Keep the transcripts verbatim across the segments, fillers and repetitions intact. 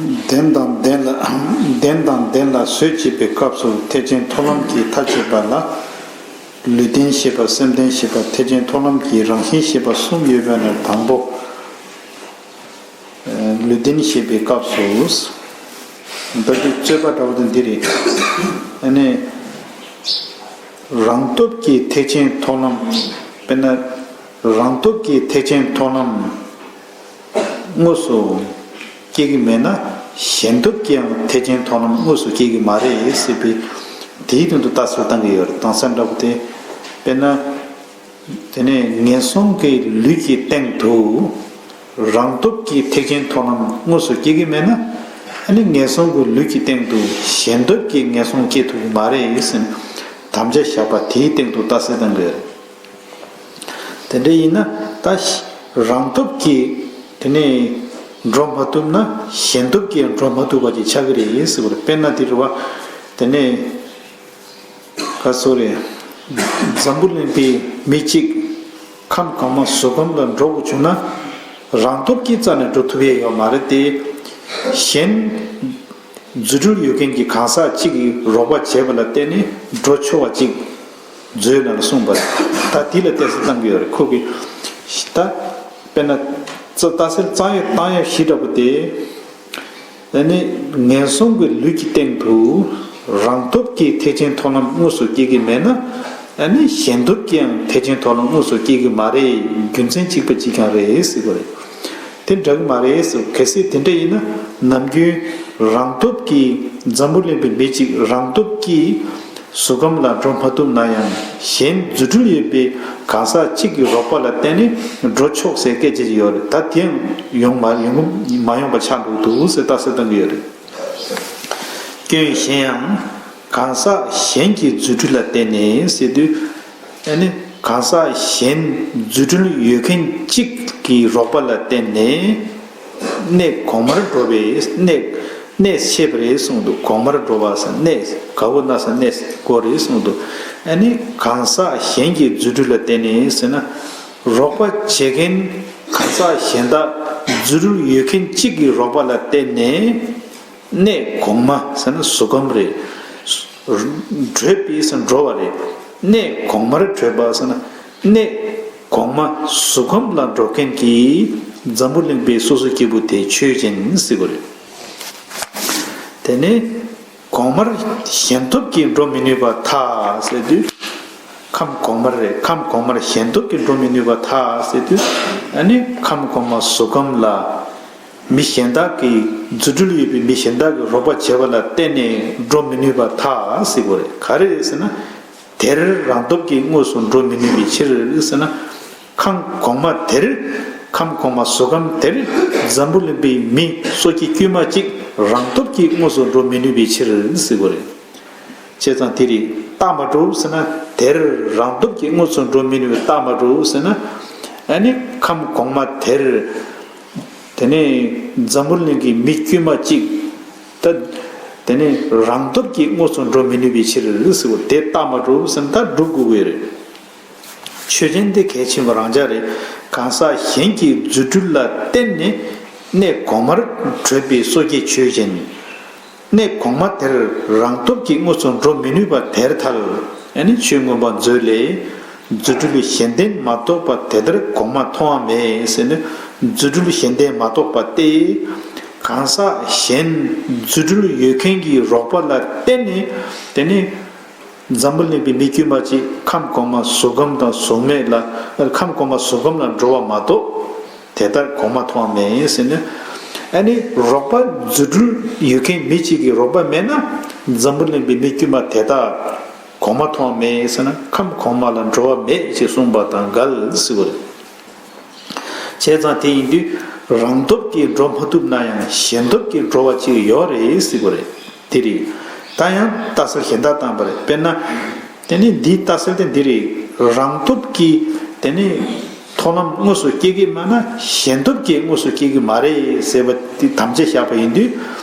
བདེན་དང་བདེན་ལ་བདེན་དང་བདེན་ལ་བཟོད་བྱེད་པའི་སྐབས་སུ་ཐེག་ཆེན་མཐོང་ལམ་གྱི་མཐའ་དཔྱད་པ་ལ། ལུས་རྟེན་ཞེས་པ། སེམས་རྟེན་ཞེས་པ། ཐེག་ཆེན་མཐོང་ལམ་གྱི་རང་བཞིན་ཞེས་པ་གསུམ་ཡོད་པའི་ནང་དང་པོ། ལུས་རྟེན་ཞེས་པའི་སྐབས་སུ། ད་དེ་རྩོད་པ་འདྲ་བོ་དེ་འདི་རེད། ཨ་ནི། རང་སྟོབས་ཀྱིས་ཐེག་ཆེན་མཐོང་ལམ། དཔེར་ན། རང་སྟོབས་ཀྱིས་ཐེག་ཆེན་མཐོང་ལམ་དངོས་སུ་སྐྱེ་གི་མེད་ན། གཞན་སྟོབས་ཀྱིས་ཡང་ཐེག་ཆེན་མཐོང་ལམ་དངོས་སུ་སྐྱེ་གི་མ་རེད་ཟེར་བའི། དེའི་དོན་དུ་རྟགས་གསལ་བཏང་གི་ཡོད་རེད། རྟགས་གསལ་འདྲ་པོ་དེ། དཔེར་ན། དེ་ནས་ངན་སོང་གི་ལུས་ཀྱི་སྟེང་དུ། རང་སྟོབས་ཀྱིས་ཐེག་ཆེན་མཐོང་ལམ་དངོས་སུ་སྐྱེ་གི་མེད་ན། ཨ་ནི་ངན་སོང་གི་ལུས་ཀྱི་སྟེང་དུ་གཞན་སྟོབས་ཀྱིས་ངན་སོང་སྐྱེ་ཐུབ་ཀྱི་མ་རེད་ཟེར་ནས་དམ་བཅའ་བཞག་པ་དེའི་སྟེང་དུ་རྟགས་གསལ་བཏང་གི་ཡོད་རེད། དེ་འདྲ་ཡིན་ན་ད་རང་སྟོབས་ཀྱིས་དེ་ནས་འགྲོ་མ་ཐུབ་ན་གཞན་སྟོབས་ཀྱིས་འགྲོ་མ་ཐུབ་པ་ཅིག་ཆགས་ཀྱི་རེད་ཟེར་བ་རེད། དཔེར་ན་དེ་རེད་བ། དེ་ནས། ག་སོ་རེད། འཛམ་བུ་གླིང་པའི་མི་གཅིག་ཁམས་གོང་མ་གཟུགས་ཁམས་ལ་འགྲོ་དགོས་བྱུང་ན། རང་སྟོབས་ཀྱིས་རྩ་ནས་འགྲོ་ཐུབ་ཡས་ཡོད་མ་རེད་དེ། གཞན། རྫུ་འཕྲུལ་ཡོད་མཁན་གྱི་གང་ཟག་གཅིག་གིས་རོགས་པ་བྱས་པ་ལ་བརྟེན་ནས་འགྲོ་ཆོག་པ་ཅིག་མཛོད་ནང་ལ་གསུངས་པ་རེད། ད་དེ་ལ་བལྟས་ས་བཏང་གི་ཡོད་རེད། ཁོ་གིས་ད། དཔེར་ན། རྩ་རྟགས་གསལ་བཏང་ཡས་བཏང་ཡས་བཞི་འདྲ་པོ་དེ། ཨ་ནི་ངན་སོང་གི་ལུས་ཀྱི་སྟེང་དུ་རང་སྟོབས་ཀྱིས་ཐེག་ཆེན་མཐོང་ལམ་དངོས་སུ་སྐྱེ་གི་མེད་ན། ཨ་ནི་གཞན་སྟོབས་ཀྱིས་ཡང་ཐེག་ཆེན་མཐོང་ལམ་དངོས་སུ་སྐྱེ་གི་མ་རེད། རྒྱུ་མཚན་གཅིག་པ་གཅིག་རྐྱང་རེད་ཟེར་གྱི་རེད། དེ་འདྲ་གི་མ་རེད་ཟེར། གལ་སྲིད་དེ་འདྲ་ཡིན་ན་ནམ་རྒྱུན་རང་སྟོབས་ཀྱིས་འཛམ་བུ་གླིང་པའི་མི་གཅིག་རང་སྟོབས་ཀྱིས། གཟུགས་ཁམས་ལ་འགྲོ་མ་ཐུབ་ན་ཡང་གཞན་རྫུ་འཕྲུལ་ཡོད་པའི་གང་ཟག་གཅིག་གི་རོགས་པ་ལ་བརྟེན་ནས་འགྲོ་ཆོག་ཟེར་སྐད་ཆ་ཅིག་ཡོད་རེད། ད་དེ་ཡང་ཡོང་མ་ཡོང་མ་ཡོང་པ་ཆགས་འགྲོ་གི་འདུག་ཟེར་རྟགས་གསལ་བཏང་གི་ཡོད་རེད། སྐྱོན་གཞན་ཡང་། གང་ཟག་གཞན་གྱི་རྫུ་འཕྲུལ་ལ་བརྟེན་ནས་ཟེར་དུས། ཨ་ནི་གང་ཟག་གཞན་རྫུ་འཕྲུལ་ཡོད་མཁན་གཅིག་གི་རོགས་པ་ལ་བརྟེན་ནས། གནས་གོང་མར་འགྲོ་བའི་གནས། གནས་ཤེས་པ་རེད་གསུངས་འདུག་གོང་མར་འགྲོ་བ་ཟེར་གནས་ག་བོ་ན་ཟེར་གནས་གོ་རེད་གསུངས་འདུག་ཨ་ནི་གང་ཟག་གཞན་གྱི་རྫུ་འཕྲུལ་ལ་བརྟེན་ནས་ཟེར་ན། རོགས་པ་བྱེད་མཁན་གང་ཟག་གཞན་དག་རྫུ་འཕྲུལ་ཡོད་མཁན་གཅིག་གི་རོགས་པ་ལ་བརྟེན་ནས། གནས་གོང་མ་ཟེར་ན་གཟུགས་ཁམས་རེད། བགྲོད་པའི་ཟེར་ན་འགྲོ་བ་རེད། གནས་གོང་མར་བགྲོད་པ་ཟེར་ན། གནས་གོང་མ་གཟུགས་ཁམས་ལ་འགྲོ་མཁན་གྱི་འཛམ་བུ་གླིང་པའི་སོ་སོ་སྐྱེ་བོ་དེ་ཆོས་ཅན་ཟེར་གྱི་རེད། དེ་ནས་གོང་མར་གཞན་སྟོབས་ཀྱིས་འགྲོ་མི་ནུས་པར་ཐལ་ཟེར་དུས། ཁམས་གོང་མར་རེད། ཁམས་གོང་མར་གཞན་སྟོབས་ཀྱིས་འགྲོ་མི་ནུས་པར་ཐལ་ཟེར་དུས། ཨ་ནི་ཁམས་གོང་མ་གཟུགས་ཁམས་ལ། མི་གཞན་དག་གིས་རྫུ་འཕྲུལ་ཡོད་པའི་མི་གཞན་དག་གིས་རོགས་པ་བྱས་པ་ལ་བརྟེན་ནས་འགྲོ་མི་ནུས་པར་ཐལ་ཟེར་གྱི་རེད། ག་རེ་རེད་ཟེར་ན། དེར་རང་སྟོབས་ཀྱིས་དངོས་སུ་འགྲོ་མི་ནུས་པའི་ཕྱིར་ཟེར་ན། ཁམས་གོང་མ་དེར། ཁམས་གོང་མ་གཟུགས་ཁམས་དེར་འཛམ་བུ་གླིང་པའི་མི་སོ་སྐྱེ་དཀྱུས་མ་གཅིག་རང་སྟོབས་ཀྱིས་དངོས་སུ་འགྲོ་མི་ནུས་པའི་ཕྱིར་ཟེར་གྱི་རེད། བྱས་ཙང་དེ་རིགས་རྟགས་མ་གྲུབ་ཟེར་ན། དེར་རང་སྟོབས་ཀྱིས་དངོས་སུ་འགྲོ་མི་ནུས་པའི་རྟགས་མ་གྲུབ་ཟེར་ན། ཨ་ནི་ཁམས་གོང་མ་དེར། དེ་ནས་འཛམ་བུ་གླིང་གི་མི་དཀྱུས་མ་གཅིག་ད། དེ་ནས་རང་སྟོབས་ཀྱིས་དངོས་སུ་འགྲོ་མི་ནུས་པའི་ཕྱིར་ཟེར་བ་དེ་རྟགས་མ་གྲུབ་ཟེར་ན་ད་གྲུབ་དགོས་ཀྱི་རེད། ཆོས་ཅན་དེ་གལ་ཆེན་པོ་རང་འཇགས་རེད། གང་ཟག་གཞན་གྱི་རྫུ་འཕྲུལ་ལ་བརྟེན་ནས་གནས་གོང་མར་བགྲོད་པའི་སོ་སྐྱེ་ཆོས་ཅན། གནས་གོང་མ་དེར་རང་སྟོབས་ཀྱིས་དངོས་སུ་འགྲོ་མི་ནུས་པ་དེར་ཐལ། ཨ་ནི་ཆོས་མངོན་པ་མཛོད་ལས། རྫུ་འཕྲུལ་གཞན་ལྡན་མ་གཏོགས་པ་དེ་ལྟར་གོང་མ་མཐོང་བ་མེད་ཟེར་ནས། རྫུ་འཕྲུལ་གཞན་ལྡན་མ་གཏོགས་པ་སྟེ། གང་ཟག་གཞན་རྫུ་འཕྲུལ་ཡོད་མཁན་གྱི་རོགས་པ་ལ་བརྟེན་ནས། དེ་ནི། འཛམ་བུ་གླིང་པའི་མི་དཀྱུས་མ་གཅིག་ཁམས་གོང་མ་གཟུགས་ཁམས་དང་གཟུགས་མེད་ལ། ཁམས་གོང་མ་གཟུགས་ཁམས་ལ་འགྲོ་བ་མ་གཏོགས། དེ་ལྟར་གོང་མ་མཐོང་བ་མེད་ཟེར་ནས། ཨ་ནི་རོགས་པ་རྫུ་འཕྲུལ་ཡོད་མཁན་མི་གཅིག་གི་རོགས་པ་མེད་ན། འཛམ་བུ་གླིང་པའི་མི་དཀྱུས་མ་དེ་དག་གོང་མ་མཐོང་བ་མེད་ཟེར་ན། ཁམས་གོང་མ་ལ་འགྲོ་བ་མེད་ཅེས་གསུངས་པ་དང་འགལ་ཟེར་བ་རེད། བྱས་ཙང་དེ་ཡིན་དུས་རང་སྟོབས་ཀྱིས་འགྲོ་མ་ཐུབ་ན་ཡང་གཞན་སྟོབས་ཀྱིས་འགྲོ་བ་ཅིག་ཡོད་རེད་ཟེར་བ་རེད། དེ་རེད། ད་ཡང་རྟགས་གསལ་གཞན་དག་བཏང་པ་རེད། དཔེར་ན། དེ་ནི་འདིའི་རྟགས་གསལ་དེ་འདི་རེད། རང་སྟོབས་ཀྱིས་དེ་ནི་མཐོང་ལམ་དངོས་སུ་སྐྱེ་གི་མེད་ན་གཞན་སྟོབས་ཀྱིས་དངོས་སུ་སྐྱེ་གི་མ་རེད་ཟེར་བ་དེ་དམ་བཅའ་བཞག་པ་ཡིན་དུས།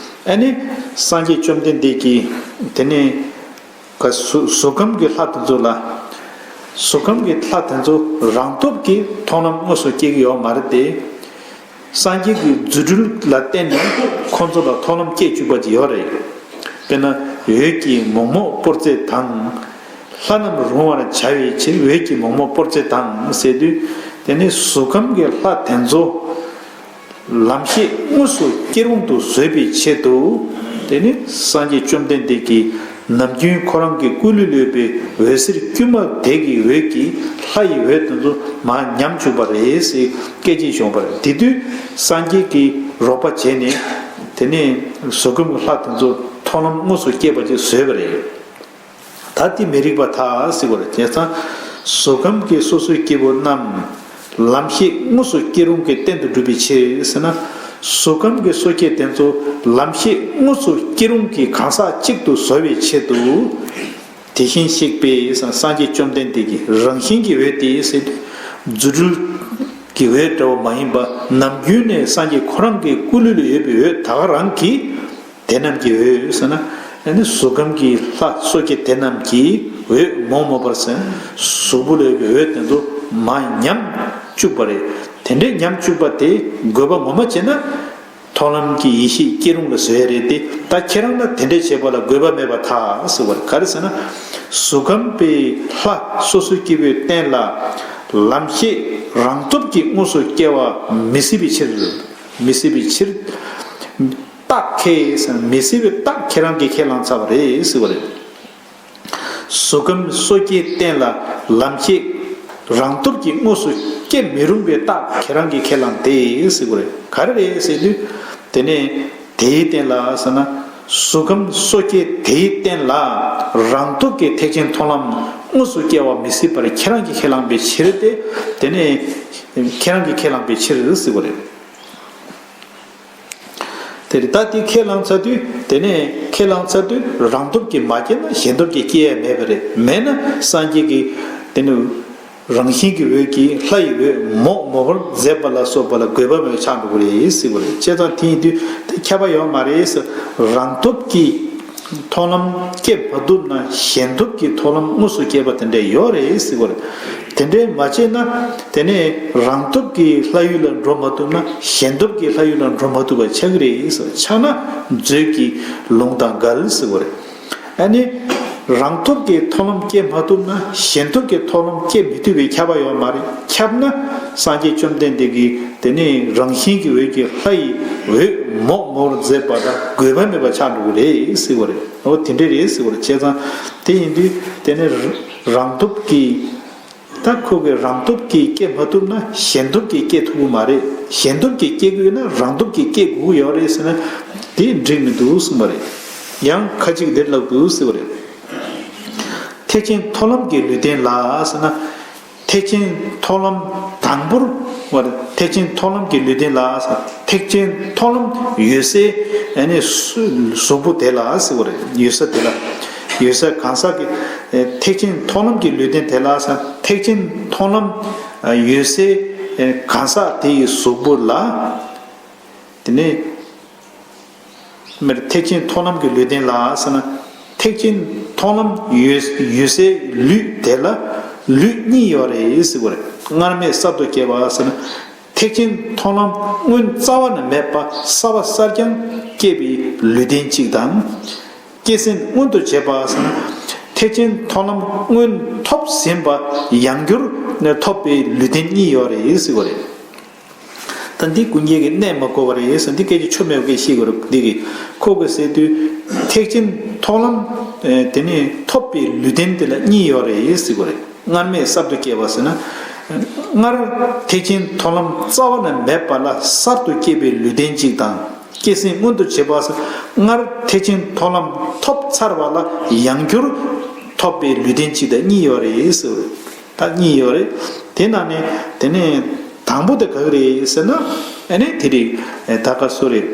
ཨ་ནི་སངས་རྒྱས་བཅོམ་ལྡན་འདས་ཀྱིས་དེ་ནི་ག་གཟུ་གཟུགས་ཁམས་ཀྱི་ལྷ་དེ་ཚོ་ལ། གཟུགས་ཁམས་ཀྱི་ལྷ་དེ་ཚོ་རང་སྟོབས་ཀྱིས་མཐོང་ལམ་དངོས་སུ་སྐྱེ་གི་ཡོད་མ་རེད་དེ། སངས་རྒྱས་ཀྱི་རྫུ་འཕྲུལ་ལ་བརྟེན་ནས་ཁོང་ཚོ་ལ་མཐོང་ལམ་སྐྱེ་བཅུག་པ་ཅིག་ཡོད་རེད། དཔེར་ན། འོད་ཀྱིས་མོག་མོག་སྤོར་མཛད་དང་། ལྷ་རྣམས་རུང་བར་བྱ་བའི་ཕྱིར། འོད་ཀྱིས་མོག་མོག་སྤོར་མཛད་དང་ཟེར་དུས། དེ་ནི་གཟུགས་ཁམས་ཀྱི་ལྷ་དེ་ཚོ་ལམ་ཤེས་དངོས་སུ་སྐྱེ་རུང་དུ་བཟོས་པའི་ཆེད་དུ། དེ་ནི་སངས་རྒྱས་བཅོམ་ལྡན་འདས་ཀྱིས་ནམ་རྒྱུན་ཁོ་རང་གི་སྐུ་ལུས་ལས་པའི་འོད་ཟེར་དཀྱུས་མ་དེ་གི་འོད་ཀྱིས་ལྷ་ཡི་འོད་དེ་ཚོ་མར་ཉམས་བཅུག་པ་རེད་ཟེར་སྐད་ཆ་བྱུང་བ་རེད། དེ་དུས་སངས་རྒྱས་ཀྱིས་རོགས་པ་བྱས་ནས། དེ་ནས་གཟུགས་ཁམས་ཀྱི་ལྷ་དེ་ཚོ་མཐོང་ལམ་དངོས་སུ་སྐྱེས་པ་ཅིག་བཟོས་པ་རེད། ད་དེ་མི་རིགས་པ་དག་ཟེར་བ་རེད། བྱས་ཙང་གཟུགས་ཁམས་ཀྱི་སོ་སོའི་སྐྱེ་བོ་རྣམས་ལམ་ཤེས་དངོས་སུ་སྐྱེ་རུང་གི་རྟེན་དུ་གྲུབ་པའི་ཕྱིར་ཟེར་ན། གཟུགས་ཁམས་ཀྱི་སོ་སྐྱེ་དེ་ཚོ་ལམ་ཤེས་དངོས་སུ་སྐྱེ་རུང་གི་གང་ཟག་གཅིག་ཏུ་བཟོ་བའི་ཆེད་དུ། དེ་བཞིན་གཤེགས་པའི་སངས་རྒྱས་བཅོམ་ལྡན་འདས་ཀྱི་རང་བཞིན་གྱི་འོད་དེ་ཟེར་དུས། རྫུ་འཕྲུལ་གྱི་འོད་འདྲ་བ་མ་ཡིན་པ། ནམ་རྒྱུན་ནས་སངས་རྒྱས་ཁོ་རང་གི་སྐུ་ལུས་ལ་ཡོད་པའི་འོད་ད་ག་རང་གིས། དེ་རྣམས་ཀྱི་འོད་ཟེར་ན། ཨ་ནི་གཟུགས་ཁམས་ཀྱི་ལྷ་སོ་སྐྱེ་དེ་རྣམས་ཀྱི་འོད་མོག་མོག་པར་ཟེར། གཟུགས་པོ་ལ་ཡོད་པའི་འོད་དེ་ཚོ་མར་ཉམས་བཅུག་པ་རེད། དེ་འདྲའི་ཉམས་བཅུག་པ་དེ་དགོས་པ་ངོ་མ་བྱས་ན། མཐོང་ལམ་གྱི་ཡེ་ཤེས་སྐྱེ་རུང་ལ་བཟོས་རེད་དེ། ད་ཁྱེད་རང་ལ་དེ་འདྲ་བྱེད་པ་ལ་དགོས་པ་མེད་པར་ཐལ་ཟེར་བ་རེད། ག་རེ་ཟེར་ན། གཟུགས་ཁམས་པའི་ལྷ་སོ་སོའི་སྐྱེ་བོའི་རྟེན་ལ་ལམ་ཤེས་རང་སྟོབས་ཀྱིས་དངོས་སུ་སྐྱེ་བ་མི་སྲིད་པའི་ཕྱིར། མི་སྲིད་པའི་ཕྱིར། རྟགས་ཁས་མི་སྲིད་པའི་རྟགས་ཁྱེད་རང་གིས་ཁས་བླངས་ཚར་བ་རེད་ཟེར་བ་རེད། གཟུགས་ཁམས་སོ་སྐྱེའི་རྟེན་ལ་ལམ་ཤེས་རང་སྟོབས་ཀྱིས་དངོས་སུ་སྐྱེ་མི་རུང་བའི་རྟགས་ཁྱེད་རང་གིས་ཁས་བླངས་ཏེ་ཟེར་བ་རེད། ག་རེ་རེད་ཟེར་དུས། དེ་ནས་དེའི་རྟེན་ལ་ཟེར་ན། གཟུགས་ཁམས་སོ་སྐྱེ་དེའི་རྟེན་ལ་རང་སྟོབས་ཀྱིས་ཐེག་ཆེན་མཐོང་ལམ་དངོས་སུ་སྐྱེ་བ་མི་སྲིད་པར་ཁྱེད་རང་གིས་ཁས་བླངས་པའི་ཕྱིར་ཏེ། དེ་ནས་ཁྱེད་རང་གིས་ཁས་བླངས་པའི་ཕྱིར་ཟེར་བ་རེད། དེ་རེད། ད་དེ་ཁས་བླངས་ཚར་དུས། དེ་ནས་ཁས་བླངས་ཚར་དུས་རང་སྟོབས་ཀྱིས་མ་སྐྱེས་ན་གཞན་སྟོབས་ཀྱིས་སྐྱེ་ཡ་མེད་པ་རེད། མེད་ན་སངས་རྒྱས་ཀྱིས་དེ་ནི་རང་བཞིན་གྱི་འོད་ཀྱིས་ལྷ་ཡི་འོད་མོག་མོག་པར་མཛད་པ་ལ་སོགས་པ་ལ་དགོས་པ་མེད་པ་ཆགས་འགྲོ་གི་རེད་ཟེར་བ་རེད། བྱས་ཙང་དེ་ཡིན་དུས་དེ་ཁྱབ་པ་ཡོད་མ་རེད་ཟེར། རང་སྟོབས་ཀྱིས་མཐོང་ལམ་སྐྱེ་མ་ཐུབ་ན་གཞན་སྟོབས་ཀྱིས་མཐོང་ལམ་དངོས་སུ་སྐྱེ་བ་དེ་འདྲ་ཡོད་རེད་ཟེར་བ་རེད། དེ་འདྲའི་མ་བྱས་ན། དེ་ནས་རང་སྟོབས་ཀྱིས་ལྷ་ཡུལ་ལ་འགྲོ་མ་ཐུབ་ན་གཞན་སྟོབས་ཀྱིས་ལྷ་ཡུལ་ལ་འགྲོ་མ་ཐུབ་པ་ཆགས་ཀྱི་རེད་ཟེར། ཆགས་ན་མཛོད་ཀྱི་ལུང་དང་འགལ་ཟེར་བ་རེད། ཨ་ནི། རང་སྟོབས་ཀྱིས་མཐོང་ལམ་སྐྱེ་མ་ཐུབ་ན་གཞན་སྟོབས་ཀྱིས་མཐོང་ལམ་སྐྱེ་མི་ཐུབ་པའི་ཁྱབ་པ་ཡོད་མ་རེད། ཁྱབ་ན་སངས་རྒྱས་བཅོམ་ལྡན་འདས་ཀྱིས་དེ་ནི་རང་བཞིན་གྱི་འོད་ཀྱིས་ལྷ་ཡི་འོད་མོག་མོག་པར་མཛད་པ་དང་དགོས་པ་མེད་པ་ཆགས་འགྲོ་གི་རེད་ཟེར་བ་རེད། འོ་དེ་འདྲ་རེད་ཟེར་བ་རེད། བྱས་ཙང་དེ་ཡིན་དུས་དེ་ནི་རང་སྟོབས་ཀྱིས། ད་ཁོ་གི་རང་སྟོབས་ཀྱིས་སྐྱེ་མ་ཐུབ་ན་གཞན་སྟོབས་ཀྱིས་སྐྱེ་ཐུབ་ཀྱི་མ་རེད། གཞན་སྟོབས་ཀྱིས་སྐྱེ་དགོས་ན་རང་སྟོབས་ཀྱིས་སྐྱེ་དགོས་ཀྱི་ཡོད་རེད་ཟེར་ན་དེ་འགྲིག་མི་འདུག་གསུངས་པ་རེད། ཡང་ཁ་ཅིག་འདིར་ལབ་འདུག་ཟེར་བ་རེད། ཐེག་ཆེན་མཐོང་ལམ་གྱི་ལུས་རྟེན་ལ་ཟེར་ན། ཐེག་ཆེན་མཐོང་ལམ་དང་པོར་བར་ཐེག་ཆེན་མཐོང་ལམ་གྱི་ལུས་རྟེན་ལ་ཟེར། ཐེག་ཆེན་མཐོང་ལམ་འོད་གསལ་ཨ་ནི་གཟུགས་པོ་དེ་ལ་ཟེར་བ་རེད། འོད་གསལ་དེ་ལ། འོད་གསལ་གང་ཟག་གི་ཐེག་ཆེན་མཐོང་ལམ་གྱི་ལུས་རྟེན་དེ་ལ་ཟེར། ཐེག་ཆེན་མཐོང་ལམ་འོད་གསལ་གང་ཟག་དེ་ཡི་གཟུགས་པོ་ལ། དེ་ནས་མེར་ཐེག་ཆེན་མཐོང་ལམ་གྱི་ལུས་རྟེན་ལ་ཟེར་ན། ཐེག་ཆེན་མཐོང་ལམ་འོད་འོད་གསལ་ལུས་དེ་ལ་ལུས་གཉིས་ཡོད་རེད་ཟེར་བ་རེད། སྔར་མེད་གསར་དུ་སྐྱེ་བ་ཟེར་ན། ཐེག་ཆེན་མཐོང་ལམ་སྔོན་རྩ་བ་ནས་མེད་པ་གསར་བ་གསར་རྐྱང་སྐྱེས་པའི་ལུས་རྟེན་གཅིག་དང་། སྐྱེས་ཟིན་མངོན་དུ་བྱེད་པ་ཟེར་ན། ཐེག་ཆེན་མཐོང་ལམ་སྔོན་ཐོབ་ཟིན་པ་ཡང་བསྐྱར་ཐོབ་པའི་ལུས་རྟེན་གཉིས་ཡོད་རེད་ཟེར་བ་རེད། ད་འདི་ཀུན་མཁྱེན་གྱི་གནད་མ་གོ་བ་རེད་ཟེར། འདི་སྐད་ཆ་ཆོ་མེད་པ་སྐད་བཤད་དགོས་རེད། འདི་གི་ཁོ་གི་ཟེར་དུས་ཐེག་ཆེན་མཐོང་ལམ་དེ་ནི་ཐོབ་པའི་ལུས་རྟེན་དེ་ལ་གཉིས་ཡོད་རེད་ཟེར་དགོས་རེད། སྔར་མེད་གསར་དུ་སྐྱེ་བ་ཟེར་ན། སྔར་ཐེག་ཆེན་མཐོང་ལམ་རྩ་བ་ནས་མེད་པ་ལ་གསར་དུ་སྐྱེས་པའི་ལུས་རྟེན་གཅིག་དང་། སྐྱེས་ཟིན་མངོན་དུ་བྱེད་པ་ཟེར། སྔར་ཐེག་ཆེན་མཐོང་ལམ་ཐོབ་ཚར་བ་ལ་ཡང་བསྐྱར་ཐོབ་པའི་ལུས་རྟེན་གཅིག་དང་གཉིས་ཡོད་རེད་ཟེར། ད་གཉིས་ཡོད་རེད། དེ་ནང་ནས་དེ་ནས་དང་པོ་དེ་ག་གི་རེད་ཟེར་ན། ཨ་ནི་དེ་རེད། ད་ག་སུ་རེད།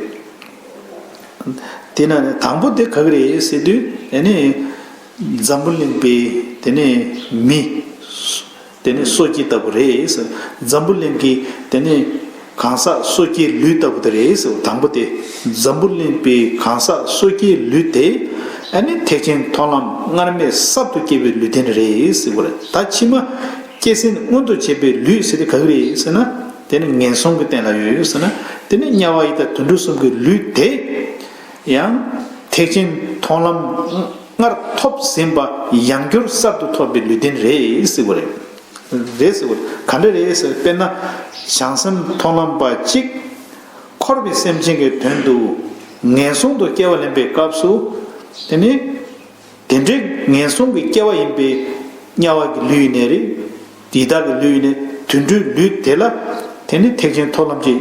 དེ་ནང་ནས་དང་པོ་དེ་ག་གི་རེད་ཟེར་དུས། ཨ་ནི་འཛམ་བུ་གླིང་པའི་དེ་ནས་མི། དེ་ནི་སོ་སྐྱེ་ལྟ་བུ་རེད་ཟེར། འཛམ་བུ་གླིང་གི་དེ་ནི་གང་ཟག་སོ་སྐྱེའི་ལུས་ལྟ་བུ་དེ་རེད་ཟེར། དང་པོ་དེ་འཛམ་བུ་གླིང་པའི་གང་ཟག་སོ་སྐྱེའི་ལུས་དེ་ ཨ་ནི་ཐེག་ཆེན་མཐོང་ལམ་སྔར་མེད་གསར་དུ་སྐྱེ་བའི་ལུས་རྟེན་རེད་ཟེར་བ་རེད། ད་ཕྱི་མ་སྐྱེ་སྲིད་མངོན་དུ་བྱེད་པའི་ལུས་ཟེར་དེ་ག་གི་རེད་ཟེར་ན། དེ་ནི་ངན་སོང་གི་སྟེང་ལ་ཡོད་ཟེར་ན། དེ་ནི་དམྱལ་བ་ཡི་དྭགས་དུད་འགྲོ་གསུམ་གྱི་ལུས་དེ་ཡང་ཐེག་ཆེན་མཐོང་ལམ་སྔར་ཐོབ་ཟིན་པ་ཡང་བསྐྱར་གསར་དུ་ཐོབ་པའི་ལུས་རྟེན་རེད་ཟེར་བ་རེད། རེད་ཟེར་བ་རེད། ག་འདྲ་རེད་ཟེར། དཔེར་ན་བྱང་སེམས་མཐོང་ལམ་པ་གཅིག་འཁོར་བའི་སེམས་ཅན་གྱི་དོན་དུ་ངན་སོང་དུ་སྐྱེ་བ་ལེན་པའི་སྐབས་སུ། དེ་ནི་དེ་འདྲའི་ངན་སོང་གི་སྐྱེ་བ་ཡིན་པའི་དམྱལ་བ་གི་ལུས་ཡིན་ནའི་རེད། ཡི་དྭགས་ཀྱི་ལུས་ཡིན་ནའི་དུད་འགྲོའི་ལུས་དེ་ལ་དེ་ནི་ཐེག་ཆེན་མཐོང་ལམ་ཅིག་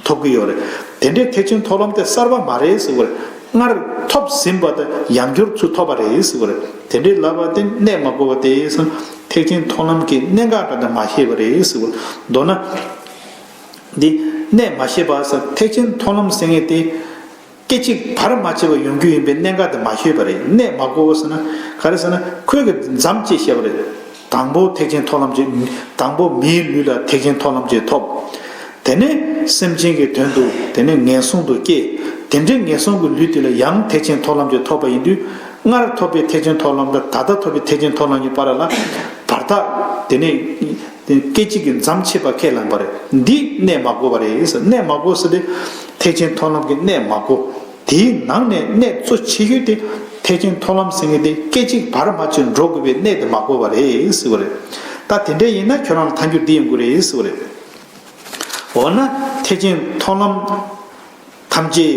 ཐོབ་ཀྱི་ཡོད་རེད། དེ་འདྲའི་ཐེག་ཆེན་མཐོང་ལམ་དེ་གསར་པ་མ་རེད་ཟེར་བ་རེད། སྔར་ཐོབ་ཟིན་པ་དེ་ཡང་བསྐྱར་ཚུར་ཐོབ་པ་རེད་ཟེར་བ་རེད། དེ་འདྲའི་ལབ་པ་དེ་གནད་མ་གོ་བ་དེ་ཟེར། ཐེག་ཆེན་མཐོང་ལམ་གྱི་གནད་འགག་འདྲ་དེ་མ་ཤེས་པ་རེད་ཟེར་བ། མདོར་ན། འདི་གནད་མ་ཤེས་པ་ཟེར། ཐེག་ཆེན་མཐོང་ལམ་ཟེར་མཁན་དེ་སྐད་ཅིག་བར་མ་ཆད་པར་ཡོང་རྒྱུ་ཡིན་པའི་གནད་འགག་དེ་མ་ཤེས་པ་རེད། གནད་མ་གོ་ཟེར་ན་ག་རེ་ཟེར་ན། ཁོས་གི་མཚམས་བཅད་བཤད་པ་རེད། དང་པོ་ཐེག་ཆེན་མཐོང་ལམ་གྱི། དང་པོ་མིའི་ལུས་ལ་ཐེག་ཆེན་མཐོང་ལམ་གྱི་ཐོབ། དེ་ནས་སེམས་ཅན་གྱི་དོན་དུ་དེ་ནས་ངན་སོང་དུ་སྐྱེ། དེ་འདྲའི་ངན་སོང་གི་ལུས་དེ་ལ་ཡང་ཐེག་ཆེན་མཐོང་ལམ་གྱི་ཐོབ་པ་ཡིན་དུས། སྔར་ཐོབ་པའི་ཐེག་ཆེན་མཐོང་ལམ་དང་ད་ལྟ་ཐོབ་པའི་ཐེག་ཆེན་མཐོང་ལམ་གྱི་བར་ལ་བར་ཐག་དེ་ནས་སྐད་ཅིག་གིས་མཚམས་ཆད་པ་ཁས་བླངས་པ་རེད། འདི་གནད་མ་གོ་བ་རེད་ཟེར། གནད་མ་གོ་ཟེར་ཏེ་ཐེག་ཆེན་མཐོང་ལམ་གྱི་གནད་མ་གོ། དེའི་ནང་ནས་གནད་གཙོ་ཆེ་ཤོས་དེ་ཐེག་ཆེན་མཐོང་ལམ་ཟེར་མཁན་དེ་སྐད་ཅིག་བར་མ་ཆད་འགྲོ་དགོས་པའི་གནད་དེ་མ་གོ་བ་རེད་ཟེར་བ་རེད། ད་དེ་འདྲ་ཡིན་ན་ཁྱོད་རང་ལ་ཐལ་འགྱུར་འདི་ཡོང་གི་རེད་ཟེར་བ་རེད། འོ་ན་ཐེག་ཆེན་མཐོང་ལམ་ཐམས་ཅད་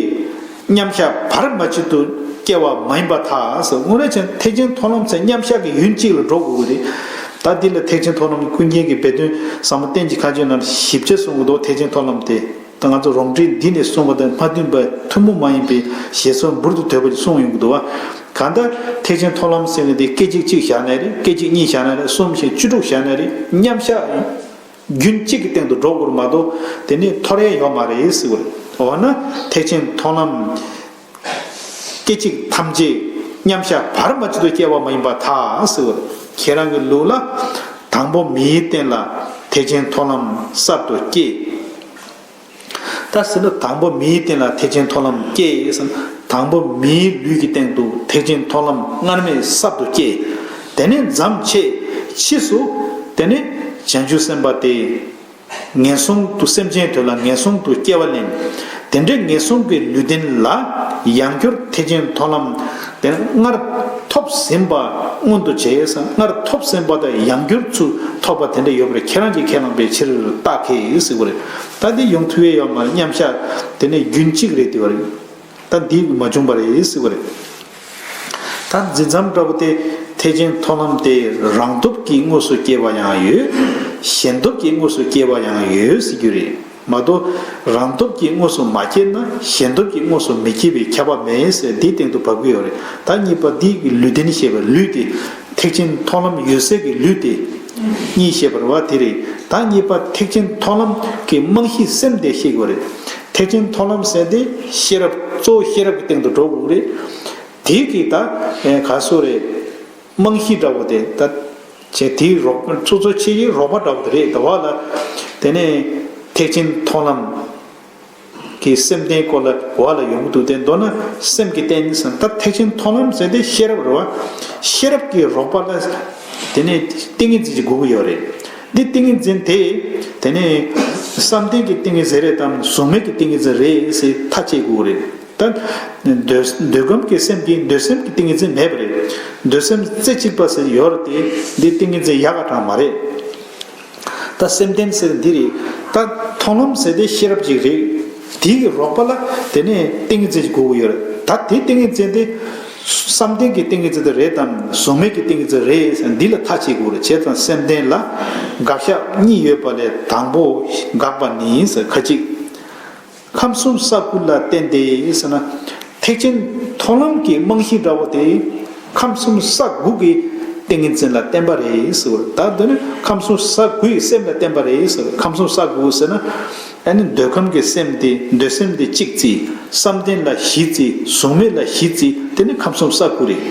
མཉམ་གཞག་བར་མ་ཆད་དུ་སྐྱེ་བ་མ་ཡིན་པར་ཐལ་ཟེར། དངོས་གནས་ཅན་ཐེག་ཆེན་མཐོང་ལམ་ཟེར་མཉམ་གཞག་གི་ཡུན་གཅིག་ལ་འགྲོ་དགོས་ཀྱི་རེད། ད་འདི་ལ་ཐེག་ཆེན་མཐོང་ལམ་གྱི་ཀུན་མཁྱེན་གྱི་སྦས་དོན་ཟབ་མོ་བསྟན་གྱི་མཁའ་སྤྱོད་ནང་ཞིབ་ཆ་གསུང་གི་འདུག། ཐེག་ཆེན་མཐོང་ལམ་དེ་ད་ང་ཚོ་རོང་འབྲིང་འདི་ནས་གསུངས་པ་དང་སྔ་འདོན་པ་ཐུན་མོང་མ་ཡིན་པའི་བཞེད་སྲོལ་འབུར་དུ་དོད་པ་ཞིག་གསུངས་ཡོང་གི་འདུག་བ། གང་ལྟར་ཐེག་ཆེན་མཐོང་ལམ་ཟེར་བ་དེ་སྐད་ཅིག་གཅིག་བཞག་ནའི་རེད། སྐད་ཅིག་གཉིས་བཞག་ནའི་རེད། གསུམ་བཞག་བཅུ་དྲུག་བཞག་ནའི་རེད། མཉམ་གཞག་རྒྱུན་གཅིག་གི་སྟེང་དུ་འགྲོ་དགོས་མ་གཏོགས་དེ་ནས་འཐོར་ཡ་ཡོད་མ་རེད་ཟེར་བ་རེད། འོ་ན་ཐེག་ཆེན་མཐོང་ལམ་སྐད་ཅིག་ཐམས་ཅད་མཉམ་གཞག་བར་མ་ཆད་དུ་སྐྱེ་བ་མ་ཡིན་པར་ཐལ་ཟེར་བ་རེད། ཁྱེད་རང་གི་ལུགས་ལ་དང་པོ་མིའི་རྟེན་ལ་ཐེག་ཆེན་མཐོང་ལམ་གསར་དུ་སྐྱེས། ད་ཟེར་ན་དང་པོ་མིའི་རྟེན་ལ་ཐེག་ཆེན་མཐོང་ལམ་སྐྱེས་ཟེར་ན། དང་པོ་མིའི་ལུས་ཀྱི་སྟེང་དུ་ཐེག་ཆེན་མཐོང་ལམ་སྔར་མེད་གསར་དུ་སྐྱེས། དེ་ནས་མཚམས་ཆད། ཕྱིས་སུ་དེ་ནས་བྱང་ཆུབ་སེམས་དཔའ་དེ་ངན་སོང་དུ་སེམས་ཅན་དོན་ལ་ངན་སོང་དུ་སྐྱེ་བ་ལེན། དེ་འདྲའི་ངན་སོང་གི་ལུས་རྟེན་ལ་ཡང་བསྐྱར་ཐེག་ཆེན་མཐོང་ལམ་དེ་སྔར་ཐོབ་ཟིན་པ་མངོན་དུ་བྱས་ཟེར། སྔར་ཐོབ་ཟིན་པ་དང་ཡང་བསྐྱར་ཚུར་ཐོབ་པ་དེ་འདྲ་ཡོད་པར་ཁྱེད་རང་གིས་ཁས་བླངས་པའི་ཕྱིར་རྟགས་ཁས་ཟེར་བ་རེད། ད་འདི་ཡོང་ཐུབ་ཡས་ཡོད་མ་རེད། མཉམ་གཞག་དེ་ནས་རྒྱུན་གཅིག་རེད་དེ་བ་རེད། ད་འདི་མ་བྱུང་བ་རེད་ཟེར་བ་རེད། ད་འཛིན་མཚམས་འདྲ་པོ་དེ་ཐེག་ཆེན་མཐོང་ལམ་དེ་རང་སྟོབས་ཀྱིས་དངོས་སུ་སྐྱེ་བ་ཡང་ཡོད། གཞན་སྟོབས་ཀྱིས་དངོས་སུ་སྐྱེ་བ་ཡང་ཡོད་ཟེར་རྒྱུ་རེད། མ་གཏོགས་རང་སྟོབས་ཀྱིས་དངོས་སུ་མ་སྐྱེས་ན་གཞན་སྟོབས་ཀྱིས་དངོས་སུ་མི་སྐྱེ་བའི་ཁྱབ་པ་མེད་ཟེར་འདིའི་སྟེང་དུ་བབས་ཀྱི་ཡོད་རེད། ད་གཉིས་པ་འདི་ལུས་རྟེན་ཞེས་པ་ལུས་དེ། ཐེག་ཆེན་མཐོང་ལམ་ཡོད་སའི་གི་ལུས་དེ་གཉིས་བཤད་པ་རེད་བ། དེ་རེད། ད་གཉིས་པ་ཐེག་ཆེན་མཐོང་ལམ་གྱི་རྨང་གཞི་སེམས་དེ་ཤེས་དགོས་རེད། ཐེག་ཆེན་མཐོང་ལམ་ཟེར་དེ་ཤེས་རབ། གཙོ་བོ་ཤེས་རབ་ཀྱི་སྟེང་དུ་འགྲོ་དགོས་རེད། དེ་གི་ད་ག་སོ་རེད། རྨང་གཞི་འདྲ་བོ་དེ་ད་བྱས་དེའི་རོགས་གཙོ་གཙོ་ཆེ་ཡི་རོགས་པ་འདྲ་བོ་དེ་རེད། ད་བ་ལ་དེ་ནས་ཐེག་ཆེན་མཐོང་ལམ་གི་སེམས་རྟེན་སྐོར་ལ་བ་ལ་ཡོང་གི་འདུག། དེ་མདོར་ན་སེམས་ཀྱི་རྟེན་ཟེར། ད་ཐེག་ཆེན་མཐོང་ལམ་ཟེར་དེ་ཤེས་རབ་རེད་བ། ཤེས་རབ་ཀྱི་རོགས་པ་ལ་དེ་ནས་ཏིང་ངེ་འཛིན་ཅིག་དགོས་ཀྱི་ཡོད་རེད། འདི་ཏིང་ངེ་འཛིན་དེ་དེ་ནས་བསམ་གཏན་གྱི་ཏིང་ངེ་འཛིན་རེད་དམ་གཟུགས་མེད་ཀྱི་ཏིང་ངེ་འཛིན་རེད་ཟེར་ཐག་བཅད་དགོས་རེད། ད་འདོད་འདོད་ཁམས་ཀྱི་སེམས་ཀྱིས་འདོད་སེམས་ཀྱི་ཏིང་ངེ་འཛིན་མེད་པ་རེད། འདོད་སེམས་རྩེ་གཅིག་པ་ཟེར་ཡོད་རེད་དེ། འདི་ཏིང་ངེ་འཛིན་ཡག་ག་དྲག་མ་རེད། ད་སེམས་རྟེན་ཟེར་འདི་རེད། ད་མཐོང་ལམ་ཟེར་དེ་ཤེས་རབ་ཅིག་རེད། དེ་གི་རོགས་པ་ལ་དེ་ནས་ཏིང་ངེ་འཛིན་ཅིག་དགོས་ཀྱི་ཡོད་རེད། ད་དེ་ཏིང་ངེ་འཛིན་དེ་བསམ་གཏན་གྱི་ཏིང་ངེ་འཛིན་དེ་རེད་དམ་གཟུགས་མེད་ཀྱི་ཏིང་ངེ་འཛིན་རེད་ཟེར་འདི་ལ་ཐག་བཅད་དགོས་རེད། བྱས་ཙང་སེམས་རྟེན་ལ་དགག་བཞག་གཉིས་ཡོད་པ་ལས་དང་པོ་དགག་པ་ནི་ཟེར་ཁ་ཅིག། ཁམས་གསུམ་ས་དགུ་ལ་བརྟེན་ཏེ་ཟེར་ན། ཐེག་ཆེན་མཐོང་ལམ་གྱི་རྨང་གཞི་འདྲ་བོ་དེ་ཁམས་གསུམ་ས་དགུ་གི་ཏིང་ངེ་འཛིན་ལ་བརྟེན་པ་རེད་ཟེར་བ། ད་དེ་ནི་ཁམས་གསུམ་ས་དགུ་ཡི་སེམས་ལ་བརྟེན་པ་རེད་ཟེར་བ། ཁམས་གསུམ་ས་དགུ་ཟེར་ན། ཨ་ནི་འདོད་ཁམས་ཀྱི་སེམས་དེ་འདོད་སེམས་དེ་གཅིག་བརྩི། བསམ་གཏན་ལ་བཞི་བརྩི། གཟུགས་མེད་ལ་བཞི་བརྩི། དེ་ནི་ཁམས་གསུམ་ས་དགུ་རེད།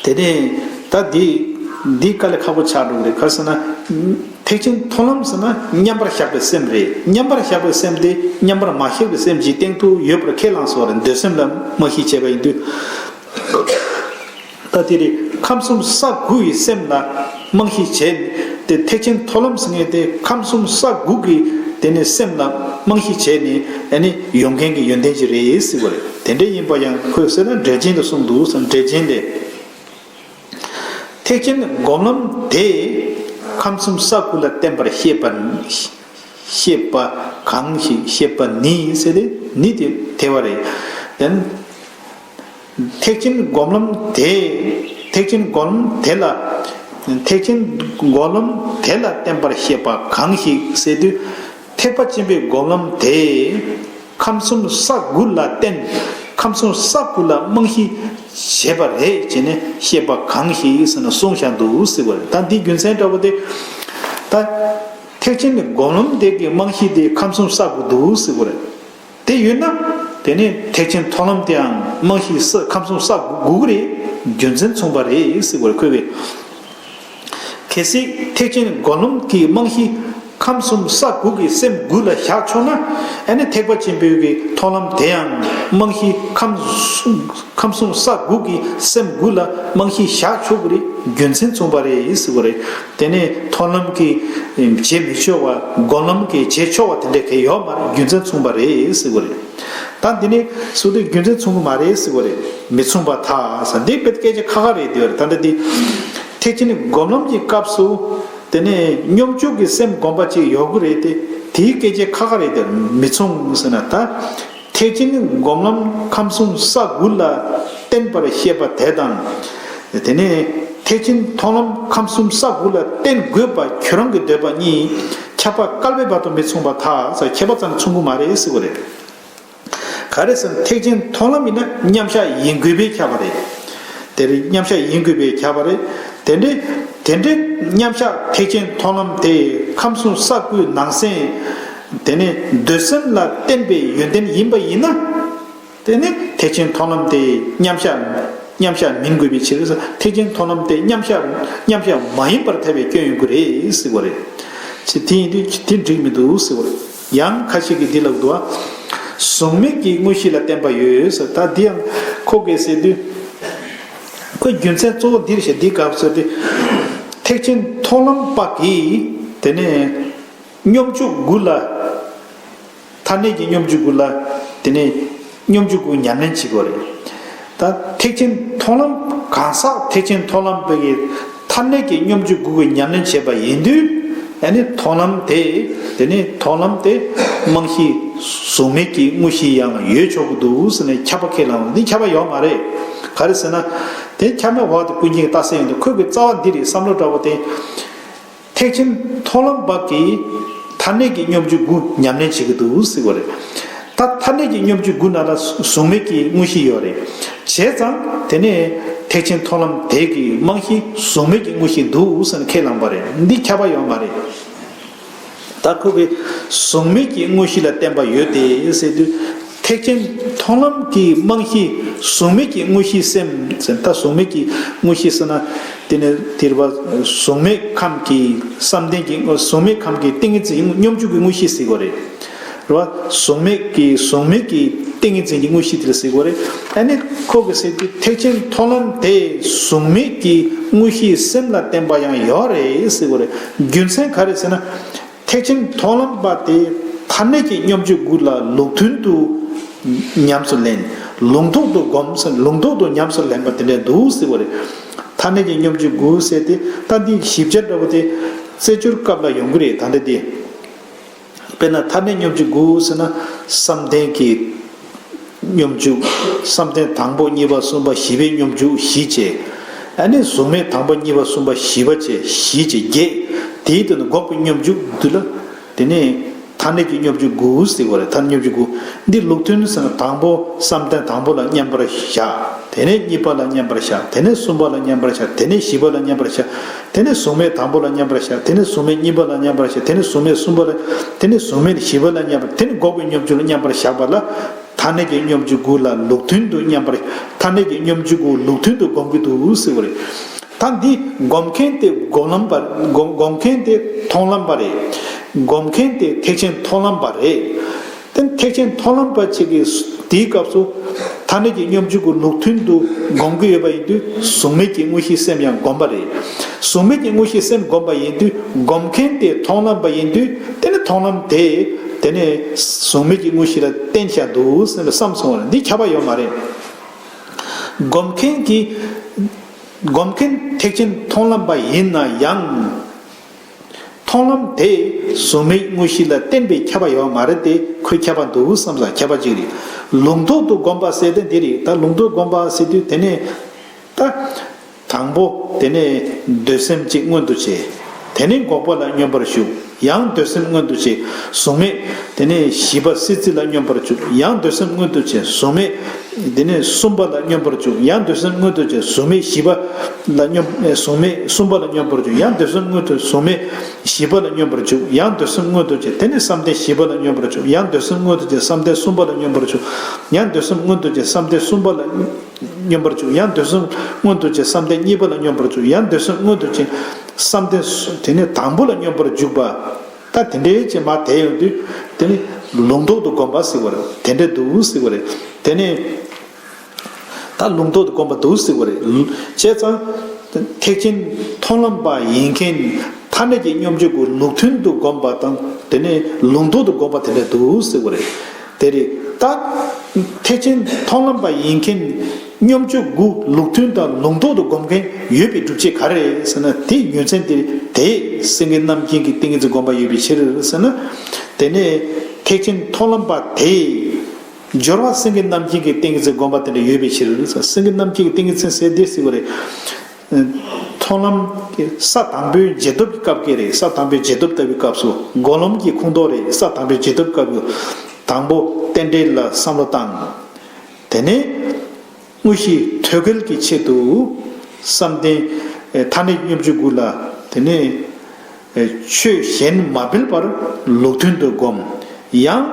དེ་ནས་ད་འདི་འདི་དཀའ་ལས་ཁག་པོ་ཆགས་འགྲོ་གི་རེད། ག་རེ་ཟེར་ན། ཐེག་ཆེན་མཐོང་ལམ་ཟེར་ན་མཉམ་པར་བཞག་པའི་སེམས་རེད། མཉམ་པར་བཞག་པའི་སེམས་དེ་མཉམ་པར་མ་བཞག་པའི་སེམས་ཀྱི་སྟེང་དུ་ཡོད་པར་ཁས་བླངས་སོ་རེད། འདོད་སེམས་ལ་རྨང་གཞི་བྱས་པ་ཡིན་དུས། ད་དེ་རེད། ཁམས་གསུམ་ས་དགུ་ཡི་སེམས་ལ་རྨང་གཞི་བྱས་ནས་དེ་ཐེག་ཆེན་མཐོང་ལམ་ཟེར་མཁན་དེ་ཁམས་གསུམ་ས་དགུ་གི་དེ་ནས་སེམས་ལ་རྨང་གཞི་བྱས་ནས་ཨ་ནི་ཡོང་མཁན་གྱི་ཡོན་ཏན་ཅིག་རེད་ཟེར་བ་རེད། དེ་འདྲ་ཡིན་པ་ཡང་ཁོས་ཟེར་ན་འགྲེལ་ཆེན་དུ་གསུངས་འདུག་ཟེར། འགྲེལ་ཆེན་དེ། ཐེག་ཆེན་སྒོམ་ལམ་དེས་ཁམས་གསུམ་ས་དགུ་ལ་བརྟེན་པར་བཤད་པ། བཤད་པ་གང་ཞིག་བཤད་པ་ནི་ཟེར་ཏེ་ནི་དེ་དེ་བ་རེད། དེ་ཐེག་ཆེན་སྒོམ་ལམ་དེ། ཐེག་ཆེན་སྒོམ་ལམ་དེ་ལ། ཐེག་ཆེན་སྒོམ་ལམ་དེ་ལ་བརྟེན་པར་བཤད་པ་གང་ཞིག་ཟེར་དུས། ཐེག་པ་ཆེན་པོའི་སྒོམ་ལམ་དེ། ཁམས་གསུམ་ས་དགུ་ལ་བརྟེན། ཁམས་གསུམ་ས་དགུ་ལ་རྨང་གཞི་བྱས་པ་རེད་ཅེས་ནས་བཤད་པ་གང་ཞིག་ཟེར་ན་གསུངས་བཞག་འདུག་ཟེར་བ་རེད། ད་འདི་རྒྱུ་མཚན་འདྲ་བོ་དེ། ད་ཐེག་ཆེན་སྒོམ་ལམ་དེ་གི་རྨང་གཞི་དེ་ཁམས་གསུམ་ས་དགུ་འདུག་ཟེར་བ་རེད། དེ་ཡོད་ན། དེ་ནས་ཐེག་ཆེན་མཐོང་ལམ་དེའང་རྨང་གཞི་ས་ཁམས་གསུམ་ས་དགུ་དགུ་རེད། རྒྱུ་མཚན་མཚུངས་པ་རེད་ཟེར་བར་འཁོད་པས། གལ་སྲིད་ཐེག་ཆེན་སྒོམ་ལམ་གྱི་རྨང་གཞི་ཁམས་གསུམ་ས་དགུ་གི་སེམས་དགུ་ལ་བཞག་ཆོག་ན། ཨ་ནི་ཐེག་པ་ཆེན་པོའི་གི་མཐོང་ལམ་དེའང་རྨང་གཞི་ཁམས་གསུམ་ཁམས་གསུམ་ས་དགུ་གི་སེམས་དགུ་ལ་རྨང་གཞི་བཞག་ཆོག་གི་རེད། རྒྱུ་མཚན་མཚུངས་པ་རེད་ཟེར་བ་རེད། དེ་ནས་མཐོང་ལམ་གྱིས་བྱེད་མི་ཆོག་པ། སྒོམ་ལམ་གྱིས་བྱེད་ཆོག་པ་དེ་འདྲ་གལ་ཡོད་མ་རེད། རྒྱུ་མཚན་མཚུངས་པ་རེད་ཟེར་བ་རེད། ད་འདི་ནས་སུ་དེ་རྒྱུ་མཚན་མཚུངས་པ་མ་རེད་ཟེར་བ་རེད། མི་མཚུངས་པར་ཐལ་ཟེར། འདི་དཔེ་སྐད་ཆ་ཁ་ཁ་རེད་དེ་བ་རེད། ད་ལྟ་འདི་ཐེག་ཆེན་སྒོམ་ལམ་གྱི་སྐབས་སུ་དེ་ནས་སྙོམས་འཇུག་གི་སེམས་སྒོམ་པ་ཅིག་ཡོད་དགོས་རེད་དེ། དེའི་སྐད་ཆ་ཁ་ཁ་རེད་དེ་མི་མཚུངས་ཟེར་ན། ད་ཐེག་ཆེན་སྒོམ་ལམ་ཁམས་གསུམ་ས་དགུ་ལ་བརྟེན་པར་བཤད་པ་དེ་དང་། དེ་ནས་ཐེག་ཆེན་མཐོང་ལམ་ཁམས་གསུམ་ས་དགུ་ལ་བརྟེན་དགོས་པ་ཁྱོད་རང་གི་འདོད་པ་གཉིས་ཁྱབ་པ་བསྐལ་པའི་བར་དུ་མི་མཚུངས་པར་ཐལ་ཟེར། ཁྱད་པར་ཙམ་མཚུངས་ཀྱི་མ་རེད་ཟེར་བ་རེད། ག་རེ་ཟེར་ན་ཐེག་ཆེན་མཐོང་ལམ་ཡིན་ན་མཉམ་གཞག་ཡིན་དགོས་པས་ཁྱབ་པ་རེད། དེ་རིང་མཉམ་གཞག་ཡིན་དགོས་པས་ཁྱབ་པ་རེད། དེ་འདྲའི་དེ་འདྲའི་མཉམ་གཞག་ཐེག་ཆེན་མཐོང་ལམ་དེ་ཁམས་གསུམ་ས་དགུའི་ནང་གསེས། དེ་ནས་འདོད་སེམས་ལ་བརྟེན་པའི་ཡོན་ཏན་ཡིན་པ་ཡིན་ན། དེ་ནི་ཐེག་ཆེན་མཐོང་ལམ་དེ་མཉམ་གཞག་མཉམ་གཞག་མིན་དགོས་པའི་ཕྱིར། ཐེག་ཆེན་མཐོང་ལམ་དེ་མཉམ་གཞག་མཉམ་གཞག་མ་ཡིན་པར་ཐལ་བའི་སྐྱོན་ཡོང་གི་རེད་ཟེར་བ་རེད། ཅེས་དེ་ཡིན་དུས་དེ་འགྲིག་མི་འདུག་ཟེར་བ་རེད། ཡང་ཁ་ཤས་ཀྱིས་འདི་ལབ་འདུག་བ། གཟུགས་མེད་ཀྱི་དངོས་གཞི་ལ་བརྟེན་པ་ཡོད་ཟེར། ད་འདི་ཡང་ཁོ་གིས་ཟེར་དུས། ཁོས་རྒྱུ་མཚན་གཙོ་བོ་འདིར་བཤད། འདི་སྐབས་ཟེར་དུས། ཐེག་ཆེན་མཐོང་ལམ་པ་གིས་དེ་ནས་སྙོམས་འཇུག་དགུ་ལ། ཐ་སྙད་ཀྱི་སྙོམས་འཇུག་དགུ་ལ། དེ་ནས་སྙོམས་འཇུག་དགུ་ཉམས་ལེན་བྱེད་དགོས་རེད། ད་ཐེག་ཆེན་མཐོང་ལམ་གང་ཟག་ཐེག་ཆེན་མཐོང་ལམ་པ་གིས་ཐ་སྙད་ཀྱི་སྙོམས་འཇུག་དགུ་གི་ཉམས་ལེན་བྱས་པ་ཡིན་དུས། ཨ་ནི་མཐོང་ལམ་དེ། དེ་ནི་མཐོང་ལམ་དེ་རྨང་གཞི་གཟུགས་མེད་ཀྱི་དངོས་གཞི་ཡང་ཡོད་ཆོག་གི་འདུག་ཟེར་ནས་ཁྱབ་པ་ཁས་བླངས། འདི་ཁྱབ་པ་ཡོད་མ་རེད། ག་རེ་ཟེར་ན། དེ་ཁྱབ་མེད་འོག་ཏུ་ཀུན་མཁྱེན་རྟགས་གསལ་ཡིན་དུས། ཁོས་གི་རྩ་བ་འདི་རེད། བསམ་བློ་འདྲ་བོ་དེ། ཐེག་ཆེན་མཐོང་ལམ་པ་གིས་ཐ་སྙད་ཀྱི་སྙོམས་འཇུག་དགུ་ཉམས་ལེན་བྱེད་ཀྱི་འདུག་ཟེར་བ་རེད། ད་ཐ་སྙད་ཀྱི་སྙོམས་འཇུག་དགུ་ནང་ལ་གཟུགས་མེད་ཀྱི་དངོས་གཞི་ཡོད་རེད། བྱས་ཙང་དེ་ནས་ཐེག་ཆེན་མཐོང་ལམ་དེ་གི་རྨང་གཞི་གཟུགས་མེད་ཀྱི་དངོས་གཞི་འདུག་ཟེར་ནས་ཁས་བླངས་པ་རེད། འདི་ཁྱབ་པ་ཡོད་མ་རེད། ད་ཁོ་གིས་གཟུགས་མེད་ཀྱི་དངོས་གཞི་ལ་བརྟེན་པ་ཡོད་དེ་ཟེར་དུས། ཐེག་ཆེན་མཐོང་ལམ་གྱི་རྨང་གཞི་གཟུགས་མེད་ཀྱི་དངོས་གཞིའི་སེམས་ཟེར། ད་གཟུགས་མེད་ཀྱི་དངོས་གཞི་ཟེར་ན། དེ་ནི་དེར་བ་གཟུགས་མེད་ཁམས་ཀྱི་བསམ་གཏན་གྱི་གཟུགས་མེད་ཁམས་ཀྱི་ཏིང་ངེ་འཛིན་སྙོམས་འཇུག་གི་དངོས་གཞི་ཟེར་དགོས་རེད། རེད་བ། གཟུགས་མེད་ཀྱི་གཟུགས་མེད་ཀྱི་ཏིང་ངེ་འཛིན་གྱི་དངོས་གཞི་དེ་ལ་ཟེར་དགོས་རེད། ཨ་ནི་ཁོ་གིས་ཟེར་དུས་ཐེག་ཆེན་མཐོང་ལམ་དེ་གཟུགས་མེད་ཀྱི་དངོས་གཞིའི་སེམས་ལ་བརྟེན་པ་ཡང་ཡོད་རེད་ཟེར་དགོས་རེད། རྒྱུ་མཚན་ག་རེ་ཟེར་ན། ཐེག་ཆེན་མཐོང་ལམ་པ་དེ་ཐ་སྙད་ཀྱི་སྙོམས་འཇུག་དགུ་ལ་ལུགས་མཐུན་དུ་ཉམས་སུ་ལེན། ལུང་རྟོགས་སུ་སྒོམ་ཟེར། ལུང་རྟོགས་སུ་ཉམས་སུ་ལེན་པ་དེ་འདྲ་འདུག་ཟེར་བ་རེད། ཐ་སྙད་ཀྱི་སྙོམས་འཇུག་དགུ་ཟེར་ཏེ། ད་འདི་ཞིབ་ཆ་འདྲ་བོ་དེ་རྩེ་སྦྱོར་སྐབས་ལ་ཡོང་གི་རེད། ད་འདི་དེ། དཔེར་ན་ཐ་སྙད་སྙོམས་འཇུག་དགུ་ཟེར་ན། བསམ་གཏན་གྱི་སྙོམས་འཇུག་བསམ་གཏན་དང་པོ་གཉིས་པ་གསུམ་པ་བཞི་པའི་སྙོམས་འཇུག་བཞི་བྱས། ཨ་ནི་གཟུགས་མེད་དང་པོ་གཉིས་པ་གསུམ་པ་བཞི་པ་བྱས། བཞི་བྱས་བརྒྱད། དེའི་སྟེང་དུ་འགོག་པའི་སྙོམས་འཇུག་འདི་ལ། དེ་ནས་ཐ་སྙད་ཀྱི་སྙོམས་འཇུག་དགུ་ཟེར་བ་རེད། ཐ་སྙད་སྙོམས་འཇུག་དགུ། འདི་ལུགས་མཐུན་ཟེར་ན། དང་པོ་བསམ་གཏན་དང་པོ་ལ་མཉམ་པར་བཞག་དེ་ནས་གཉིས་པ་ལ་མཉམ་པར་བཞག་དེ་ནས་གསུམ་པ་ལ་མཉམ་པར་བཞག་དེ་ནས་བཞི་པ་ལ་མཉམ་པར་བཞག་དེ་ནས་གཟུགས་མེད་དང་པོ་ལ་མཉམ་པར་བཞག་དེ་ནས་གཟུགས་མེད་གཉིས་པ་ལ་མཉམ་པར་བཞག་དེ་ནས་གཟུགས་མེད་གསུམ་པ་ལ། དེ་ནས་གཟུགས་མེད་བཞི་པ་ལ་མཉམ་པར། དེ་ནས་འགོག་པའི་སྙོམས་འཇུག་ལ་མཉམ་པར་བཞག་པ་ལ། ཐ་སྙད་ཀྱི་སྙོམས་འཇུག་དགུ་ལ་ལུགས་མཐུན་དུ་མཉམ་པར། ཐ་སྙད་ཀྱི་སྙོམས་འཇུག་དགུ་ལུགས་མཐུན་དུ་སྒོམ་གྱི་འདུག་ཟེར་བ་རེད། ད་འདི་སྒོམ་མཁན་དེ་སྒོམ་ལམ་པ། སྒོམ་སྒོམ་མཁན་དེ་མཐོང་ལམ་པ་རེད། སྒོམ་མཁན་དེ་ཐེག་ཆེན་མཐོང་ལམ་པ་རེད། དེ་ཐེག་ཆེན་མཐོང་ལམ་པ་ཅིག་གིས་དེའི་སྐབས་སུ་ཐ་ ཐ་སྙད་ཀྱི་སྙོམས་འཇུག་གི་ལུགས་མཐུན་དུ་སྒོམ་གྱི་ཡོད་པ་ཡིན་དུས་གཟུགས་མེད་ཀྱི་དངོས་གཞིའི་སེམས་ཡང་སྒོམ་པ་རེད། གཟུགས་མེད་ཀྱི་དངོས་གཞིའི་སེམས་སྒོམ་པ་ཡིན་དུས་སྒོམ་མཁན་དེ་མཐོང་ལམ་པ་ཡིན་དུས་དེ་ནི་མཐོང་ལམ་དེ་དེ་ནི་གཟུགས་མེད་ཀྱི་དངོས་གཞི་ལ་བརྟེན་བཞག་འདུག་ཟེར་ནས་བསམ་སོང་བ་རེད། འདི་ཁྱབ་པ་ཡོད་མ་རེད། སྒོམ་མཁན་གྱི་སྒོམ་མཁན་ཐེག་ཆེན་མཐོང་ལམ་པ་ཡིན་ན་ཡང་། མཐོང་ལམ་དེ་གཟུགས་མེད་དངོས་གཞི་ལ་བརྟེན་པའི་ཁྱབ་པ་ཡོད་མ་རེད་དེ། ཁོའི་ཁྱབ་པ་འདུག་བསམ་ས་ཁྱབ་པ་གཅིག་རེད། ལུགས་ལྡོག་ཏུ་སྒོམ་པ་ཟེར་དེ་འདི་རེད། ད་ལུགས་ལྡོག་སྒོམ་པ་ཟེར་དུས་དེ་ནས་ད་དང་པོ་དེ་ནས་འདོད་སེམས་གཅིག་མངོན་དུ་བྱས། དེ་ནས་འགོག་པ་ལ་སྙོམས་པར་ཞུགས། ཡང་འདོད་སེམས་མངོན་དུ་བྱས། གཟུགས་མེད་དེ་ནས་བཞི་པ་སྲིད་རྩེ་ལ་སྙོམས་པར་ཞུགས། ཡང་འདོད་སེམས་མངོན་དུ་བྱས། གཟུགས་མེད་དེ་ནས་གསུམ་པ་ལ་སྙོམས་པར་འཇུག། ཡང་འདོད་སེམས་མངོན་དུ་བྱས། གཟུགས་མེད་བཞི་པ་ལ་སྙོམས། ཨེ། གཟུགས་མེད་གསུམ་པ་ལ་སྙོམས་པར་འཇུག། ཡང་འདོད་སེམས་མངོན་དུ། གཟུགས་མེད་བཞི་པ་ལ་སྙོམས་པར་འཇུག། ཡང་འདོད་སེམས་མངོན་དུ་བྱས། དེ་ནས་བསམ་གཏན་བཞི་པ་ལ་སྙོམས་པར་འཇུག། ཡང་འདོད་སེམས་མངོན་དུ་བྱས། བསམ་གཏན་གསུམ་པ་ལ་སྙོམས་པར་འཇུག། ཡང་འདོད་སེམས་མངོན་དུ་བྱས། བསམ་གཏན་གསུམ་པ་ལ་སྙོམས་པར་འཇུག། ཡང་འདོད་སེམས་མངོན་དུ་བྱས། བསམ་གཏན་གཉིས་པ་ལ་སྙོམས་པར་འཇུག། ཡང་འདོད་སེམས་མངོན་དུ་བྱས། བསམ་གཏན་དེ་ནས་དང་པོ་ལ་སྙོམས་པར་འཇུག་པ། ད་དེ་འདྲའི་ཅིག་མར་དེད་ཡོང་དུས་དེ་ནི་ལུགས་ལྡོག་ཏུ་སྒོམ་པ་ཟེར་བ་རེད། དེ་འདྲ་འདུག་ཟེར་བ་རེད། དེ་ནི་ད་ལུགས་ལྡོག་ཏུ་སྒོམ་པ་འདུག་ཟེར་བ་རེད། བྱས་ཙང་ཐེག་ཆེན་མཐོང་ལམ་པ་ཡིན་མཁན་ཐ་སྙད་ཀྱི་སྙོམས་འཇུག་གི་ལུགས་མཐུན་དུ་སྒོམ་པ་དང་དེ་ནི་ལུགས་ལྡོག་ཏུ་སྒོམ་པ་དེ་འདྲ་འདུག་ཟེར་བ་རེད། དེ་རེད། ད་ཐེག་ཆེན་མཐོང་ལམ་པ་ཡིན་མཁན་སྙོམས་འཇུག་དགུ་ལུགས་མཐུན་དང་ལུགས་ལྡོག་ཏུ་སྒོམ་མཁན་ཡོད་པའི་སྒྲུབ་བྱེད་ག་རེ་རེད་ཟེར་ན། དེའི་ཡོན་ཚན་དེ་དེ་སེང་གེ་རྣམ་བསྒྱིངས་ཀྱི་ཏིང་ངེ་འཛིན་སྒོམ་པ་ཡོད་པའི་ཕྱིར་ཟེར་ན། དེ་ནས་ཐེག་ཆེན་མཐོང་ལམ་པ་དེས་སྦྱོར་བ་སེང་གེ་རྣམ་བསྒྱིངས་ཀྱི་ཏིང་ངེ་འཛིན་སྒོམ་པ་དེ་འདྲ་ཡོད་པའི་ཕྱིར་ཟེར། སེང་གེ་རྣམ་བསྒྱིངས་ཀྱི་ཏིང་ངེ་འཛིན་ཟེར་དེ་ཟེར་བ་རེད། མཐོང་ལམ་གྱི་ས་དང་པོའི་རྗེས་ཐོབ་ཀྱི་སྐབས་ཀྱི་རེད། ས་དང་པོའི་རྗེས་ཐོབ་ལྟ་བུའི་སྐབས་སུ་སྒོམ་ལམ་གྱི་ཁོངས་གཏོགས་རེད། ས་དང་པོའི་རྗེས་ཐོབ་སྐབས་ཀྱི་དང་པོ་རྟེན་འབྲེལ་ལ་བསམ་བློ་བཏང་། དེ་ནས་དངོས་གཞི་ཐོད་རྒལ་གྱི་ཆེད་དུ་བསམ་གཏན་ཐ་སྙད་སྙོམས་འཇུག་དགུ་ལ་དེ་ནས་ཆོས་གཞན་མ་འཕེལ་བར་ལུགས་མཐུན་དུ་སྒོམ། ཡང་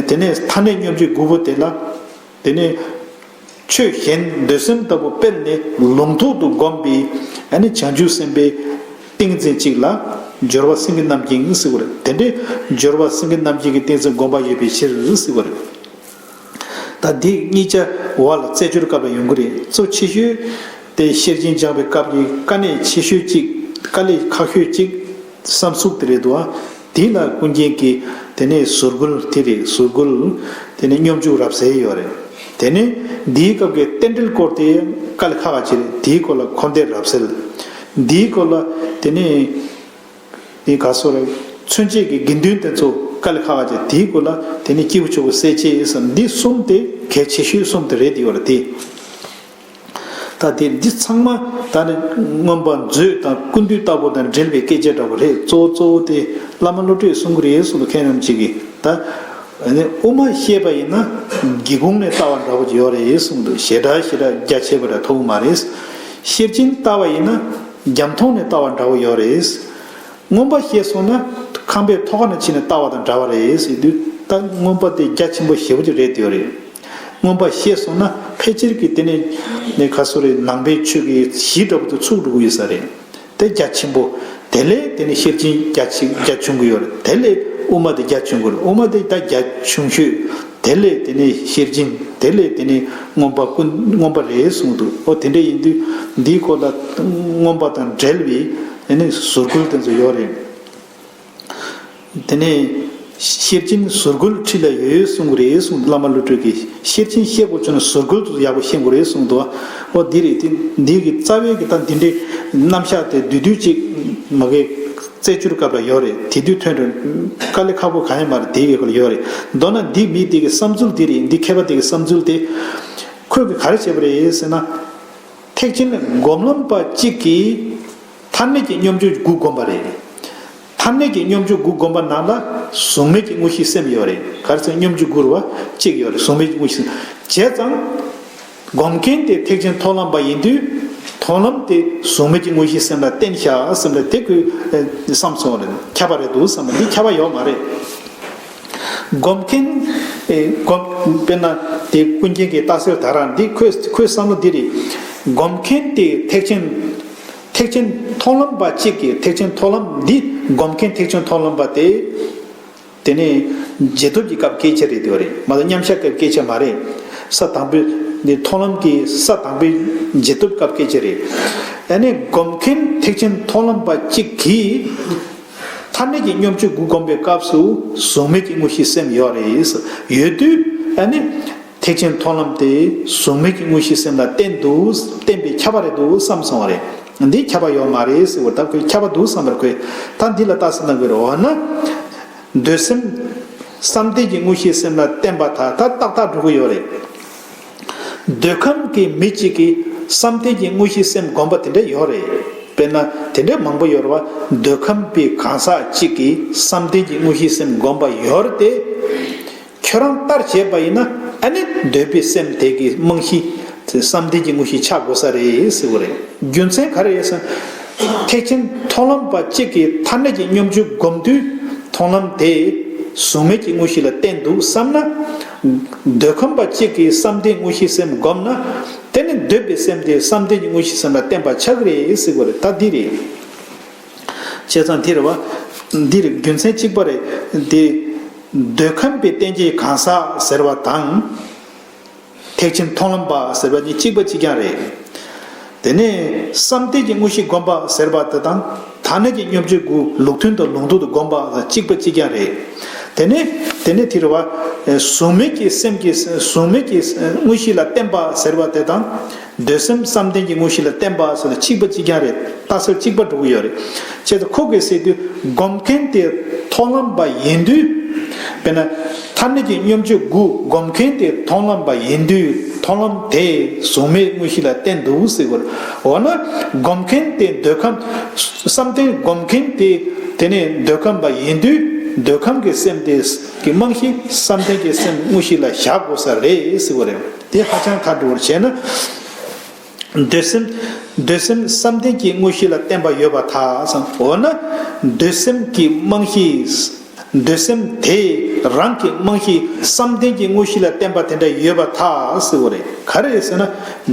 དེ་ནས་ཐ་སྙད་སྙོམས་འཇུག་དགུ་པོ་དེ་ལ། དེ་ནས་ཆོས་གཞན་འདོད་སེམས་ལྟ་བུ་སྤེལ་ནས་ལུགས་ལྡོག་ཏུ་བསྒོམས་པའི་ཨ་ནི་བྱང་ཆུབ་སེམས་དཔའི་ཏིང་འཛིན་གཅིག་ལ་སྦྱོར་བ་སེང་གེ་རྣམ་བསྒྱིངས་ཟེར་བ་རེད། དེ་འདྲའི་སྦྱོར་བ་སེང་གེ་རྣམ་བསྒྱིངས་ཀྱི་ཏིང་འཛིན་སྒོམ་པ་ཡོད་པའི་ཕྱིར་ཟེར་བ་རེད། ད་འདི་གཉིས་ཆ་འོག་ལ་རྩད་གཅོད་སྐབས་ལ་ཡོང་གི་རེད། གཙོ་ཆེ་ཤོས་དེ་ཤེར་ཕྱིན་སྦྱངས་པའི་སྐབས་ཀྱི་དཀའ་གནད་ཆེ་ཤོས་གཅིག་དཀའ་ལས་ཁག་ཤོས་གཅིག་བསམ་ཚུལ་དེ་རེད་འདུག་ཨ། དེ་ལ་ཀུན་མཁྱེན་གྱིས་དེ་ནས་ཟུར་རྒོལ་དེ་རེད། ཟུར་རྒོལ་དེ་ནས་སྙོམས་འཇུག་རབ་གསལ་ཡོད་རེད། དེ་ནས་འདིའི་སྐབས་ཀྱི་རྟེན་འབྲེལ་སྐོར་དེ་དཀའ་ལས་ཁག་ཁག་ཅིག་རེད། དེའི་སྐོར་ལ་འཁོར་འདས་རབ་གསལ། འདིའི་སྐོར་ལ་དེ་ནས་དེ་ག་སོ་རེད། མཚོན་བྱེད་ཀྱི་དགེ་འདུན་དེ་ཚོ་དཀའ་ལས་ཁག་ཁག་ཅིག་དེའི་སྐོར་ལ་དེ་ནས་སྐྱེས་བུ་མཆོག་གི་གསལ་བྱེད་ཟེར། འདི་གསུམ་དེ་གལ་ཆེ་ཤོས་གསུམ་དེ་རེད་ཡོད་རེད་དེ། ད་དེ་འདི་ཚང་མ་ད་ནི་མངོན་པ་མཛོད་དང་ཀུན་བཏུས་ལྟ་བུ་དང་འབྲེལ་བའི་སྐད་ཆ་འདྲ་བོ་རེད། གཙོ་བོ་གཙོ་བོ་དེ་བླ་མ་བློ་གྲོས་གསུང་གི་རེད་གསུང་གི། མཁན་རྣམས་ཅིག་གིས་ད་ཨ་ནི་དབུ་མ་བཤད་པ་ཡིན་ན་སྒེའུ་ཁུང་ནས་ལྟ་བ་འདྲ་བོ་ཅིག་ཡོད་རེད་གསུང་འདུག་ཞེ་དྲག་ཞེ་དྲག་རྒྱ་ཆེ་བ་འདྲ་མཐོང་གི་མ་རེད། ཤེར་ཕྱིན་ལྟ་བ་ཡིན་ན་རྒྱ་མཐོང་ནས་ལྟ་བ་འདྲ་བོ་ཡོད་རེད། མངོན་པ་བཤད་སོང་ན་ཁང་པའི་ཐོག་ཁ་ནས་ཕྱིན་ནས་ལྟ་བ་དང་འདྲ་བ་རེད་ཟེར་དུས། ད་མངོན་པ་དེ་རྒྱ་ཆེན་པོ་ཞེ་པོ་ཅིག་རེད་དེ་ཡོད་རེད། མངོན་པ་བཤད་སོང་ན་ཕལ་ཆེར་གྱི་དེ་ནས་ནས་ག་སོ་རེད། ནང་པའི་ཆོས་ཀྱི་གཞི་འདྲ་པོ་དེ་ཚུགས་འགྲོ་གི་ཡོད་ས་རེད། དེ་རྒྱ་ཆེན་པོ། དེ་ལས་དེ་ནས་ཤེར་ཕྱིན་རྒྱ་ཆེ་རྒྱ་ཆུང་གི་ཡོད་རེད། དེ་ལས་དབུ་མ་དེ་རྒྱ་ཆུང་གི་རེད། དབུ་མ་དེ་ད་རྒྱ་ཆུང་ཤོས། དེ་ལས་དེ་ནས་ཤེར་ཕྱིན། དེ་ལས་དེ་ནས་མངོན་པ་ཀུན་མངོན་པ་རེད་གསུངས་འདུག་ཨོ་དེ་འདྲ་ཡིན་དུས་འདིའི་སྐོར་ལ་མངོན་པ་དང་འབྲེལ་བའི་དེ་ནས་ཟུར་བཀོལ་དེ་ཚོ་ཡོད་རེད། དེ་ནས་ཤེར་ཕྱིན་ཟུར་བཀོལ་ཁྲིད་ལ་ཡོད་གསུངས་རེད་གསུངས། བླ་མ་བློ་གྲོས་ཀྱིས་ཤེར་ཕྱིན་བཤད་དགོས་བྱུང་ན་ཟུར་བཀོལ་དུ་ཡག་པོ་ཤེས་དགོས་རེད་གསུངས་འདུག་ཨོ་འདི་རེད། དེ་འདི་གི་རྩ་བའི་གི་ད་འདི་འདྲའི་རྣམ་གཞག་དེ་བསྡུས་བསྡུས་ཅིག་མ་གི་རྩད་གཅོད་སྐབས་ལ་ཡོད་རེད། དེ་དུས་ཐོན་རེད། དཀའ་ལས་ཁག་པོ་གང་ཡང་མ་རེད། དེ་གི་སྐོར་ལ་ཡོད་རེད། མདོར་ན་འདི་མི་དེ་གི་བསམ་ཚུལ་འདི་རེད། འདི་མཁས་པ་དེ་གི་བསམ་ཚུལ་དེ་ཁོས་གི་ག་རེ་བྱས་པ་རེད་ཟེར་ན། ཐེག་ཆེན་སྒོམ་ལམ་པ་གཅིག་གིས་ཐ་སྙད་ཀྱི་སྙོམས་འཇུག་དགུ་བསྒོམས་པ་རེད། ཐ་སྙད་ཀྱི་སྙོམས་འཇུག་དགུ་བསྒོམས་པ་ནང་ལ་གཟུགས་མེད་ཀྱི་དངོས་གཞིའི་སེམས་ཡོད་རེད། ག་རེ་ཟེར་སྙོམས་འཇུག་དགུ་རུ་བ་གཅིག་ཡོད་རེད། གཟུགས་མེད་ཀྱི་དངོས་གཞིའི་སེམས། བྱས་ཙང་སྒོམ་མཁན་དེ་ཐེག་ཆེན་མཐོང་ལམ་པ་ཡིན་དུས་མཐོང་ལམ་དེ་གཟུགས་མེད་ཀྱི་དངོས་གཞིའི་སེམས་ལ་བརྟེན་བཞག་བསམ་པ་དེ་ཁོས་བསམ་སོང་རེད། ཁྱབ་པ་རེད་འདུག་བསམ་པ་འདི་ཁྱབ་པ་ཡོད་མ་རེད། སྒོམ་མཁན། ཨེ། སྒོམ། དཔེར་ན་དེ་ཀུན་མཁྱེན་གྱི་རྟགས་གསལ་ད་རང་འདི་ཁོས་ཁོའི་བསམ་བློ་འདི་རེད། སྒོམ་མཁན་དེ་ཐེག་ཆེན། ཐེག་ཆེན་མཐོང་ལམ་པ་གཅིག་གིས་ཐེག་ཆེན་མཐོང་ལམ་འདི་སྒོམ་མཁན་ཐེག་ཆེན་མཐོང་ལམ་པ་དེ། དེ་ནས་རྗེས་ཐོབ་ཀྱི་སྐབས་སྐད་ཆ་རེད་དེ་བ་རེད། མ་གཏོགས་མཉམ་བཞག་སྐབས་སྐད་ཆ་མ་རེད། ས་དང་པོའི་ འདི་མཐོང་ལམ་གྱི་ས་དང་པོའི་འབྱེད་སྟོབས་སྐབས་སྐད་ཅིག་རེད། ཨ་ནི་སྒོམ་མཁན་ཐེག་ཆེན་མཐོང་ལམ་པ་གཅིག་གིས་མཐར་གནས་ཀྱི་སྙོམས་འཇུག་དགུ་བསྒོམ་པའི་སྐབས་སུ་གཟུགས་མེད་ཀྱི་དངོས་གཞིའི་སེམས་ཡོད་རེད། ཡོད་དུས་ཨ་ནི་ཐེག་ཆེན་མཐོང་ལམ་དེ་གཟུགས་མེད་ཀྱི་དངོས་གཞིའི་སེམས་ལ་བརྟེན་འདུག་བརྟེན་པས་ཁྱབ་པ་རེད་འདུག་བསམ་སོང་བ་རེད། འདི་ཁྱབ་པ་ཡོད་མ་རེད་ཟེར་བ་ད་ཁོས་ཁྱབ་པ་འདུག་བསམ་པར་ཁོས་ད་འདི་ལ་རྟགས་གསལ་གནང་དགོས་རེད། འོ་ན། འདོད་སེམས། བསམ་གཏན་གྱི་དངོས་གཞིའི་སེམས་ལ་བརྟེན་པ་དག་ད་ཏག་ཏག་འགྲོ་གི་ཡོད་རེད། འདོད་ཁམས་ཀྱི་མི་གཅིག་གིས་བསམ་གཏན་གྱི་དངོས་གཞིའི་སེམས་བསྒོམ་པ་དེ་འདྲ་ཡོད་རེད། དཔེར་ན་དེ་འདྲ་མང་པོ་ཡོད་རེད་བ། འདོད་ཁམས་པའི་གང་ཟག་གཅིག་གིས་བསམ་གཏན་གྱི་དངོས་གཞིའི་སེམས་བསྒོམ་པ་ཡོད་རེད་དེ། ཁྱོད་རང་ལྟར་བྱས་པ་ཡིན་ན་ཨ་ནི་འདོད་པའི་སེམས་དེ་གི་རྨང་གཞི་བསམ་གཏན་གྱི་དངོས་གཞི་ཆགས་དགོས་ས་རེད་ཟེར་བ་རེད། རྒྱུ་མཚན་ག་རེ་རེད་ཟེར་ན། ཐེག་ཆེན་མཐོང་ལམ་པ་གཅིག་གིས་མཐར་གནས་ཀྱི་སྙོམས་འཇུག་བསྒོམ་དུས་མཐོང་ལམ་དེ་གཟུགས་མེད་ཀྱི་དངོས་གཞི་ལ་བརྟེན་འདུག་བསམ་ན། འདོད་ཁམས་པ་གཅིག་གིས་བསམ་གཏན་དངོས་གཞིའི་སེམས་བསྒོམ་ན། དེ་ནི་འདོད་པའི་སེམས་དེ་བསམ་གཏན་གྱི་དངོས་གཞིའི་སེམས་ལ་བརྟེན་པ་ཆགས་ཀྱི་རེད་ཟེར་བ་རེད། ད་འདི་རེད། བྱས་ཙང་འདི་རེད་བ། འདི་རེད། རྒྱུ་མཚན་གཅིག་པ་རེད། འདི། འདོད་ཁམས་པའི་རྟེན་ཅན་གང་ཟག་ཟེར་བ་དང་། ཐེག་ཆེན་མཐོང་ལམ་པ་ཟེར་བ་གཉིས་གཅིག་པ་གཅིག་རྐྱང་རེད། དེ་ནས་བསམ་གཏན་གྱི་དངོས་གཞི་བསྒོམ་པ་ཟེར་བ་དེ་དང་མཐར་གནས་ཀྱི་སྙོམས་འཇུག་དགུ་ལུགས་མཐུན་དང་ལུང་རྟོག་ཏུ་བསྒོམ་པ་གཅིག་པ་གཅིག་རྐྱང་རེད། དེ་ནས་དེ་ནས་དེ་རེད་བ། གཟུགས་མེད་ཀྱི་སེམས་ཀྱི་གཟུགས་མེད་ཀྱི་དངོས་གཞི་ལ་བརྟེན་པ་ཟེར་བ་དེ་དང་། འདོད་སེམས་བསམ་གཏན་གྱི་དངོས་གཞི་ལ་བརྟེན་པ་ཟེར་ན་གཅིག་པ་གཅིག་རྐྱང་རེད། རྟགས་གསལ་གཅིག་པ་འགྲོ་གི་ཡོད་རེད། བྱས་ཙང་ཁོ་གིས་ཟེར་དུས་སྒོམ་མཁན་དེ་མཐོང་ལམ་པ་ཡིན་དུས། དཔེར་ན། མཐར་གནས་ཀྱི་སྙོམས་འཇུག་དགུ་སྒོམ་མཁན་དེ་མཐོང་ལམ་པ་ཡིན་དུས་མཐོང་ལམ་དེ་གཟུགས་མེད་དངོས་གཞི་ལ་བརྟེན་འདུག་ཟེར་བར། འོ་ན། སྒོམ་མཁན་དེ་འདོད་ཁམས། བསམ་གཏན་སྒོམ་མཁན་དེ་དེ་ནས་འདོད་ཁམས་པ་ཡིན་དུས་འདོད་ཁམས་ཀྱི་སེམས་དེ་གི་རྨང་གཞི་བསམ་གཏན་གྱི་སེམས་དངོས་གཞི་ལ་བཞག་དགོས་ས་རེད་ཟེར་བ་རེད། དེ་ཧ་ཅང་ཐལ་འགྲོ་བར་བྱས་ན། འདོད་སེམས། འདོད་སེམས་བསམ་གཏན་གྱི་དངོས་གཞི་ལ་བརྟེན་པ་ཡོད་པར་ཐལ་ཟེར། འོ་ན། འདོད་སེམས་ཀྱི་རྨང་གཞི། འདོད་སེམས་དེ་རང་གི་རྨང་གཞི་བསམ་གཏན་གྱི་དངོས་གཞི་ལ་བརྟེན་པ་དེ་འདྲ་ཡོད་པར་ཐལ་ཟེར་བ་རེད། ག་རེ་རེད་ཟེར་ན།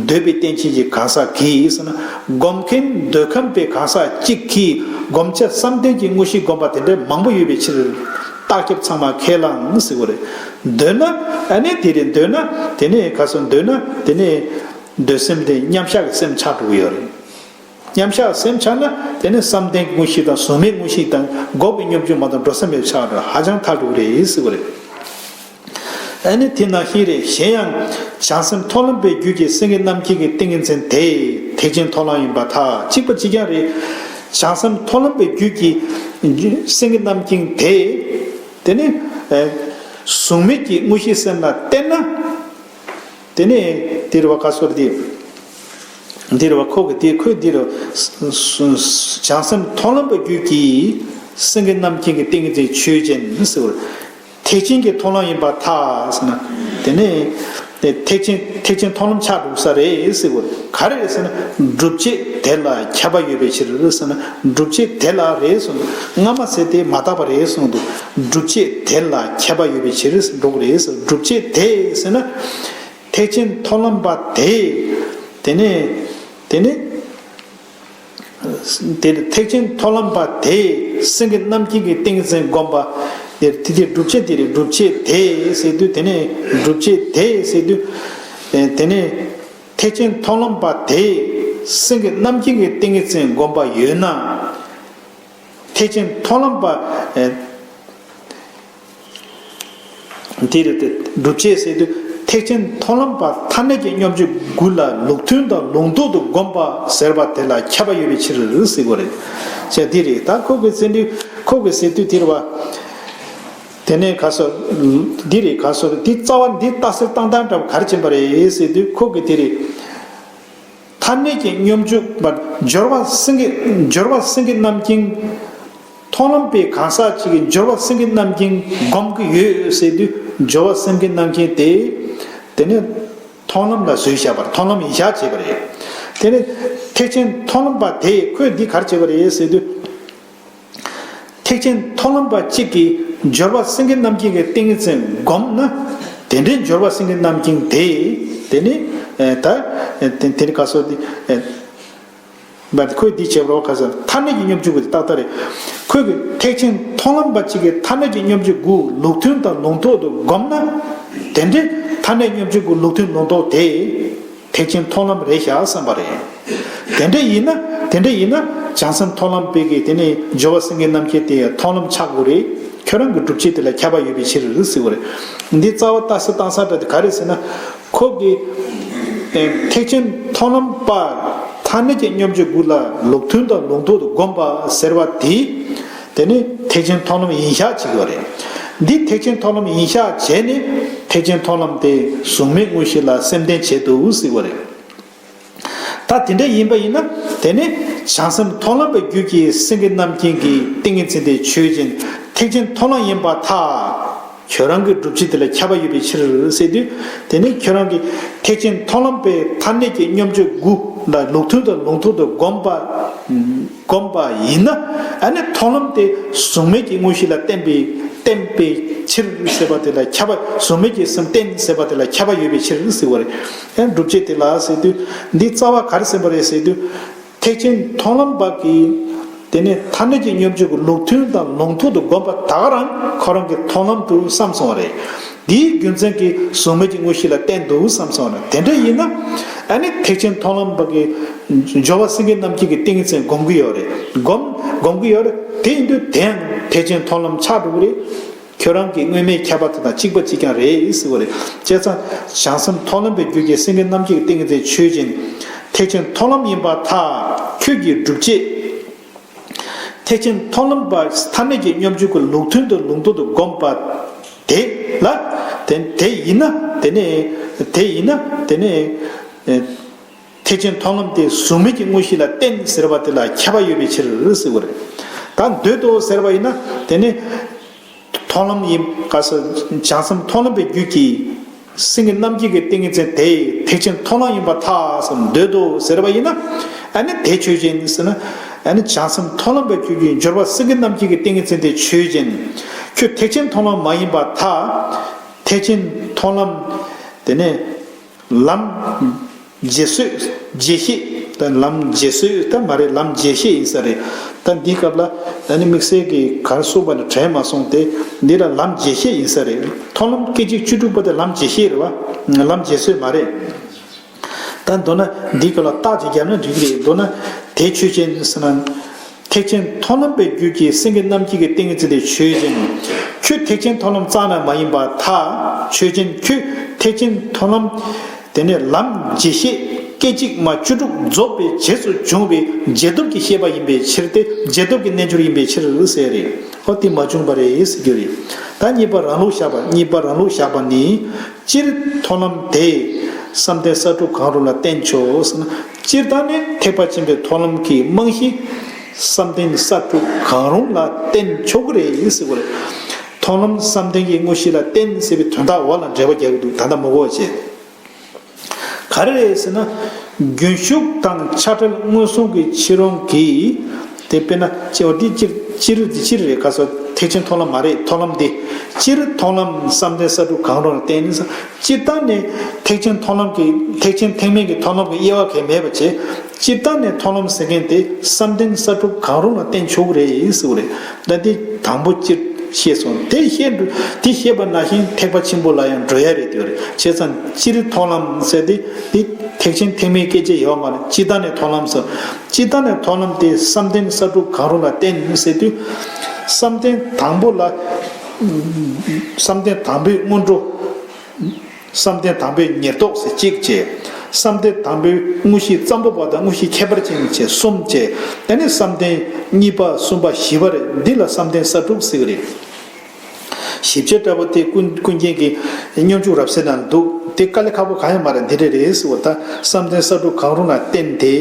འདོད་པའི་རྟེན་ཅན་གྱི་གང་ཟག་གིས་ཟེར་ན། སྒོམ་མཁན་འདོད་ཁམས་པའི་གང་ཟག་གཅིག་གིས་བསྒོམ་བྱ་བསམ་གཏན་གྱི་དངོས་གཞི་བསྒོམ་པ་དེ་འདྲ་མང་པོ་ཡོད་པའི་ཕྱིར། རྟགས་ཁྱབ་ཚང་མ་ཁས་བླངས་ཟེར་བ་རེད། འདོད་ན། ཨ་ནི་དེ་རེད། འདོད་ན། དེ་ནས་ག་སོ་འདོད་ན་དེ་ནས། འདོད་སེམས་དེ་མཉམ་གཞག་གི་སེམས་ཆགས་འགྲོ་གི་ཡོད་རེད། མཉམ་གཞག་སེམས་ཆགས་ན་དེ་ནི་བསམ་གཏན་གྱི་དངོས་གཞི་དང་གཟུགས་མེད་དངོས་གཞི་དང་འགོག་པའི་སྙོམས་འཇུག་མ་གཏོགས་འགྲོ་ས་མེད་ཆགས་འགྲོ། ཧ་ཅང་ཐལ་འགྲོ་གི་རེད་ཟེར་བ་རེད། ཨ་ནི་དེ་ནང་བཞིན་རེད། གཞན་ཡང་བྱང་སེམས་མཐོང་ལམ་པའི་རྒྱུད་ཀྱི་སེང་གེ་རྣམ་མཁྱེན་གྱི་ཏིང་ངེ་འཛིན་དེ་ཐེག་ཆེན་མཐོང་ལམ་ཡིན་པར་ཐལ། གཅིག་པ་གཅིག་རྐྱང་རེད། བྱང་སེམས་མཐོང་ལམ་པའི་རྒྱུད་ཀྱི་སེང་གེ་རྣམ་མཁྱེན་དེ་དེ་ནི་གཟུགས་མེད་ཀྱི་དངོས་གཞི་སེམས་ལ་བརྟེན་ན། དེ་ནས་འདིར་བ་ཁ་སོར་འདི། འདིར་བ་ཁོ་གི་འདི་ཁོས་འདིར། བྱང་སེམས་མཐོང་ལམ་པ་རྒྱུད་ཀྱི་སེང་གེ་རྣམ་མཁྱེན་གྱི་ཏིང་ངེ་འཛིན་ཆོས་ཅན་ཟེར་བ། ཐེག་ཆེན་གྱི་མཐོང་ལམ་ཡིན་པར་ཐལ་ཟེར་ན། དེ་ནས་ཐེག་ཆེན་ཐེག་ཆེན་མཐོང་ལམ་ཆགས་འགྲོ་ས་རེད་ཟེར་བ། ག་རེ་རེད་ཟེར་ན། སྒྲུབ་བྱེད་དེ་ལ་ཁྱབ་པ་ཡོད་པའི་ཕྱིར་ཟེར་ན། སྒྲུབ་བྱེད་དེ་ལ་རེད་གསུངས་འདུག་སྔ་མ་ཟེར་དེ་མ་དག་པ་རེད་གསུངས་འདུག་སྒྲུབ་བྱེད་དེ་ལ་ཁྱབ་པ་ཡོད་པའི་ཕྱིར་འགྲོ་གི་རེད་ཟེར། སྒྲུབ་བྱེད་དེ་ཟེར་ན། ཐེག་ཆེན་མཐོང་ལམ་པ་དེས། དེ་ནས། དེ་ནས། དེ་ཐེག་ཆེན་མཐོང་ལམ་པ་དེས་སེང་གེ་རྣམ་མཁྱེན་གྱི་ཏིང་འཛིན་བསྒོམ་པ། དེ་དེ་དེ་སྒྲུབ་བྱེད་དེ་རེད། སྒྲུབ་བྱེད་དེ་ཟེར་དུས་དེ་ནས་སྒྲུབ་བྱེད་དེ་ཟེར་དུས། དེ་ནས་ཐེག་ཆེན་མཐོང་ལམ་པ་དེས་སེང་གེ་རྣམ་མཁྱེན་གྱི་ཏིང་ངེ་འཛིན་བསྒོམ་པ་ཡོད་ན། ཐེག་ཆེན་མཐོང་ལམ་པ། ཨེ། དེ་རེད་དེ། སྒྲུབ་བྱེད་ཟེར་དུས་ཐེག་ཆེན་མཐོང་ལམ་པ་མཐར་གནས་ཀྱི་སྙོམས་འཇུག་དགུ་ལ་ལུགས་མཐུན་དང་ལུང་རྟོགས་སུ་བསྒོམ་པ་ཟེར་བ་དེ་ལ་ཁྱབ་པ་ཡོད་པའི་ཕྱིར་ཟེར་དགོས་རེད། ཅེས་འདི་རེད། ད་ཁོ་གི་ཟེར་དུས་ཁོ་གི་ཟེར་དུས་དེ་རེད་བ། དེ་ནས་ག་སོ། འདི་རེད། ག་སོ་རེད། འདི་རྩ་བ་འདི་རྟགས་གསལ་བཏང་སྟངས་འདྲ་བ་ག་རེ་བྱེད་པ་རེད་ཟེར་དུས་ཁོ་གི་དེ་རེད། མཐར་གནས་ཀྱི་སྙོམས་འཇུག་པ་སྦྱོར་བ་སེང་གེ། སྦྱོར་བ་སེང་གེ་རྣམ་མཁྱེན། མཐོང་ལམ་པའི་གང་ཟག་ཅིག་གིས་སྦྱོར་བ་སེང་གེ་རྣམ་མཁྱེན་བསྒོམ་གྱི་ཡོད་ཟེར་དུས་སྦྱོར་བ་སེང་གེ་རྣམ་མཁྱེན་དེ། དེ་ནི་མཐོང་ལམ་ལ་བཟོས་བཞག་པར་མཐོང་ལམ་ཡིན་ཤག་བྱས་པ་རེད། དེ་ནི་ཐེག་ཆེན་མཐོང་ལམ་པ་དེས་ཁོས་འདི་ག་རེ་བྱས་པ་རེད་ཟེར་དུས། ཐེག་ཆེན་མཐོང་ལམ་པ་གཅིག་གིས་སྦྱོར་བ་སེང་གེ་རྣམ་མཁྱེན་གྱི་ཏིང་ངེ་འཛིན་བསྒོམས་ན། དེ་འདྲའི་སྦྱོར་བ་སེང་གེ་རྣམ་མཁྱེན་དེས་དེ་ནི་ད་དེ་དེ་ནི་ག་སོ་དེ་བ་ཁོས་འདི་བྱས་པ་རོགས་ག་ཟེར། མཐར་གནས་ཀྱི་སྙོམས་འཇུག་དགུ་དེ་ཏག་ཏག་རེད། ཁོས་གི་ཐེག་ཆེན་མཐོང་ལམ་པ་གཅིག་གིས་མཐར་གནས་ཀྱི་སྙོམས་འཇུག་དགུ་ལུགས་མཐུན་དང་ལུང་རྟོགས་སུ་བསྒོམས་ན། དེ་འདྲའི་མཐར་ ཐ་སྙད་སྙོམས་འཇུག་གི་ལུགས་མཐུན་ལུགས་ལྡོག་དེ་ཐེག་ཆེན་མཐོང་ལམ་རེད་ཤག་བསམ་པ་རེད། དེ་འདྲ་ཡིན་ན། དེ་འདྲ་ཡིན་ན་བྱང་སེམས་མཐོང་ལམ་པའི་གི་དེ་ནི་སྦྱོར་བ་སེང་གེའི་རྣམ་བསྒྱིངས་དེ་མཐོང་ལམ་ཆགས་དགོས་རེད། ཁྱོད་རང་གི་སྒྲུབ་བྱེད་དེ་ལ་ཁྱབ་པ་ཡོད་པའི་ཕྱིར་ཟེར་བ་རེད། འདི་རྩ་བ་ལྟ་ས་བཏང་ས་འདྲ་དེ་ག་རེ་ཟེར་ན། ཁོ་གི་ཐེག་ཆེན་མཐོང་ལམ་པ་ཐ་སྙད་ཀྱི་སྙོམས་འཇུག་དགུ་ལ་ལུགས་མཐུན་དང་ལུགས་ལྡོག་ཏུ་བསྒོམ་པ་ཟེར་བ་དེ། དེ་ནི་ཐེག་ཆེན་མཐོང་ལམ་ཡིན་ཤག་བྱེད་ཀྱི་ཡོད་རེད། འདི་ཐེག་ཆེན་མཐོང་ལམ་ཡིན་ཤག་བྱས་ནས་ཐེག་ཆེན་མཐོང་ལམ་དེ་གཟུགས་མེད་དངོས་གཞི་ལ་སེམས་གཏན་བྱེད་དུ་ཟེར་བ་རེད། ད་དེ་འདྲ་ཡིན་པ་ཡིན་ན། དེ་ནི་བྱང་སེམས་མཐོང་ལམ་པའི་རྒྱུད་ཀྱི་སེང་གེ་རྣམ་བསྒྱིངས་ཀྱི་ཏིང་ངེ་འཛིན་དེ་ཆོས་ཅན། ཐེག་ཆེན་མཐོང་ལམ་ཡིན་པར་ཐལ། ཁྱོད་རང་གི་སྒྲུབ་བྱེད་དེ་ལ་ཁྱབ་པ་ཡོད་པའི་ཕྱིར་ཟེར་དུས། དེ་ནི་ཁྱོད་རང་གི་ཐེག་ཆེན་མཐོང་ལམ་པའི་ཐ་སྙད་ཀྱི་སྙོམས་འཇུག་དགུ་ལ་ལུགས་མཐུན་དང་ལུགས་ལྡོག་ཏུ་བསྒོམ་པ། བསྒོམ་པ་ཡིན་ན། ཨ་ནི་མཐོང་ལམ་དེ་གཟུགས་མེད་ཀྱི་དངོས་གཞི་ལ་བརྟེན་པའི་བརྟེན་པའི་ཕྱིར་ཟེར་བ་དེ་ལ་ཁྱབ་པ། གཟུགས་མེད་ཀྱི་སེམས་བརྟེན་ཟེར་བ་དེ་ལ་ཁྱབ་པ་ཡོད་པའི་ཕྱིར་ཟེར་བ་རེད། ཨ་ནི་སྒྲུབ་བྱེད་དེ་ལ་ཟེར་དུས། འདི་རྩ་བ་ག་རེ་ཟེར་བ་རེད་ཟེར་དུས། ཐེག་ཆེན་མཐོང་ལམ་པ་གིས་དེ་ནས་ཐ་སྙད་ཀྱི་སྙོམས་འཇུག་གི་ལུགས་མཐུན་དང་ལུགས་ལྡོག་ཏུ་བསྒོམ་པ་ད་ག་རང་ཁོ་རང་གི་མཐོང་ལམ་དུ་བསམ་སོང་བ་རེད། དེའི་རྒྱུ་མཚན་གྱིས་གཟུགས་མེད་ཀྱི་དངོས་གཞི་ལ་བརྟེན་འདུག་བསམ་སོང་བ་རེད། དེ་འདྲ་ཡིན་ན། ཨ་ནི་ཐེག་ཆེན་མཐོང་ལམ་པ་གིས་སྦྱོར་བ་སེང་གེ་རྣམ་བསྒྱིངས་ཀྱི་ཏིང་ངེ་འཛིན་བསྒོམ་གྱི་ཡོད་རེད། བསྒོམ་བསྒོམ་གྱི་ཡོད་རེད། དེ་ཡིན་དུས་དེ་ཡང་ཐེག་ཆེན་མཐོང་ལམ་ཆགས་འགྲོ་གི་རེད། ཁྱོད་རང་གི་དངོས་མེད་ཁྱབ་པ་དེ་དང་གཅིག་པ་གཅིག་རྐྱང་རེད་ཟེར་བ་རེད། བྱས་ཙང་བྱང་སེམས་མཐོང་ལམ་པའི་རྒྱུད་ཀྱི་སེང་གེ་རྣམ་བསྒྱིངས་ཀྱི་ཏིང་ངེ་འཛིན་ཆོས་ཅན། ཐེག་ཆེན་མཐོང་ལམ་ཡིན་པར་ཐལ། ཁྱོད་ཀྱི་སྒྲུབ་བྱེད། ཐེག་ཆེན་མཐོང་ལམ་པ་ཐ་སྙད་ཀྱི་སྙོམས་འཇུག་གི་ལུགས་མཐུན་དང་ལུགས་ལྡོག་ཏུ་བསྒོམ་པ་དེ་ལ། དེ་དེ་ཡིན་ན་དེ་ནས། དེ་ཡིན་ན་དེ་ནས། ཐེག་ཆེན་མཐོང་ལམ་དེ་གཟུགས་མེད་ཀྱི་དངོས་གཞི་ལ་བརྟེན་ཟེར་བ་དེ་ལ་ཁྱབ་པ་ཡོད་པའི་ཕྱིར་ཟེར་བ་རེད། ད་འདོད་དོ་ཟེར་བ་ཡིན་ན་དེ་ནི། མཐོང་ལམ་ཡིན། ག་ས། བྱང་སེམས་མཐོང་ལམ་པའི་རྒྱུད་ཀྱི་སེང་གེ་རྣམ་བསྒྱིངས་ཀྱི་ཏིང་ངེ་འཛིན་དེ་ཐེག་ཆེན་མཐོང་ལམ་ཡིན་པར་ཐལ་ཟེར་འདོད་དོ་ཟེར་བ་ཡིན་ན། ཨ་ནི་དེ་ཆོས་ཅན་ཟེར་ན། ཨ་ནི་བྱང་སེམས་མཐོང་ལམ་པའི་རྒྱུད་ཀྱི་སྦྱོར་བ་སེང་གེ་རྣམ་བསྒྱིངས་ཀྱི་ཏིང་ངེ་འཛིན་དེ་ཆོས་ཅན། ཁྱོད་ཐེག་ཆེན་མཐོང་ལམ་མ་ཡིན་པར་ཐལ། ཐེག་ཆེན་མཐོང་ལམ། དེ་ནས། ལམ་རྗེས་བཟོད། རྗེས་ཤེས། ད་ལམ་རྗེས་བཟོད་ད་མ་རེད། ལམ་རྗེས་ཤེས་ཡིན་ས་རེད། ད་འདིའི་སྐབས་ལ་ཨ་ནི་དམིགས་བསལ་གྱི་ག་རེ་གསུངས་པ་ནི་དྲན་མ་སོང་སྟེ། འདི་ལ་ལམ་རྗེས་ཤེས་ཡིན་ས་རེད། མཐོང་ལམ་སྐད་ཅིག་བཅུ་དྲུག་པ་དེ་ལམ་རྗེས་ཤེས་རེད་བ། ལམ་རྗེས་བཟོད་མ་རེད། ད་མདོར་ན་འདིའི་སྐབས་ལ་རྟགས་ཅིག་བརྒྱབ་ན་འགྲིག་གི་རེད། མདོར་ན་དེ་ཆོས་ཅན་ཟེར་ན། ཐེག་ཆེན་མཐོང་ལམ་པའི་རྒྱུད་ཀྱི་སེང་གེ་རྣམ་བསྒྱིངས་ཀྱི་ཏིང་ངེ་འཛིན་དེ་ཆོས་ཅན། ཁྱོད་ཐེག་ཆེན་མཐོང་ལམ་རྩ་ནས་མ་ཡིན་པར་ཐལ། ཆོས་ཅན། ཁྱོད་ཐེག་ཆེན་མཐོང་ལམ། དེ་ནས་ལམ་རྗེས་ཤེས་སྐད་ཅིག་མ་བཅུ་དྲུག་རྫོགས་པའི་རྗེས་སུ་འབྱུང་བའི་རྗེས་ཐོབ་ཀྱི་ཤེས་པ་ཡིན་པའི་ཕྱིར་ཏེ། རྗེས་ཐོབ་ཀྱི་རྣལ་འབྱོར་ཡིན་པའི་ཕྱིར་ཟེར་རེད། ཨོ་དེ་མ་བྱུང་བ་རེད་ཟེར་རྒྱུ་རེད། ད་གཉིས་པ་རང་ལུགས་བཞག་པ། གཉིས་པ་རང་ལུགས་བཞག་པ་ནི། སྤྱིར་མཐོང་ལམ་དེ་བསམ་གཏན་གསལ་སྒྲུབ་གང་རུང་ལ་བརྟེན་ཆོག་ཟེར་ན། སྤྱིར་བཏང་ནས་ཐེག་པ་ཆེན་པོའི་མཐོང་ལམ་གྱི་རྨང་གཞི་བསམ་གཏན་གསལ་སྒྲུབ་གང་རུང་ལ་བརྟེན་ཆོག་གི་རེད་ཟེར་བ་རེད། མཐོང་ལམ་བསམ་གཏན་གྱི་དངོས་གཞི་ལ་བརྟེན་ཟེར་བའི་དོན་དག་འོག་ལ་འགྲེལ་པ་རྒྱག་གི་འདུག་ད་ལྟ་མ་གོ་བ་བྱས། ག་རེ་རེད་ཟེར་ན། རྒྱུན་ཞུགས་དང་ཆགས་བྲལ་མངོན་སུམ་གྱི་ཕྱིར་རུང་གིས། དེ་དཔེར་ན་སྤྱི་བོ་འདི་སྤྱིར་སྤྱིར་འདི་སྤྱིར་རེད། ག་སོ་ཐེག་ཆེན་མཐོང་ལམ་མ་རེད། མཐོང་ལམ་འདི། སྤྱིར་མཐོང་ལམ་བསམ་གཏན་གསལ་སྒྲུབ་གང་རུང་ལ་བརྟེན་ནས། སྤྱིར་བཏང་ནས་ཐེག་ཆེན་མཐོང་ལམ་གྱི་ཐེག་ཆེན་ཐེག་དམན་གྱི་མཐོང་ལམ་གྱི་དབྱེ་བ་གང་ཡང་མེད་པ་བྱས། སྤྱིར་བཏང་ནས་མཐོང་ལམ་ཟེར་མཁན་དེ་བསམ་གཏན་གསལ་སྒྲུབ་གང་རུང་ལ་བརྟེན་ཆོག་གི་རེད་ཟེར་བ་རེད། ད་འདི་དང་པོ་སྤྱིར་བཤད་སོང་། དེ་བཤད་འགྲོ། དེ་བཤད་པ་ནང་བཞིན་ཐེག་པ་ཆེན་པོ་ལ་ཡང་འགྲོ་ཡ་རེད་དེ་རེད། བྱས་ཙང་སྤྱིར་མཐོང་ལམ་ཟེར་དེ་དེ་ཐེག་ཆེན་ཐེག་དམན་སྐད་ཆ་ཡོད་མ་རེད། སྤྱིར་བཏང་ནས་མཐོང་ལམ་ཟེར། སྤྱིར་བཏང་ནས་མཐོང་ལམ་དེ་བསམ་གཏན་གསལ་སྒྲུབ་གང་རུང་ལ་བརྟེན་ཟེར་དུས། བསམ་གཏན་དང་པོ་ལ། བསམ་གཏན་དང་པོའི་སྔོན་འགྲོ། བསམ་གཏན་དང་པོའི་ཉེར་བསྡོགས་ཟེར་གཅིག་བྱས། བསམ་གཏན་དང་པོའི་དངོས་གཞི་ཙམ་པོ་པ་དང་དངོས་གཞི་ཁྱད་པར་ཅན་བྱས་གསུམ་བྱས། དེ་ནས་བསམ་གཏན་གཉིས་པ་གསུམ་པ་བཞི་པ་རེད། འདི་ལ་བསམ་གཏན་གསལ་སྒྲུབ་ཟེར་གི་རེད། ཞིབ་ཆ་འདྲ་པོ་དེ་ཀུན་ཀུན་མཁྱེན་གྱི་སྙོམས་འཇུག་རབ་གསལ་ནང་འདུག་དེ་དཀའ་ལས་ཁག་པོ་གང་ཡང་མ་རེད། འདི་འདྲ་རེད་ཟེར་བ། ད་བསམ་གཏན་གསལ་སྒྲུབ་གང་རུང་ལ་བརྟེན་ཏེ།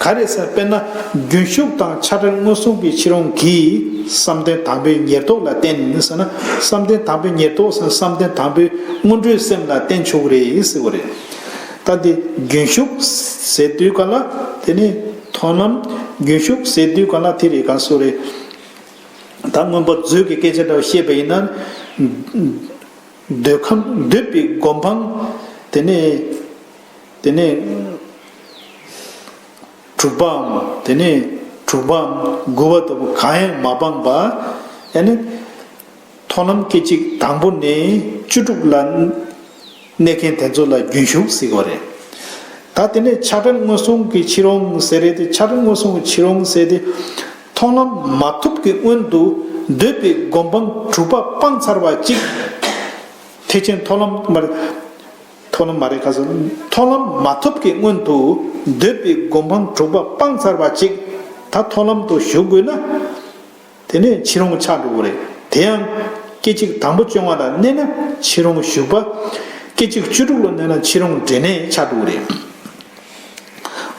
ག་རེ་ཟེར་དཔེར་ན། རྒྱུན་ཞུགས་དང་ཆགས་བྲལ་མངོན་སུམ་གྱི་ཕྱིར་རུང་གིས་བསམ་གཏན་དང་པོའི་ཉེར་བསྡོགས་ལ་བརྟེན་ཟེར་ན། བསམ་གཏན་དང་པོའི་ཉེར་བསྡོགས་ཟེར་ན་བསམ་གཏན་དང་པོའི་སྔོན་འགྲོའི་སེམས་ལ་བརྟེན་ཆོག་གི་རེད་ཟེར་བ་རེད། ད་འདི་རྒྱུན་ཞུགས་ཟེར་དུས་ག་ལ་དེ་ནི་མཐོང་ལམ་རྒྱུན་ཞུགས་ཟེར་དུས་ག་ལ་དེ་རེད། ག་སོ་རེད། ད་མངོན་པ་མཛོད་ཀྱི་སྐད་ཆ་འདྲ་བོ་བཤད་པ་ཡིན་ན། འདོད་ཁམས་འདོད་པའི་སྒོམ་སྤང་། དེ་ནས་དེ་ནས་དྲུག་པའམ། དེ་ནས་དྲུག་པའམ་དགུ་པ་ལྟ་བུ་གང་ཡང་མ་སྤངས་པ། ཡང་ན་མཐོང་ལམ་སྐད་ཅིག་དང་པོ་ནས་བཅུ་དྲུག་ལ། གནས་མཁན་དེ་ཚོ་ལ་རྒྱུན་ཞུགས་ཟེར་གྱི་ཡོད་རེད། ད་དེ་ནས་ཆགས་བྲལ་མངོན་སུམ་གྱི་ཕྱིར་འོང་ཟེར་རེད་དེ། ཆགས་བྲལ་མངོན་སུམ་གྱི་ཕྱིར་འོང་ཟེར་དེ། མཐོང་ལམ་མ་ཐོབ་ཀྱི་སྔོན་དུ་འདོད་པའི་སྒོམ་སྤང་དྲུག་པ་སྤངས་ཚར་བ་གཅིག་ཐེག་ཆེན་མཐོང་ལམ་མ་རེད། མཐོང་ལམ་མ་རེད། ཁ་སང་མཐོང་ལམ་མ་ཐོབ་ཀྱི་སྔོན་དུ་འདོད་པའི་སྒོམ་སྤང་དྲུག་པ་སྤངས་ཚར་བ་གཅིག་ད་མཐོང་ལམ་དུ་ཞུགས་དགོས་ན། དེ་ནས་ཕྱིར་འོང་ཆགས་འགྲོ་གི་རེད། དེ་ཡང་སྐད་ཅིག་དང་པོ་བཅོ་ལྔ་ལ་གནས་ན་ཕྱིར་འོང་ཞུགས་པ། སྐད་ཅིག་བཅུ་དྲུག་ལ་གནས་ན་ཕྱིར་འོང་འབྲས་གནས་ཆགས་འགྲོ་གི་རེད།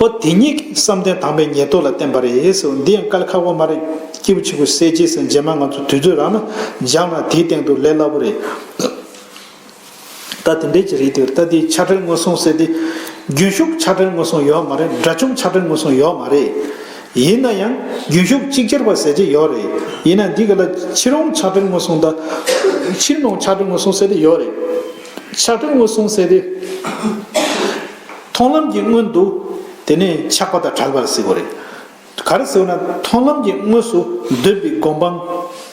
ཨོ་དེ་ཉིད་ཀྱིས་བསམ་གཏན་དང་པོའི་ཉེར་བསྡོགས་ལ་བརྟེན་པ་རེད་ཟེར། འདི་ཡང་དཀའ་ལས་ཁག་པོ་མ་རེད། སྐྱེས་བུ་ཆེན་པོའི་གསལ་བྱེད་ཟེར་རྗེས་མ་ང་ཚོ་དུས་ཚོད་རག་ན་སྦྱངས་ན་དེའི་སྟེང་དུ་ལས་སླ་པོ་རེད། ད་དེ་འདྲའི་ཅིག་རེད་དེ། ད་དེ་ཆགས་བྲལ་མངོན་སུམ་ཟེར་དེ། རྒྱུན་ཞུགས་ཆགས་བྲལ་མངོན་སུམ་ཡོད་མ་རེད། དགྲ་བཅོམ་ཆགས་བྲལ་མངོན་སུམ་ཡོད་མ་རེད། ཡིན་ན་ཡང་རྒྱུན་ཞུགས་ཅིག་ཅར་བ་ཟེར་གྱི་ཡོད་རེད། ཡིན་ན་འདི་ག་ལ་ཕྱིར་འོང་ཆགས་བྲལ་མངོན་སུམ་དང་། ཕྱིར་མི་འོང་ཆགས་བྲལ་མངོན་སུམ་ཟེར་དེ་ཡོད་རེད། ཆགས་བྲལ་མངོན་སུམ་ཟེར་དེ། མཐོང་ལམ་གྱི་སྔོན་དུ་དེ་ནས་ཆགས་པ་དང་བྲལ་བ་ལ་ཟེར་གྱི་ཡོད་རེད། ག་རེ་ཟེར་བ་ན། མཐོང་ལམ་གྱི་དངོས་སུ་འདོད་པའི་སྒོམ་སྤང་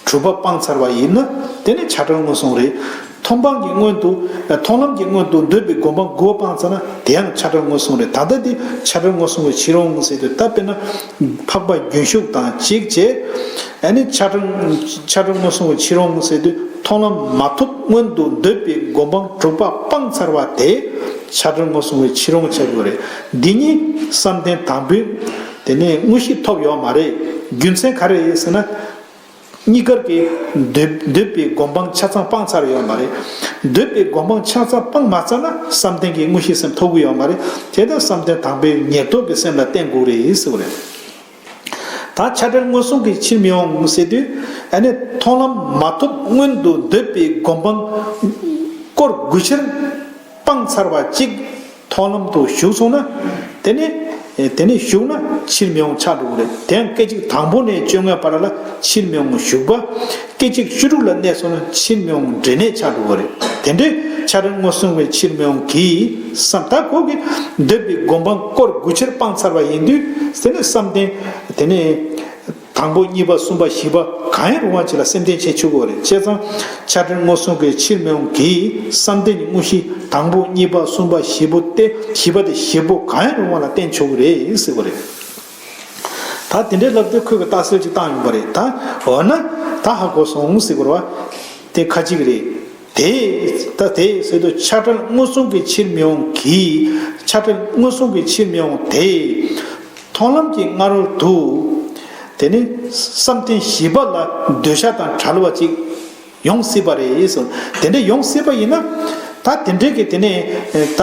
དྲུག་པ་སྤངས་ཚར་བ་ཡིན་ན་དེ་ནི་ཆགས་བྲལ་མངོན་སུམ་རེད། མཐོང་སྤང་གི་སྔོན་དུ། མཐོང་ལམ་གྱི་སྔོན་དུ་འདོད་པའི་སྒོམ་སྤང་དགུ་པ་སྤངས་ཚར་ན་དེ་ཡང་ཆགས་བྲལ་མངོན་སུམ་རེད། ད་ལྟ་འདི་ཆགས་བྲལ་མངོན་སུམ་གྱི་ཕྱིར་འོང་ཟེར་དུས། ད་དཔེར་ན་འཕགས་པ་རྒྱུན་ཞུགས་དང་གཅིག་བྱས། ཨ་ནི་ཆགས་བྲལ་ཆགས་བྲལ་མངོན་སུམ་གྱི་ཕྱིར་འོང་ཟེར་དུས། མཐོང་ལམ་མ་ཐོབ་སྔོན་དུ་འདོད་པའི་སྒོམ་སྤང་དྲུག་པ་སྤངས་ཚར་བ་དེ་ཆགས་བྲལ་མངོན་སུམ་གྱི་ཕྱིར་འོང་ཆགས་ཀྱི་ཡོད་རེད། འདི་ཉིད་བསམ་གཏན་དང་པོའི་དེ་ནས་དངོས་གཞི་ཐོབ་ཡོད་མ་རེད། རྒྱུ་མཚན་ག་རེ་རེད་ཟེར་ན། གཉིས་ཀར་གྱི་འདོད་འདོད་པའི་སྒོམ་སྤང་ཆ་ཚང་སྤངས་ཚར་ཡོད་མ་རེད། འདོད་པའི་སྒོམ་སྤང་ཆ་ཚང་སྤངས་མ་ཚར་ན་བསམ་གཏན་གྱི་དངོས་གཞིའི་སེམས་ཐོབ་ཀྱི་ཡོད་མ་རེད། དེ་ལྟར་བསམ་གཏན་དང་པོའི་ཉེར་བསྡོགས་ཀྱི་སེམས་ལ་བརྟེན་དགོས་རེད་ཟེར་བ་རེད། ད་ཆགས་བྲལ་མངོན་སུམ་གྱི་ཕྱིར་མི་འོང་ཟེར་དུས། ཨ་ནི་མཐོང་ལམ་མ་ཐོབ་སྔོན་དུ་འདོད་པའི་སྒོམ་སྤང་སྐོར་དགུ་ཆར་སྤངས་ཚར་བ་གཅིག་མཐོང་ལམ་དུ་ཞུགས་སོང་ན། དེ་ནས་དེ་ནས་ཞུགས་ན་ཕྱིར་མི་འོང་ཆགས་འགྲོ་གི་རེད། དེ་ཡང་སྐད་ཅིག་དང་པོ་ནས་བཅོ་ལྔའི་བར་ལ་ཕྱིར་མི་འོང་ཞུགས་པ། སྐད་ཅིག་བཅུ་དྲུག་ལ་གནས་སོང་ན་ཕྱིར་མི་འོང་འབྲས་གནས་ཆགས་འགྲོ་གི་རེད། དེ་འདྲའི་ཆགས་བྲལ་མངོན་སུམ་གྱི་ཕྱིར་མི་འོང་གིས་བསམ། ད་ཁོ་གིས་འདོད་པའི་སྒོམ་སྤང་སྐོར་དགུ་ཆར་སྤངས་ཚར་བ་ཡིན་དུས། དེ་ནས་བསམ་གཏན་དེ་ནས་དང་པོ་གཉིས་པ་གསུམ་པ་བཞི་པ་གང་ཡང་རུང་བ་ཅིག་ལ་སེམས་གཏད་བྱེད་ཆོག་གི་རེད། བྱས་ཙང་ཆགས་བྲལ་མངོན་སུམ་གྱི་ཕྱིར་མི་འོང་གིས་བསམ་གཏན་གྱི་དངོས་གཞི་དང་པོ་གཉིས་པ་གསུམ་པ་བཞི་པོ་སྟེ། བཞི་པ་དེ་བཞི་པོ་གང་ཡང་རུང་བ་ལ་བརྟེན་ཆོག་གི་རེད་ཟེར་བ་རེད། ད་དེ་འདྲའི་ལབ་དུས་ཁོས་གི་རྟགས་གསལ་ཅིག་བཏང་ཡོང་པ་རེད། ད་འོ་ན་ད་ཧ་གོ་སོང་ཟེར་བ་རེད་བ། དེ་ཁ་ཅིག་རེད། དེ་ད་དེ་ཟེར་དུས་ཆགས་བྲལ་མངོན་སུམ་གྱི་ཕྱིར་མི་འོང་གིས། ཆགས་བྲལ་མངོན་སུམ་གྱི་ཕྱིར་མི་འོང་དེ། མཐོང་ལམ་གྱི་སྔ་རོལ་དུ། དེ་ནི་བསམ་གཏན་བཞི་པ་ལ་འདོད་ཆགས་དང་བྲལ་བ་ཅིག་ཡོང་སྲིད་པ་རེད་ཟེར། དེ་འདྲ་ཡོང་སྲིད་པ་ཡིན་ན། ད་དེ་འདྲའི་གི་དེ་ནས་ད་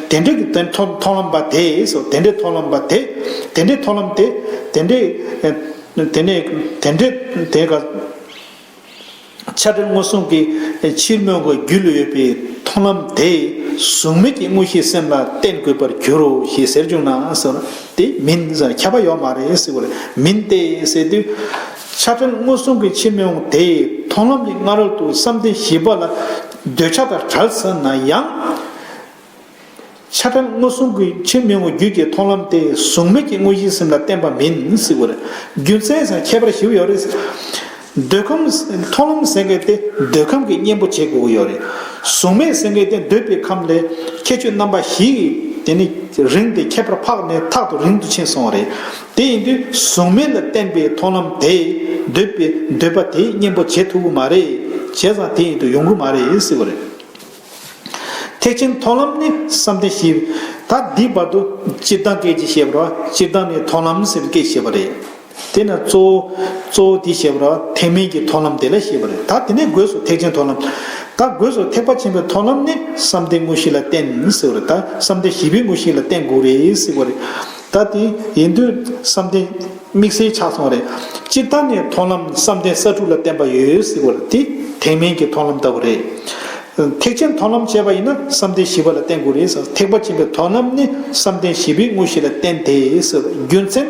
དེ་འདྲའི་གི་དེ་མཐོང་མཐོང་ལམ་པ་དེ་ཟེར། དེ་འདྲའི་མཐོང་ལམ་པ་དེ། དེ་འདྲའི་མཐོང་ལམ་དེ། དེ་འདྲའི་དེ་ནས་དེ་འདྲའི་དེ་ག་ཆགས་བྲལ་མངོན་སུམ་གྱི་ཕྱིར་མི་འོང་གི་རྒྱུ་ལ་ཡོད་པའི་མཐོང་ལམ་དེ་གཟུགས་མེད་ཀྱི་དངོས་གཞིའི་སེམས་ལ་བརྟེན་དགོས་པར་འགྱུར་རོ་ཞེས་ཟེར་བྱུང་ན་ཟེར། དེ་མིན་ཟེར། ཁྱབ་པ་ཡོད་མ་རེད་ཟེར་བ་རེད། མིན་ཏེ་ཟེར་དུས། ཆགས་བྲལ་མངོན་སུམ་གྱི་ཕྱིར་མི་འོང་དེ་མཐོང་ལམ་གྱི་སྔ་རོལ་དུ་བསམ་གཏན་བཞི་པ་ལ་འདོད་ཆགས་དང་བྲལ་ཟིན་ན་ཡང་། ཆགས་བྲལ་མངོན་སུམ་གྱི་ཕྱིར་མི་འོང་རྒྱུད་ཀྱི་མཐོང་ལམ་དེ་གཟུགས་མེད་ཀྱི་དངོས་གཞིའི་སེམས་ལ་བརྟེན་པ་མིན་ཟེར་བ་རེད། རྒྱུ་མཚན་ཟེར་ཁྱད་པར་ཞིག་ཡོད་རེད། འདོད་ཁམས། མཐོང་ལམ་ཟེར་མཁན་དེ་འདོད་ཁམས་ཀྱི་གཉེན་པོ་བྱེད་དགོས་ཀྱི་ཡོད་རེད། གཟུགས་མེད་ཟེར་མཁན་དེ་འདོད་པའི་ཁམས་ལས་ཁྱད་ཆོས་རྣམ་པ་བཞི་གི་དེ་ནི་རིང་སྟེ་ཁྱད་པར་འཕགས་ནས་ཐག་ཏུ་རིང་དུ་ཕྱིན་སོང་བ་རེད། དེ་ཡིན་དུས་གཟུགས་མེད་ལ་བརྟེན་པའི་མཐོང་ལམ་དེ་འདོད་པའི་འདོད་པ་དེའི་གཉེན་པོ་བྱེད་ཐུབ་ཀྱི་མ་རེད། བྱས་ཙང་དེ་ཡིན་དུ་ཡོང་གི་མ་རེད་ཟེར་བ་རེད། ཐེག་ཆེན་མཐོང་ལམ་ནི་བསམ་གཏན་བཞི། ད་འདི་བར་དུ་སྤྱིར་བཏང་སྐད་ཅིག་བཤད་པ་རེད་བ། སྤྱིར་བཏང་ནི་མཐོང་ལམ་ཟེར་བའི་སྐད་བཤད་པ་རེད། དེ་ན་གཙོ་བོ་གཙོ་བོ་དེ་བཤད་པ་རེད་བ། ཐེག་དམན་གྱི་མཐོང་ལམ་དེ་ལ་བཤད་པ་རེད། ད་དེ་ནས་སྒོས་སུ་ཐེག་ཆེན་མཐོང་ལམ། ད་སྒོས་སུ་ཐེག་པ་ཆེན་པོའི་མཐོང་ལམ་ནི་བསམ་གཏན་དངོས་གཞི་ལ་བརྟེན་ཟེར་བ་རེད། ད་བསམ་གཏན་བཞི་པའི་དངོས་གཞི་ལ་བརྟེན་དགོས་རེད་ཟེར་བ་རེད། ད་དེ་ཡིན་དུས་བསམ་གཏན་དམིགས་བསལ་ཆགས་སོང་བ་རེད། སྤྱིར་བཏང་ནས་མཐོང་ལམ་བསམ་གཏན་ས་དྲུག་ལ་བརྟེན་པ་ཡོད་ཟེར་བ་རེད། དེ་ཐེག་དམན་གྱི་མཐོང་ལམ་ལྟ་བུ་རེད། ཐེག་ཆེན་མཐོང་ལམ་བྱས་པ་ཡིན་ན་བསམ་གཏན་བཞི་པ་ལ་བརྟེན་དགོས་རེད་ཟེར། ཐེག་པ་ཆེན་པོའི་མཐོང་ལམ་ནི་བསམ་གཏན་བཞི་པའི་དངོས་གཞི་ལ་བརྟེན་ཏེ་ཟེར། རྒྱུ་མཚན།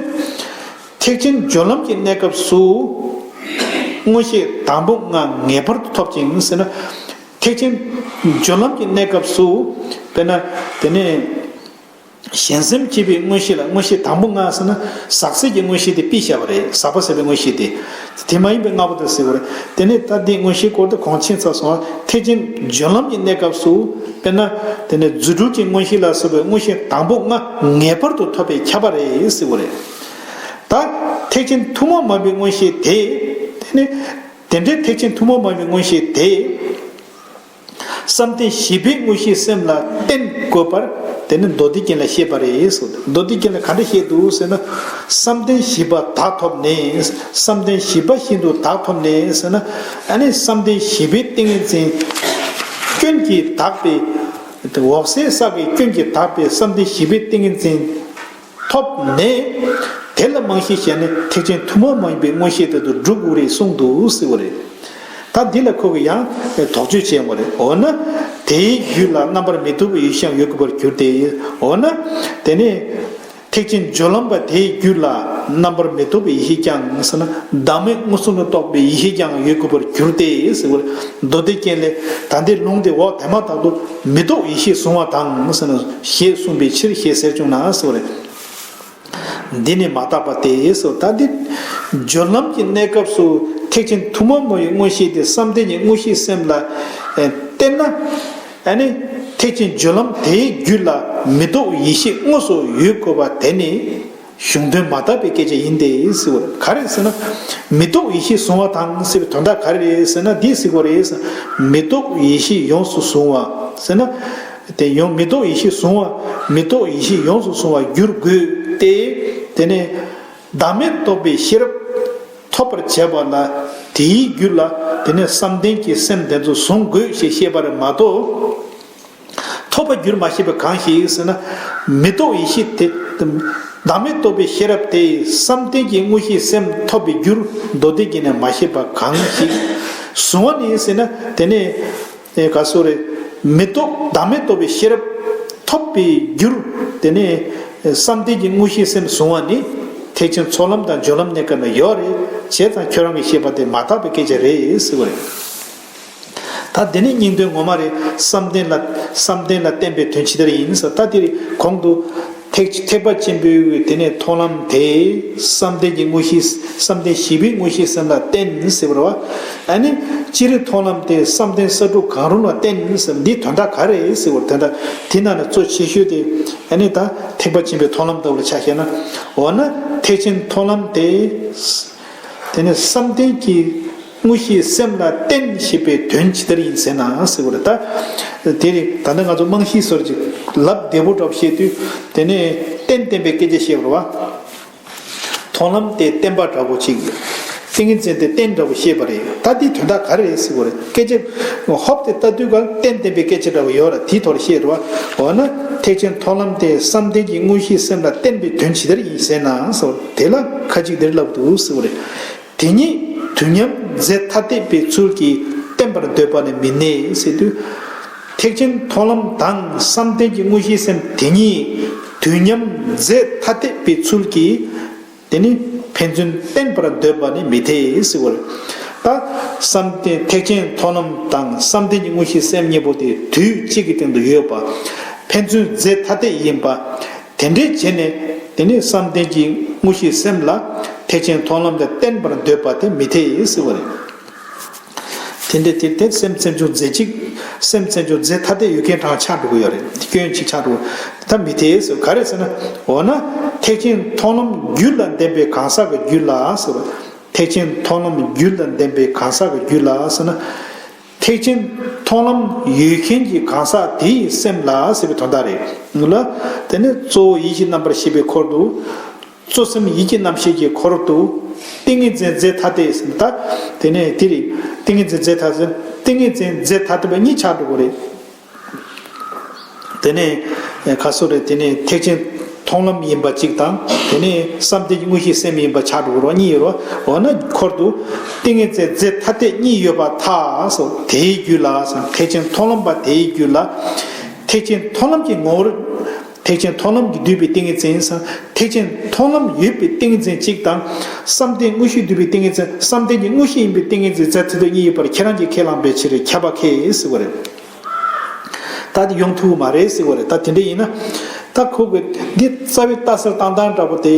ཐེག་ཆེན་སྦྱོར་ལམ་གྱི་གནས་སྐབས་སུ་མངོན་ཤེས་དང་པོ་ལྔ་ངེས་པར་དུ་ཐོབ་ཅིང་ཟེར་ན། ཐེག་ཆེན་སྦྱོར་ལམ་གྱི་གནས་སྐབས་སུ་དཔེར་ན་དེ་ནས། གཞན་སེམས་བསྐྱེད་པའི་མངོན་ཤེས་ལ། མངོན་ཤེས་དང་པོ་ལྔ་ཟེར་ན་ཟག་ཟད་ཀྱི་མངོན་ཤེས་དེ་ཕུད་བཞག་པ་རེད། ཟག་པ་ཟད་པའི་མངོན་ཤེས་དེ། དེ་མ་ཡིན་པའི་ལྔ་པོ་དེ་ཟེར་བ་རེད། དེ་ནས་ད་འདི་མངོན་ཤེས་སྐོར་དུ་གོང་ཆེན་ཚར་སོང་བ། ཐེག་ཆེན་སྦྱོར་ལམ་གྱི་གནས་སྐབས་སུ། དཔེར་ན། དེ་ནས་རྫུ་འཕྲུལ་གྱི་མངོན་ཤེས་ལ་སོགས་པའི་མངོན་ཤེས་དང་པོ་ལྔ་ངེས་པར་དུ་ཐོབ་པས་ཁྱབ་པ་རེད་ཟེར་བ་རེད། ད་ཐེག་ཆེན་ཐུན་མོང་མ་ཡིན་པའི་མངོན་ཤེས་དེ། དེ་ནི། དེ་འདྲའི་ཐེག་ཆེན་ཐུན་མོང་མ་ཡིན་པའི་མངོན་ཤེས་དེ། བསམ་གཏན་བཞི་པའི་མངོན་ཤེས་སེམས་ལ་བརྟེན་དགོས་པར། དེ་ནི་མདོ་སྡེ་རྒྱན་ལ་བཤད་པ་རེད་ཟེར། མདོ་སྡེ་རྒྱན་ལ་ག་འདྲ་བཤད་འདུག་ཟེར་ན། བསམ་གཏན་བཞི་པ་དག་ཐོབ་ནས། བསམ་གཏན་བཞི་པ་བཞིན་དུ་དག་ཐོབ་ནས་ཟེར་ན། ཨ་ནི་བསམ་གཏན་བཞི་པའི་ཏིང་ངེ་འཛིན་སྐྱོན་གྱིས་དག་པའི། འོད་གསལ་ས་གི་སྐྱོན་གྱིས་དག་པའི་བསམ་གཏན་བཞི་པའི་ཏིང་ངེ་འཛིན་ཐོབ་ནས། དེ་ལ་རྨང་གཞི་བྱས་ནས་ཐེག་ཆེན་ཐུན་མོང་མ་ཡིན་པའི་མངོན་ཤེས་དེ་དག་སྒྲུབ་དགོས་རེད་གསུངས་འདུག་ཟེར་བ་རེད། ད་འདི་ལ་ཁོ་གིས་ཡང་དོགས་གཅོད་བྱས་པ་རེད། འོ་ན། དེའི་རྒྱུད་ལ་རྣམ་པར་མི་རྟོག་པའི་ཡེ་ཤེས་ཀྱང་ཡོད་དགོས་པར་འགྱུར་ཏེ། འོ་ན། དེ་ནས། ཐེག་ཆེན་སྦྱོར་ལམ་པ་དེའི་རྒྱུད་ལ་རྣམ་པར་མི་རྟོག་པའི་ཡེ་ཤེས་ཀྱང་ཟེར་ན། བདག་མེད་མངོན་སུམ་དུ་རྟོགས་པའི་ཡེ་ཤེས་ཀྱང་ཡོད་དགོས་པར་འགྱུར་ཏེ་ཟེར་བ་རེད། མདོ་སྡེ་རྒྱན་ལས། ད་འདི་ལུང་དེ་འོག་དེ་མ་ཐག་ཏུ་མི་རྟོག་ཡེ་ཤེས་གཟུང་བ་དང་ཟེར་ན། ཞེས་གསུངས་པའི་ཕྱིར་ཞེས་ཟེར་བྱུང་ན་ཟེར་བ་རེད། འདི་ནི་མ་དག་པ་སྟེ་ཟེར། ད་འདི་སྦྱོར་ལམ་གྱི་གནས་སྐབས་སུ་ཐེག་ཆེན་ཐུན་མོང་མ་ཡིན་པའི་མངོན་ཤེས་དེ་བསམ་གཏན་གྱི་མངོན་ཤེས་སེམས་ལ་བརྟེན་ན། ཨ་ནི་ཐེག་ཆེན་སྦྱོར་ལམ་དེའི་རྒྱུད་ལ་མི་རྟོག་ཡེ་ཤེས་དངོས་སུ་ཡོད་དགོས་པ་དེ་ནི་གཞུང་དོན་མ་དག་པའི་སྐད་ཆ་ཡིན་ཏེ་ཟེར་བ་རེད། ག་རེ་ཟེར་ན། མི་རྟོག་ཡེ་ཤེས་གཟུང་བ་དང་ཟེར་བའི་དོན་དག་ག་རེ་རེད་ཟེར་ན། འདི་ཟེར་དགོས་རེད་ཟེར། མི་རྟོག་ཡེ་ཤེས་ཡོངས་སུ་གཟུང་བ་ཟེར་ན། དེ་ཡང་མི་རྟོག་ཡེ་ཤེས་གཟུང་བ། མི་རྟོག་ཡེ་ཤེས་ཡོངས་སུ་གཟུང་བར་འགྱུར་དགོས་ཏེ། དེ་ནས་བདག་མེད་རྟོགས་པའི་ཤེས་རབ་ཐོབ་པར་བྱེད་པ་ལ། དེའི་རྒྱུད་ལ་དེ་ནས་བསམ་གཏན་གྱི་སེམས་དེ་ཚོ་གཟུང་དགོས་ཞེས་བཤད་པ་རེད་མ་གཏོགས། ཐོབ་པར་འགྱུར་མ་བཤད་པ་གང་ཞིག་ཟེར་ན། མི་རྟོག་ཡེ་ཤེས་དེ། བདག་མེད་རྟོགས་པའི་ཤེས་རབ་དེ་བསམ་གཏན་གྱི་དངོས་གཞིའི་སེམས་ཐོབ་པའི་རྒྱུར་མདོ་སྡེ་རྒྱན་ནས་མ་བཤད་པ་གང་ཞིག་གཟུང་བ་ནི་ཟེར་ན། དེ་ནས། ཨེ། ག་སོ་རེད། མི་རྟོག་བདག་མེད་རྟོགས་པའི་ཤེས་རབ་ཐོབ་པའི་རྒྱུར། དེ་ནས་བསམ་གཏན་གྱི་དངོས་གཞིའི་སེམས་གཟུང་བ་ནི། ཐེག་ཆེན་ཚོགས་ལམ་དང་སྦྱོར་ལམ་གནས་སྐབས་ལ་ཡོད་རེད། བྱས་ཙང་ཁྱོད་རང་གིས་བཤད་པ་དེ་མ་དག་པའི་སྐད་ཆ་རེད་ཟེར་བ་རེད། ད་དེ་ནི་སྙིང་དོན་ངོ་མ་རེད། བསམ་གཏན་ལ། བསམ་གཏན་ལ་བརྟེན་པའི་དོན་ཇི་ལྟར་ཡིན་ཟེར། ད་དེ་གོང་དུ། ཐེག་ཐེག་པ་ཆེན་པོའི་དེ་ནས་མཐོང་ལམ་དེ། བསམ་གཏན་གྱི་དངོས་གཞི། བསམ་གཏན་བཞི་པའི་དངོས་གཞིའི་སེམས་ལ་བརྟེན་ཟེར་བ་རེད་བ། ཨ་ནི་སྤྱིར་མཐོང་ལམ་དེ་བསམ་གཏན་ས་དྲུག་གང་རུང་ལ་བརྟེན་ཟེར། འདིའི་དོན་དག་ག་རེ་རེད་ཟེར་བ་རེད། དོན་དག་དེ་ནང་ནས་གཙོ་ཆེ་ཤོས་དེ། ཨ་ནི་ད་ཐེག་པ་ཆེན་པོའི་མཐོང་ལམ་ལྟ་བུ་ལ་ཆ་བཞག་ན། འོ་ན་ཐེག་ཆེན་མཐོང་ལམ་དེ། དེ་ནས་བསམ་གཏན་གྱི་དངོས་གཞིའི་སེམས་ལ་བརྟེན་ཞེས་པའི་དོན་ཇི་ལྟར་ཡིན་ཟེར་ན་ཟེར་བ་རེད། ད་དེ་རིང་ད་ལྟ་ང་ཚོ་རྨང་གཞི་སོར་ཅིག་ལབ་བདེ་པོ་འདྲ་བོ་བཤད་དུས། དེ་ནས་རྟེན་བརྟེན་པའི་སྐད་ཆ་བཤད་པ་རེད་བ། མཐོང་ལམ་དེ་བརྟེན་པ་འདྲ་པོ་ཅིག་ཏིང་ངེ་འཛིན་དེ་རྟེན་འདྲ་པོ་བཤད་པ་རེད། ད་འདིའི་དོན་དག་ག་རེ་རེད་ཟེར་བ་རེད། སྐད་ཆ་ཧོབ་དེ་ལྟ་དུས་ག་རྟེན་བརྟེན་པའི་སྐད་ཆ་འདྲ་པོ་ཡོད་ར། དེའི་ཐོག་ལ་བཤད་རེད་བ། འོ་ན་ཐེག་ཆེན་མཐོང་ལམ་དེ་བསམ་གཏན་གྱི་དངོས་གཞིའི་སེམས་ལ་བརྟེན་པའི་དོན་ཇི་ལྟར་ཡིན་ཟེར་ན་ཟེར་བ་དེ་ལ་ཁ་ཅིག་འདིར་ལབ་འདུག་ཟེར་བ་རེད། དེ་ཉིད་དུས་མཉམ་རྫས་ཐ་དད་པའི་ཚུལ་གྱིས་བརྟེན་པར་འདོད་པ་ནི་མི་གནས་ཟེར་དུས། ཐེག་ཆེན་མཐོང་ལམ་དང་བསམ་གཏན་གྱི་དངོས་གཞིའི་སེམས་དེ་ཉིད་དུས་མཉམ་རྫས་ཐ་དད་པའི་ཚུལ་གྱིས། དེ་ནི་ཕན་ཚུན་བརྟེན་པར་འདོད་པ་ནི་མི་འཐད་ཟེར་བ་རེད། ད་བསམ་གཏན་ཐེག་ཆེན་མཐོང་ལམ་དང་བསམ་གཏན་གྱི་དངོས་གཞིའི་སེམས་གཉིས་པོ་དེ་དུས་གཅིག་གི་སྟེང་དུ་ཡོད་པ། ཕན་ཚུན་རྫས་ཐ་དད་ཡིན་པ། དེ་འདྲའི་བྱས་ནས་དེ་ནི་བསམ་གཏན་གྱི་དངོས་གཞིའི་སེམས་ལ་ཐེག་ཆེན་མཐོང་ལམ་དེ་བརྟེན་པར་འདོད་པ་དེ་མི་འཐད་ཟེར་བ་རེད། དེ་འདྲའི་དེ་དེ་སེམས་ཙམ་ཅུང་རྫས་གཅིག་སེམས་ཙམ་ཅུང་རྫས་ཐ་དད་ཡོད་མཁན་གྲངས་ཆགས་འགྲོ་གི་ཡོད་རེད། སྐྱོན་གཅིག་ཆགས་འགྲོ། ད་མི་འཐད་ཟེར། ག་རེ་ཟེར་ན། འོ་ན་ཐེག་ཆེན་མཐོང་ལམ་རྒྱུད་ལ་ལྡན་པའི་གང་ཟག་གི་རྒྱུད་ལ་ཟེར་བ། ཐེག་ཆེན་མཐོང་ལམ་རྒྱུད་ལ་ལྡན་པའི་གང་ཟག་གི་རྒྱུད་ལ་ཟེར་ན། ཐེག་ཆེན་མཐོང་ལམ་ཡོད་མཁན་གྱི་གང་ཟག་དེའི་སེམས་ལ་ཟེར་བའི་དོན་དག་རེད་ལ། དེ་ནི་གཙོ་བོ་ཡིད་ཀྱི་རྣམ་པར་ཤེས་པའི་འཁོར་དུ། གཙོ་སེམས་ཡིད་ཀྱི་རྣམ་ཤེས་ཀྱི་འཁོར་དུ། ཏིང་ངེ་འཛིན་རྫས་ཐ་དད་ཟེར་ན། ད་དེ་ནས་དེ་རེད། ཏིང་ངེ་འཛིན་རྫས་ཐ་དད་ཟེར། ཏིང་ངེ་འཛིན་རྫས་ཐ་དད་པ་གཉིས་ཆགས་འགྲོ་གི་རེད། དེ་ནས་ཁ་སོ་རེད། དེ་ནས་ཐེག་ཆེན་མཐོང་ལམ་ཡིན་པ་གཅིག་དང་། དེ་ནས་བསམ་གཏན་གྱི་དངོས་གཞིའི་སེམས་ཡིན་པ་ཆགས་འགྲོ་གི་རེད། གཉིས་ཡོད་རེད། འོ་ན་འཁོར་དུ་ཏིང་ངེ་འཛིན་རྫས་ཐ་དད་གཉིས་ཡོད་པར་ཐལ་སོ། དེའི་རྒྱུད་ལ་ཟེར། ཐེག་ཆེན་མཐོང་ལམ་པ་དེའི་རྒྱུད་ལ། ཐེག་ཆེན་མཐོང་ལམ་གྱི་ངོ་བོར། ཐེག་ཆེན་མཐོང་ལམ་གྱིས་བསྡུས་པའི་ཏིང་ངེ་འཛིན་ཟེར། ཐེག་ཆེན་མཐོང་ལམ་ཡོད་པའི་ཏིང་ངེ་འཛིན་གཅིག་དང་། བསམ་གཏན་དངོས་གཞིས་བསྡུས་པའི་ཏིང་ངེ་འཛིན། བསམ་གཏན་གྱི་དངོས་གཞི་ཡིན་པའི་ཏིང་ངེ་འཛིན་རྫས་ཐ་དད་གཉིས་ཡོད་པར་ཁྱེད་རང་གིས་ཁས་བླངས་པའི་ཕྱིར་ཁྱབ་པ་ཁས་ཟེར་བ་རེད། ད་དེ་ཡོང་ཐུབ་ཀྱི་མ་རེད་ཟེར་བ་རེད། ད་དེ་འདྲ་ཡིན་ན། ད་ཁོ་གི་འདི་རྩ་བའི་ལྟ་ཚུལ་བཏང་སྟངས་འདྲ་པོ་དེ།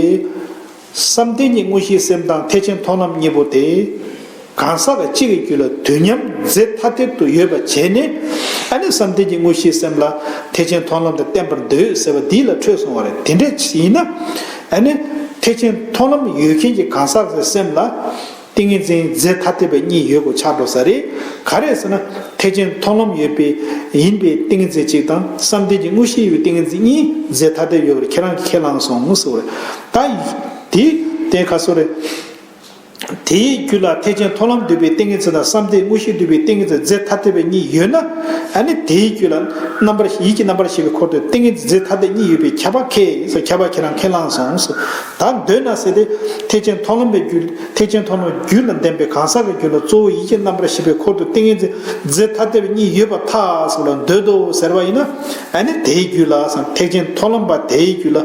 བསམ་གཏན་གྱི་དངོས་གཞིའི་སེམས་དང་ཐེག་ཆེན་མཐོང་ལམ་གཉིས་པོ་དེ། གང་ཟག་གཅིག་གི་རྒྱུད་ལ་དུས་མཉམ་རྫས་ཐ་དད་དུ་ཡོད་པ་བྱས་ནས། ཨ་ནི་བསམ་གཏན་གྱི་དངོས་གཞིའི་སེམས་ལ་ཐེག་ཆེན་མཐོང་ལམ་དེ་བསྟན་པར་འདོད་ཟེར་བ་འདི་ལ་འཕྲོས་སོང་བ་རེད། དེ་འདྲ་ཡིན་ན། ཨ་ནི་ཐེག་ཆེན་མཐོང་ལམ་ཡོད་མཁན་གྱི་གང་ཟག་གི་སེམས་ལ། ཏིང་ངེ་འཛིན་རྫས་ཐ་དད་པ་གཉིས་ཡོད་དགོས་ཆགས་འགྲོ་ས་རེད། ག་རེ་ཟེར་ན། ཐེག་ཆེན་མཐོང་ལམ་ཡོད་པའི་ཡིན་པའི་ཏིང་ངེ་འཛིན་གཅིག་དང་བསམ་གཏན་གྱི་དངོས་གཞི་ཡོད་པའི་ཏིང་ངེ་འཛིན་གཉིས་རྫས་ཐ་དད་ཡོད་པར་ཁྱེད་རང་གིས་ཁས་བླངས་སོང་ཟེར་བ་རེད། ད་དེ་དེ་ག་སོ་རེད། དེའི་རྒྱུད་ལ་ཐེག་ཆེན་མཐོང་ལམ་འདུས་པའི་ཏིང་ངེ་འཛིན་དང་བསམ་གཏན་དངོས་གཞི་འདུས་པའི་ཏིང་ངེ་འཛིན་རྫས་ཐ་དད་པ་གཉིས་ཡོད་ན། ཨ་ནི་དེའི་རྒྱུད་ལ་རྣམ་པར་ཡིད་ཀྱི་རྣམ་པར་ཤེས་པའི་འཁོར་དུ་ཏིང་ངེ་འཛིན་རྫས་ཐ་དད་གཉིས་ཡོད་པའི་ཁྱབ་པ་ཁས་སོ། ཁྱབ་པ་ཁྱེད་རང་ཁས་བླངས་སོང་ཟེར། ད་འདོད་ན་ཟེར་ཏེ། ཐེག་ཆེན་མཐོང་ལམ་པའི་རྒྱུད། ཐེག་ཆེན་མཐོང་ལམ་རྒྱུད་ལ་ལྡན་པའི་གང་ཟག་གི་རྒྱུད་ལ་གཙོ་བོ་ཡིད་ཀྱི་རྣམ་པར་ཤེས་པའི་འཁོར་དུ་ཏིང་ངེ་འཛིན་རྫས་ཐ་དད་པ་གཉིས་ཡོད་པར་ཐལ་ཟེར་བ་ལ་འདོད་དོ་ཟེར་བ་ཡིན་ན། ཨ་ནི་དེའི་རྒྱུད་ལ་སམ་ཐེག་ཆེན་མཐོང་ལམ་པ་དེའི་རྒྱུད་ལ་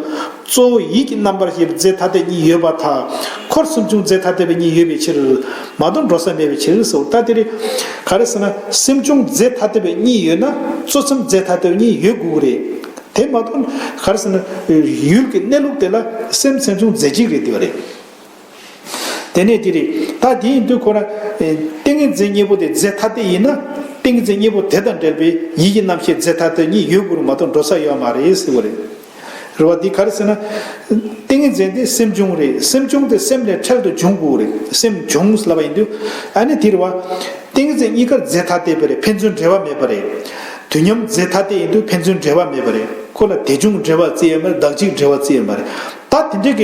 གཙོ་བོ་ཡིད་ཀྱི་རྣམ་པར་ཤེས་པའི་རྫས་ཐ་དད་གཉིས་ཡོད་པར་ཐལ། འཁོར་སེམས་བྱུང་རྫས་ཐ་དད་པ་གཉིས་ཡོད་པའི་ཕྱིར། མ་གཏོགས་འགྲོ་ས་མེད་པའི་ཕྱིར་ཟེར། ད་དེ་རེད། ག་རེ་ཟེར་ན། སེམས་བྱུང་རྫས་ཐ་དད་པ་གཉིས་ཡོད་ན་གཙོ་སེམས་རྫས་ཐ་དད་པ་གཉིས་ཡོད་དགོས་ཀྱི་རེད། དེ་མ་གཏོགས་ག་རེ་ཟེར་ན། ཡུལ་གྱི་གནས་ལུགས་དེ་ལ་སེམས་སེམས་བྱུང་རྫས་གཅིག་རེད་དེ་བ་རེད། དེ་ནས་དེ་རེད། ད་དེ་ཡིན་དུས་ཁོ་ན། ཏིང་ངེ་འཛིན་གཉིས་པོ་དེ་རྫས་ཐ་དད་ཡིན་ན། ཏིང་ངེ་འཛིན་གཉིས་པོ་དེ་དང་འབྲེལ་བའི་ཡིད་ཀྱི་རྣམ་ཤེས་རྫས་ཐ་དད་གཉིས་ཡོད་དགོས་རུང་མ་གཏོགས་འགྲོ་ས་ཡོད་མ་རེད་ཟེར་བ་རེད། རེད་བ། འདི་ག་རེ་ཟེར་ན། ཏིང་ངེ་འཛིན་དེ་སེམས་བྱུང་རེད། སེམས་བྱུང་དེ་སེམས་ལས་འཕྲལ་དུ་འབྱུང་དགོས་རེད། སེམས་བྱུང་ལབ་པ་ཡིན་དུས། ཨ་ནི་དེ་རེད་བ། ཏིང་ངེ་འཛིན་གཉིས་ཀ་རྫས་ཐ་དད་པ་རེད། ཕན་ཚུན་འབྲེལ་བ་མེད་པ་རེད། དུས་མཉམ་རྫས་ཐ་དད་ཡིན་དུས་ཕན་ཚུན་འབྲེལ་བ་མེད་པ་རེད། ཁོ་ལ་དེ་བྱུང་འབྲེལ་བ་བརྩི་ཡ་མ་རེད། བདག་གཅིག་འབྲེལ་བ་བརྩི་ཡ་མ་རེད། ད་དེ་འདྲ་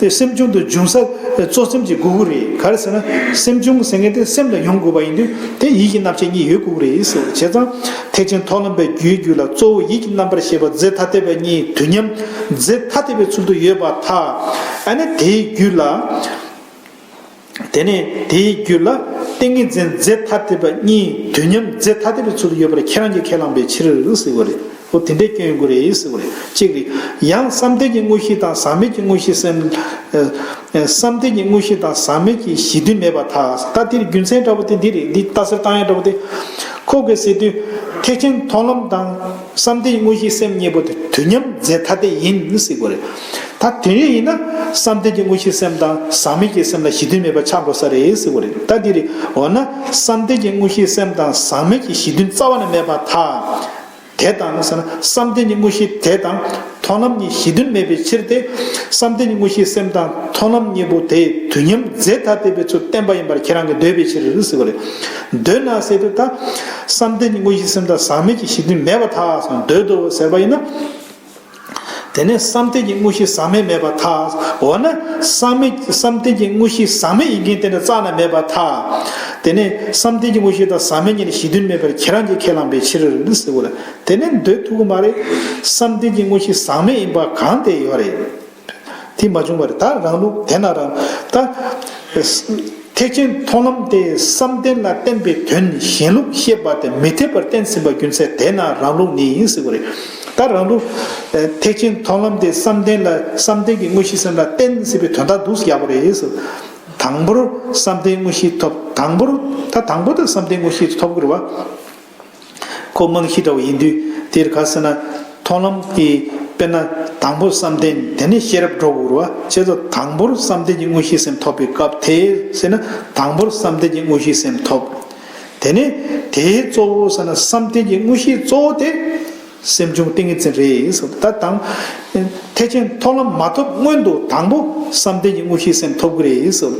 གི་སེམས་བྱུང་དུ་འབྱུང་ས་གཙོ་སེམས་ཀྱི་དགོས་ཀྱི་རེད། ག་རེ་ཟེར་ན། སེམས་བྱུང་ཟེར་མཁན་དེ་སེམས་ལ་ཡོང་དགོས་པ་ཡིན་དུས་དེ་ཡིད་ཀྱི་རྣམ་ཤེས་གཉིས་ཡོད་དགོས་ཀྱི་རེད་ཟེར། བྱས་ཙང་ཐེག་ཆེན་མཐོང་ལམ་པའི་རྒྱུད་རྒྱུད་ལ་གཙོ་བོ་ཡིད་ཀྱི་རྣམ་པར་ཤེས་པ་རྫས་ཐ་དད་པ་གཉིས་དུས་མཉམ་རྫས་ཐ་དད་པའི་ཚུལ་དུ་ཡོད་པར་ཐལ། ཨ་ནི་དེའི་རྒྱུད་ལ། དེ་ནས་དེའི་རྒྱུད་ལ་ཏིང་ངེ་འཛིན་རྫས་ཐ་དད་པ་གཉིས་དུས་མཉམ་རྫས་ཐ་དད་པའི་ཚུལ་དུ་ཡོད་པར་ཁྱེད་རང་གིས་ཁས་བླངས་པའི་ཕྱིར་ཟེར་བ་རེད། འོ་དེ་འདྲའི་སྐྱོན་ཡོང་གི་རེད་ཟེར་བ་རེད། གཅིག་རེད། ཡང་བསམ་གཏན་གྱི་དངོས་གཞི་དང་ཟག་མེད་ཀྱི་དངོས་གཞི་སེམས། ཨ། བསམ་གཏན་གྱི་དངོས་གཞི་དང་ཟག་མེད་ཀྱི་གཞི་མཐུན་མེད་པར་ཐལ། ད་དེར་རྒྱུ་མཚན་འདྲ་པོ་དེ་འདི་རེད། འདི་ལྟ་ཚུལ་བཏང་ཡ་འདྲ་པོ་དེ། ཁོ་གིས་ཟེར་དུས། ཐེག་ཆེན་མཐོང་ལམ་དང་བསམ་གཏན་གྱི་དངོས་གཞི་སེམས་གཉིས་པོ་དེ་དུས་མཉམ་རྫས་ཐ་དད་ཡིན་ཟེར་བ་རེད། ད་དེ་རེད་ཡིན་ན་བསམ་གཏན་གྱི་དངོས་གཞི་སེམས་དང་ཟག་མེད་ཀྱི་སེམས་ལ་གཞི་མཐུན་མེད་པ་ཆགས་འགྲོ་ས་རེད་ཟེར་བ་རེད། ད་འདི་རེད། འོ་ན་བསམ་གཏན་གྱི་དངོས་གཞི་སེམས་དང་ཟག་མེད་ཀྱི་གཞི་མཐུན་རྩ་བ་ནས་མེད་པར་ཐལ། དེ་དང་ཟེར་ན། བསམ་གཏན་གྱི་དངོས་གཞི་དེ་དང་མཐོང་ལམ་གཉིས་གཞི་མཐུན་མེད་པའི་ཕྱིར་ཏེ། བསམ་གཏན་གྱི་དངོས་གཞི་སེམས་དང་མཐོང་ལམ་གཉིས་པོ་དེ་དུས་མཉམ་རྫས་ཐ་དད་པའི་ཚུལ་བསྟན་པ་ཡིན་པར་ཁྱེད་རང་གིས་འདོད་པའི་ཕྱིར་ཟེར་བ་རེད། འདོད་ན་ཟེར་དུས་ད། བསམ་གཏན་གྱི་དངོས་གཞི་སེམས་དང་ཟག་མེད་ཀྱི་གཞི་མཐུན་མེད་པར་ཐལ་ཟེར་ན་འདོད་དོ་ཟེར་བ་ཡིན་ན། དེ་ནས་བསམ་གཏན་གྱི་དངོས་གཞི་ཟག་མེད་མེད་པར་ཐལ། འོ་ན་བསམ་མེད་བསམ་གཏན་གྱི་དངོས་གཞི་ཟག་མེད་ཡིན་མཁན་དེ་འདྲ་རྩ་ནས་མེད་པར་ཐལ། དེ་ནས་བསམ་གཏན་གྱི་དངོས་གཞི་དང་ཟག་མེད་གཉིས་ནི་གཞི་མཐུན་མེད་པར་ཁྱེད་རང་གིས་ཁས་བླངས་པའི་ཕྱིར་ཟེར་བ་ལ། དེ་ནས་འདོད་ཐུབ་ཀྱི་མ་རེད། བསམ་གཏན་གྱི་དངོས་གཞི་ཟག་མེད་ཡིན་པ་གང་དེ་ཡོད་རེད། དེ་མ་བྱུང་བ་རེད། ད་རང་ལུགས་དེ་ན་རང་ད། ཐེག་ཆེན་མཐོང་ལམ་དེ་བསམ་གཏན་ལ་བརྟེན་པའི་དོན་གཞན་ལུགས་བཤད་པ་དེ་མི་འཐད་པར་བསྟན་ཟིན་པ་རྒྱུ་མཚན་དེ་ན་རང་ལུགས་ནི་ཟེར་བ་རེད། ད་རང་ལུགས། ཐེག་ཆེན་མཐོང་ལམ་དེ་བསམ་གཏན་ལ་བསམ་གཏན་གྱི་དངོས་གཞི་སེམས་ལ་བརྟེན་ཟིན་པའི་དོན་དག་འདུག་ཡག་པོ་རེད་ཟེར། དང་པོར་བསམ་གཏན་དངོས་གཞི་ཐོབ། དང་པོར་ད་དང་པོ་དེ་བསམ་གཏན་དངོས་གཞི་ཐོབ་དགོས་རེད་བ། ཁོ་རྨང་གཞི་འདྲ་བོ་ཡིན་དུས་དེར་ག་ཟེར་ན། མཐོང་ལམ་གྱི་དཔེར་ན་དང་པོ་བསམ་གཏན་དེ་ནས་ཤེས་རབ་འགྲོ་དགོས་རེད་བ། བྱས་ཙང་དང་པོར་བསམ་གཏན་གྱི་དངོས་གཞི་སེམས་ཐོབ་པའི་སྐབས་དེ་ཟེར་ན་དང་པོར་བསམ་གཏན་གྱི་དངོས་གཞི་སེམས་ཐོབ། དེ་ནས་དེའི་གཙོ་བོ་ཟེར་ན་བསམ་གཏན་གྱི་དངོས་གཞི་གཙོ་བོ་དེ་སེམས་བྱུང་ཏིང་ངེ་འཛིན་རེད་ཟེར། ད་དང་། ཐེག་ཆེན་མཐོང་ལམ་མ་ཐོབ་སྔོན་དུ་དང་པོ་བསམ་གཏན་གྱི་དངོས་གཞི་སེམས་ཐོབ་ཀྱི་རེད་ཟེར།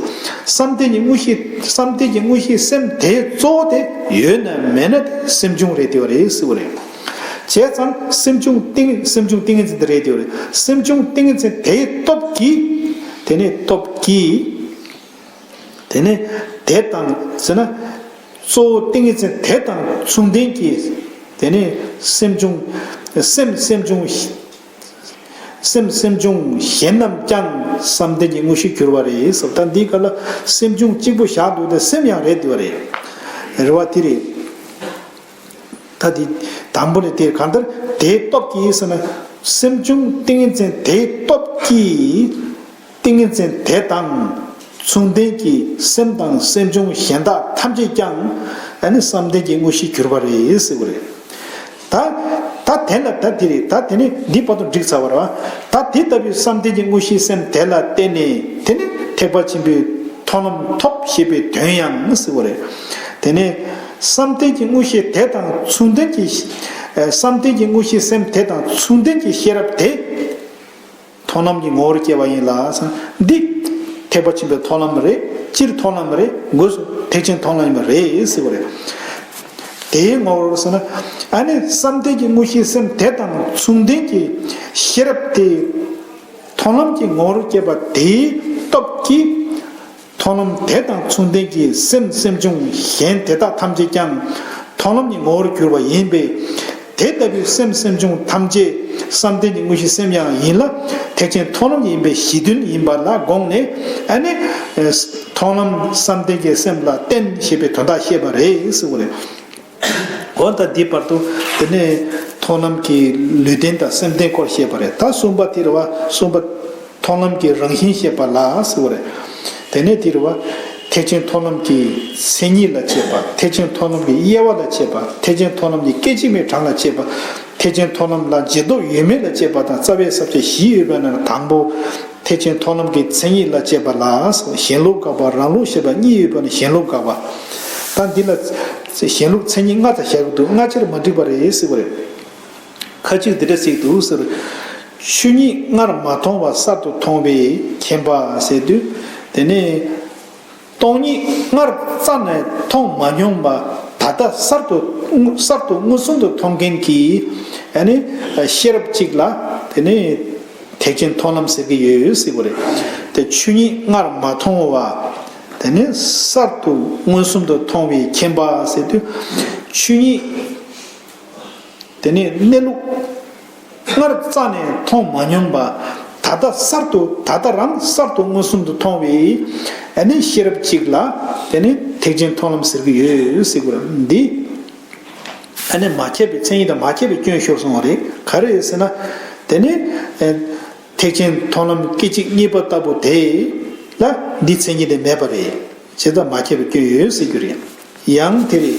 བསམ་གཏན་གྱི་དངོས་གཞི་བསམ་གཏན་གྱི་དངོས་གཞི་སེམས་དེའི་གཙོ་བོ་དེ་ཡོད་ན་མེད་ན་དེ་སེམས་བྱུང་རེད་དེ་བ་རེད་ཟེར་བ་རེད། བྱས་ཙང་སེམས་བྱུང་ཏིང་སེམས་བྱུང་ཏིང་ངེ་འཛིན་དེ་རེད་དེ་བ་རེད། སེམས་བྱུང་ཏིང་ངེ་འཛིན་དེའི་སྟོབས་ཀྱིས། དེ་ནས་སྟོབས་ཀྱིས། དེ་ནས་དེ་དང་ཟེར་ན། གཙོ་བོ་ཏིང་ངེ་འཛིན་དེ་དང་མཚུངས་ལྡན་གྱི། དེ་ནས་སེམས་བྱུང་། སེམས་སེམས་བྱུང་། སེམས་སེམས་བྱུང་གཞན་རྣམས་ཀྱང་བསམ་གཏན་གྱི་དངོས་གཞིར་གྱུར་པ་རེད་ཟེར། ད་འདིའི་སྐབས་ལ་སེམས་བྱུང་གཅིག་པུ་བཞག་འདུག་སྟེ་སེམས་ཡང་རེད་དེ་བ་རེད། རེད་བ། དེ་རེད། ད་དེ་དང་པོ་ནས་དེ་གང་ལྟར་དེའི་སྟོབས་ཀྱིས་ཟེར་ན། སེམས་བྱུང་ཏིང་ངེ་འཛིན་དེའི་སྟོབས་ཀྱིས། ཏིང་ངེ་འཛིན་དེ་དང་མཚུངས་ལྡན་གྱི་སེམས་དང་སེམས་བྱུང་གཞན་དག་ཐམས་ཅད་ཀྱང་ཨ་ནི་བསམ་གཏན་གྱི་དངོས་གཞིར་གྱུར་པ་རེད་ཟེར་བ་རེད། ད་ད་ དེ་ལ་ད་དེ་རེད། ད་དེ་ནི་འདི་བར་དུ་འགྲིག་ཚར་བ་རེད་བ། ད་དེ་ལྟ་བུའི་བསམ་གཏན་གྱི་དངོས་གཞིའི་སེམས་དེ་ལ་བརྟེན་ནས་དེ་ནི་ཐེག་པ་ཆེན་པོའི་མཐོང་ལམ་ཐོབ་ཞེས་པའི་དོན་ཡང་ཟེར་བ་རེད། དེ་ནི་བསམ་གཏན་གྱི་དངོས་གཞི་དེ་དང་མཚུངས་ལྡན་གྱི། ཨ། བསམ་གཏན་གྱི་དངོས་གཞིའི་སེམས་དེ་དང་མཚུངས་ལྡན་གྱི་ཤེས་རབ་དེ། མཐོང་ལམ་གྱི་ངོ་བོར་སྐྱེ་བ་ཡིན་ལ། འདི་ཐེག་པ་ཆེན་པོའི་མཐོང་ལམ་རེད། སྤྱིར་མཐོང་ལམ་རེད། སྒོས་སུ་ཐེག་ཆེན་མཐོང་ལམ་རེད་ཟེར་བ་རེད། དེའི་ངོ་བོར་ཟེར་ན། ཨ་ནི་བསམ་གཏན་གྱི་དངོས་གཞིའི་སེམས་དེ་དང་མཚུངས་ལྡན་གྱི་ཤེས་རབ་དེ། མཐོང་ལམ་གྱི་ངོ་བོར་སྐྱེས་པ་དེའི་སྟོབས་ཀྱིས། མཐོང་ལམ་དེ་དང་མཚུངས་ལྡན་གྱི་སེམས་སེམས་བྱུང་གཞན་དེ་དག་ཐམས་ཅད་ཀྱང་མཐོང་ལམ་གྱི་ངོ་བོར་གྱུར་པ་ཡིན་པས། དེ་ལྟ་བུའི་སེམས་སེམས་བྱུང་ཐམས་ཅད་བསམ་གཏན་གྱི་དངོས་གཞི་སེམས་ཡང་ཡིན་ལ། ཐེག་ཆེན་མཐོང་ལམ་ཡིན་པའི་གཞི་མཐུན་ཡིན་པ་ལ་དགོངས་ནས། ཨ་ནི་མཐོང་ལམ་བསམ་གཏན་གྱི་སེམས་ལ་བརྟེན་ཞེས་པའི་དོན་དག་བཤད་པ་རེད་ཟེར་བ་རེད། འོ་ད་འདི་བར་དུ་དེ་ནས་མཐོང་ལམ་གྱི་ལུས་རྟེན་དང་སེམས་རྟེན་སྐོར་བཤད་པ་རེད། ད་གསུམ་པ་དེ་རེད་བ། གསུམ་པ། མཐོང་ལམ་གྱི་རང་བཞིན་བཤད་པ་ལ་ཟེར་བ་རེད། དེ་ནས་དེ་རེད་བ། ཐེག་ཆེན་མཐོང་ལམ་གྱི་མཚན་ཉིད་ལ་དཔྱད་པ། ཐེག་ཆེན་མཐོང་ལམ་གྱི་དབྱེ་བ་ལ་དཔྱད་པ། ཐེག་ཆེན་མཐོང་ལམ་གྱི་སྐད་ཅིག་མའི་གྲངས་ལ་དཔྱད་པ། ཐེག་ཆེན་མཐོང་ལམ་ལ་རྗེས་ཐོབ་ཡོད་མེད་ལ་དཔྱད་པ་དང་། རྩ་བའི་ས་བཅད་བཞི་ཡོད་པའི་ནང་ནས་དང་པོ། ཐེག་ཆེན་མཐོང་ལམ་གྱི་མཚན་ཉིད་ལ་དཔྱད་པ་ལ། ཞེན་ལུགས་དགག་པ། རང་ལུགས་བཤད་པ་གཉིས་ཡོད་པ་ནས་ཞེན་ལུགས་དགག་པ། ད་འདི་ལ་ཞེན་ལུགས་མཚན་ཉིད་ལྔ་ཙམ་བཞག་གི་འདུག། སྔ་ཕྱིར་མ་འགྲིག་པ་རེད་ཟེར་བ་རེད། ཁ་ཅིག་འདི་འདྲ་ཟེར་འདུག་ཟེར། ཆོས་ཉིད་སྔར་མ་མཐོང་བ་གསར་དུ་མཐོང་བས་མཁྱེན་པ་ཟེར་དུས། དེ་ནས་སྟོང་ཉིད་སྔར་རྩ་ནས་མཐོང་མ་མྱོང་བ་ད་ལྟ་གསར་དུ་གསར་དུ་མངོན་སུམ་དུ་མཐོང་མཁན་གྱི། ཨ་ནི་ཤེས་རབ་ཅིག་ལ་དེ་ནས་ཐེག་ཆེན་མཐོང་ལམ་ཟེར་གྱི་ཡོད་ཟེར་བ་རེད། དེ་ཆོས་ཉིད་སྔར་མ་མཐོང་བ་དེ་ནས་གསར་དུ་མངོན་སུམ་དུ་མཐོང་བས་མཁྱེན་པ་ཟེར་དུས། ཆོས་ཉིད་དེ་ནས་གནས་ལུགས་སྔར་རྩ་ནས་མཐོང་མ་མྱོང་བ་ད་ལྟ་གསར་དུ། ད་ལྟ་རང་གསར་དུ་མངོན་སུམ་དུ་མཐོང་བའི། ཨ་ནི་ཤེས་རབ་ཅིག་ལ་དེ་ནི་ཐེག་ཆེན་མཐོང་ལམ་ཟེར་གྱི་ཡོད་ཟེར་གྱི་རེད། འདི་ཨ་ནི་མ་ཁྱབ་པའི་མཚན་ཉིད་དང་མ་ཁྱབ་པའི་སྐྱོན་ཤོར་སོང་བ་རེད། ག་རེ་ཟེར་ན། དེ་ནི་ཨ། ཐེག་ཆེན་མཐོང་ལམ་སྐད་ཅིག་གཉིས་པ་ལྟ་བུ་དེ་ལ་འདི་མཚན་ཉིད་དེ་མེད་པ་རེད། བྱས་ཙང་མ་ཁྱབ་པའི་སྐྱོན་ཡོད་ཟེར་རྒྱུ་རེད། ཡང་དེ་རེད།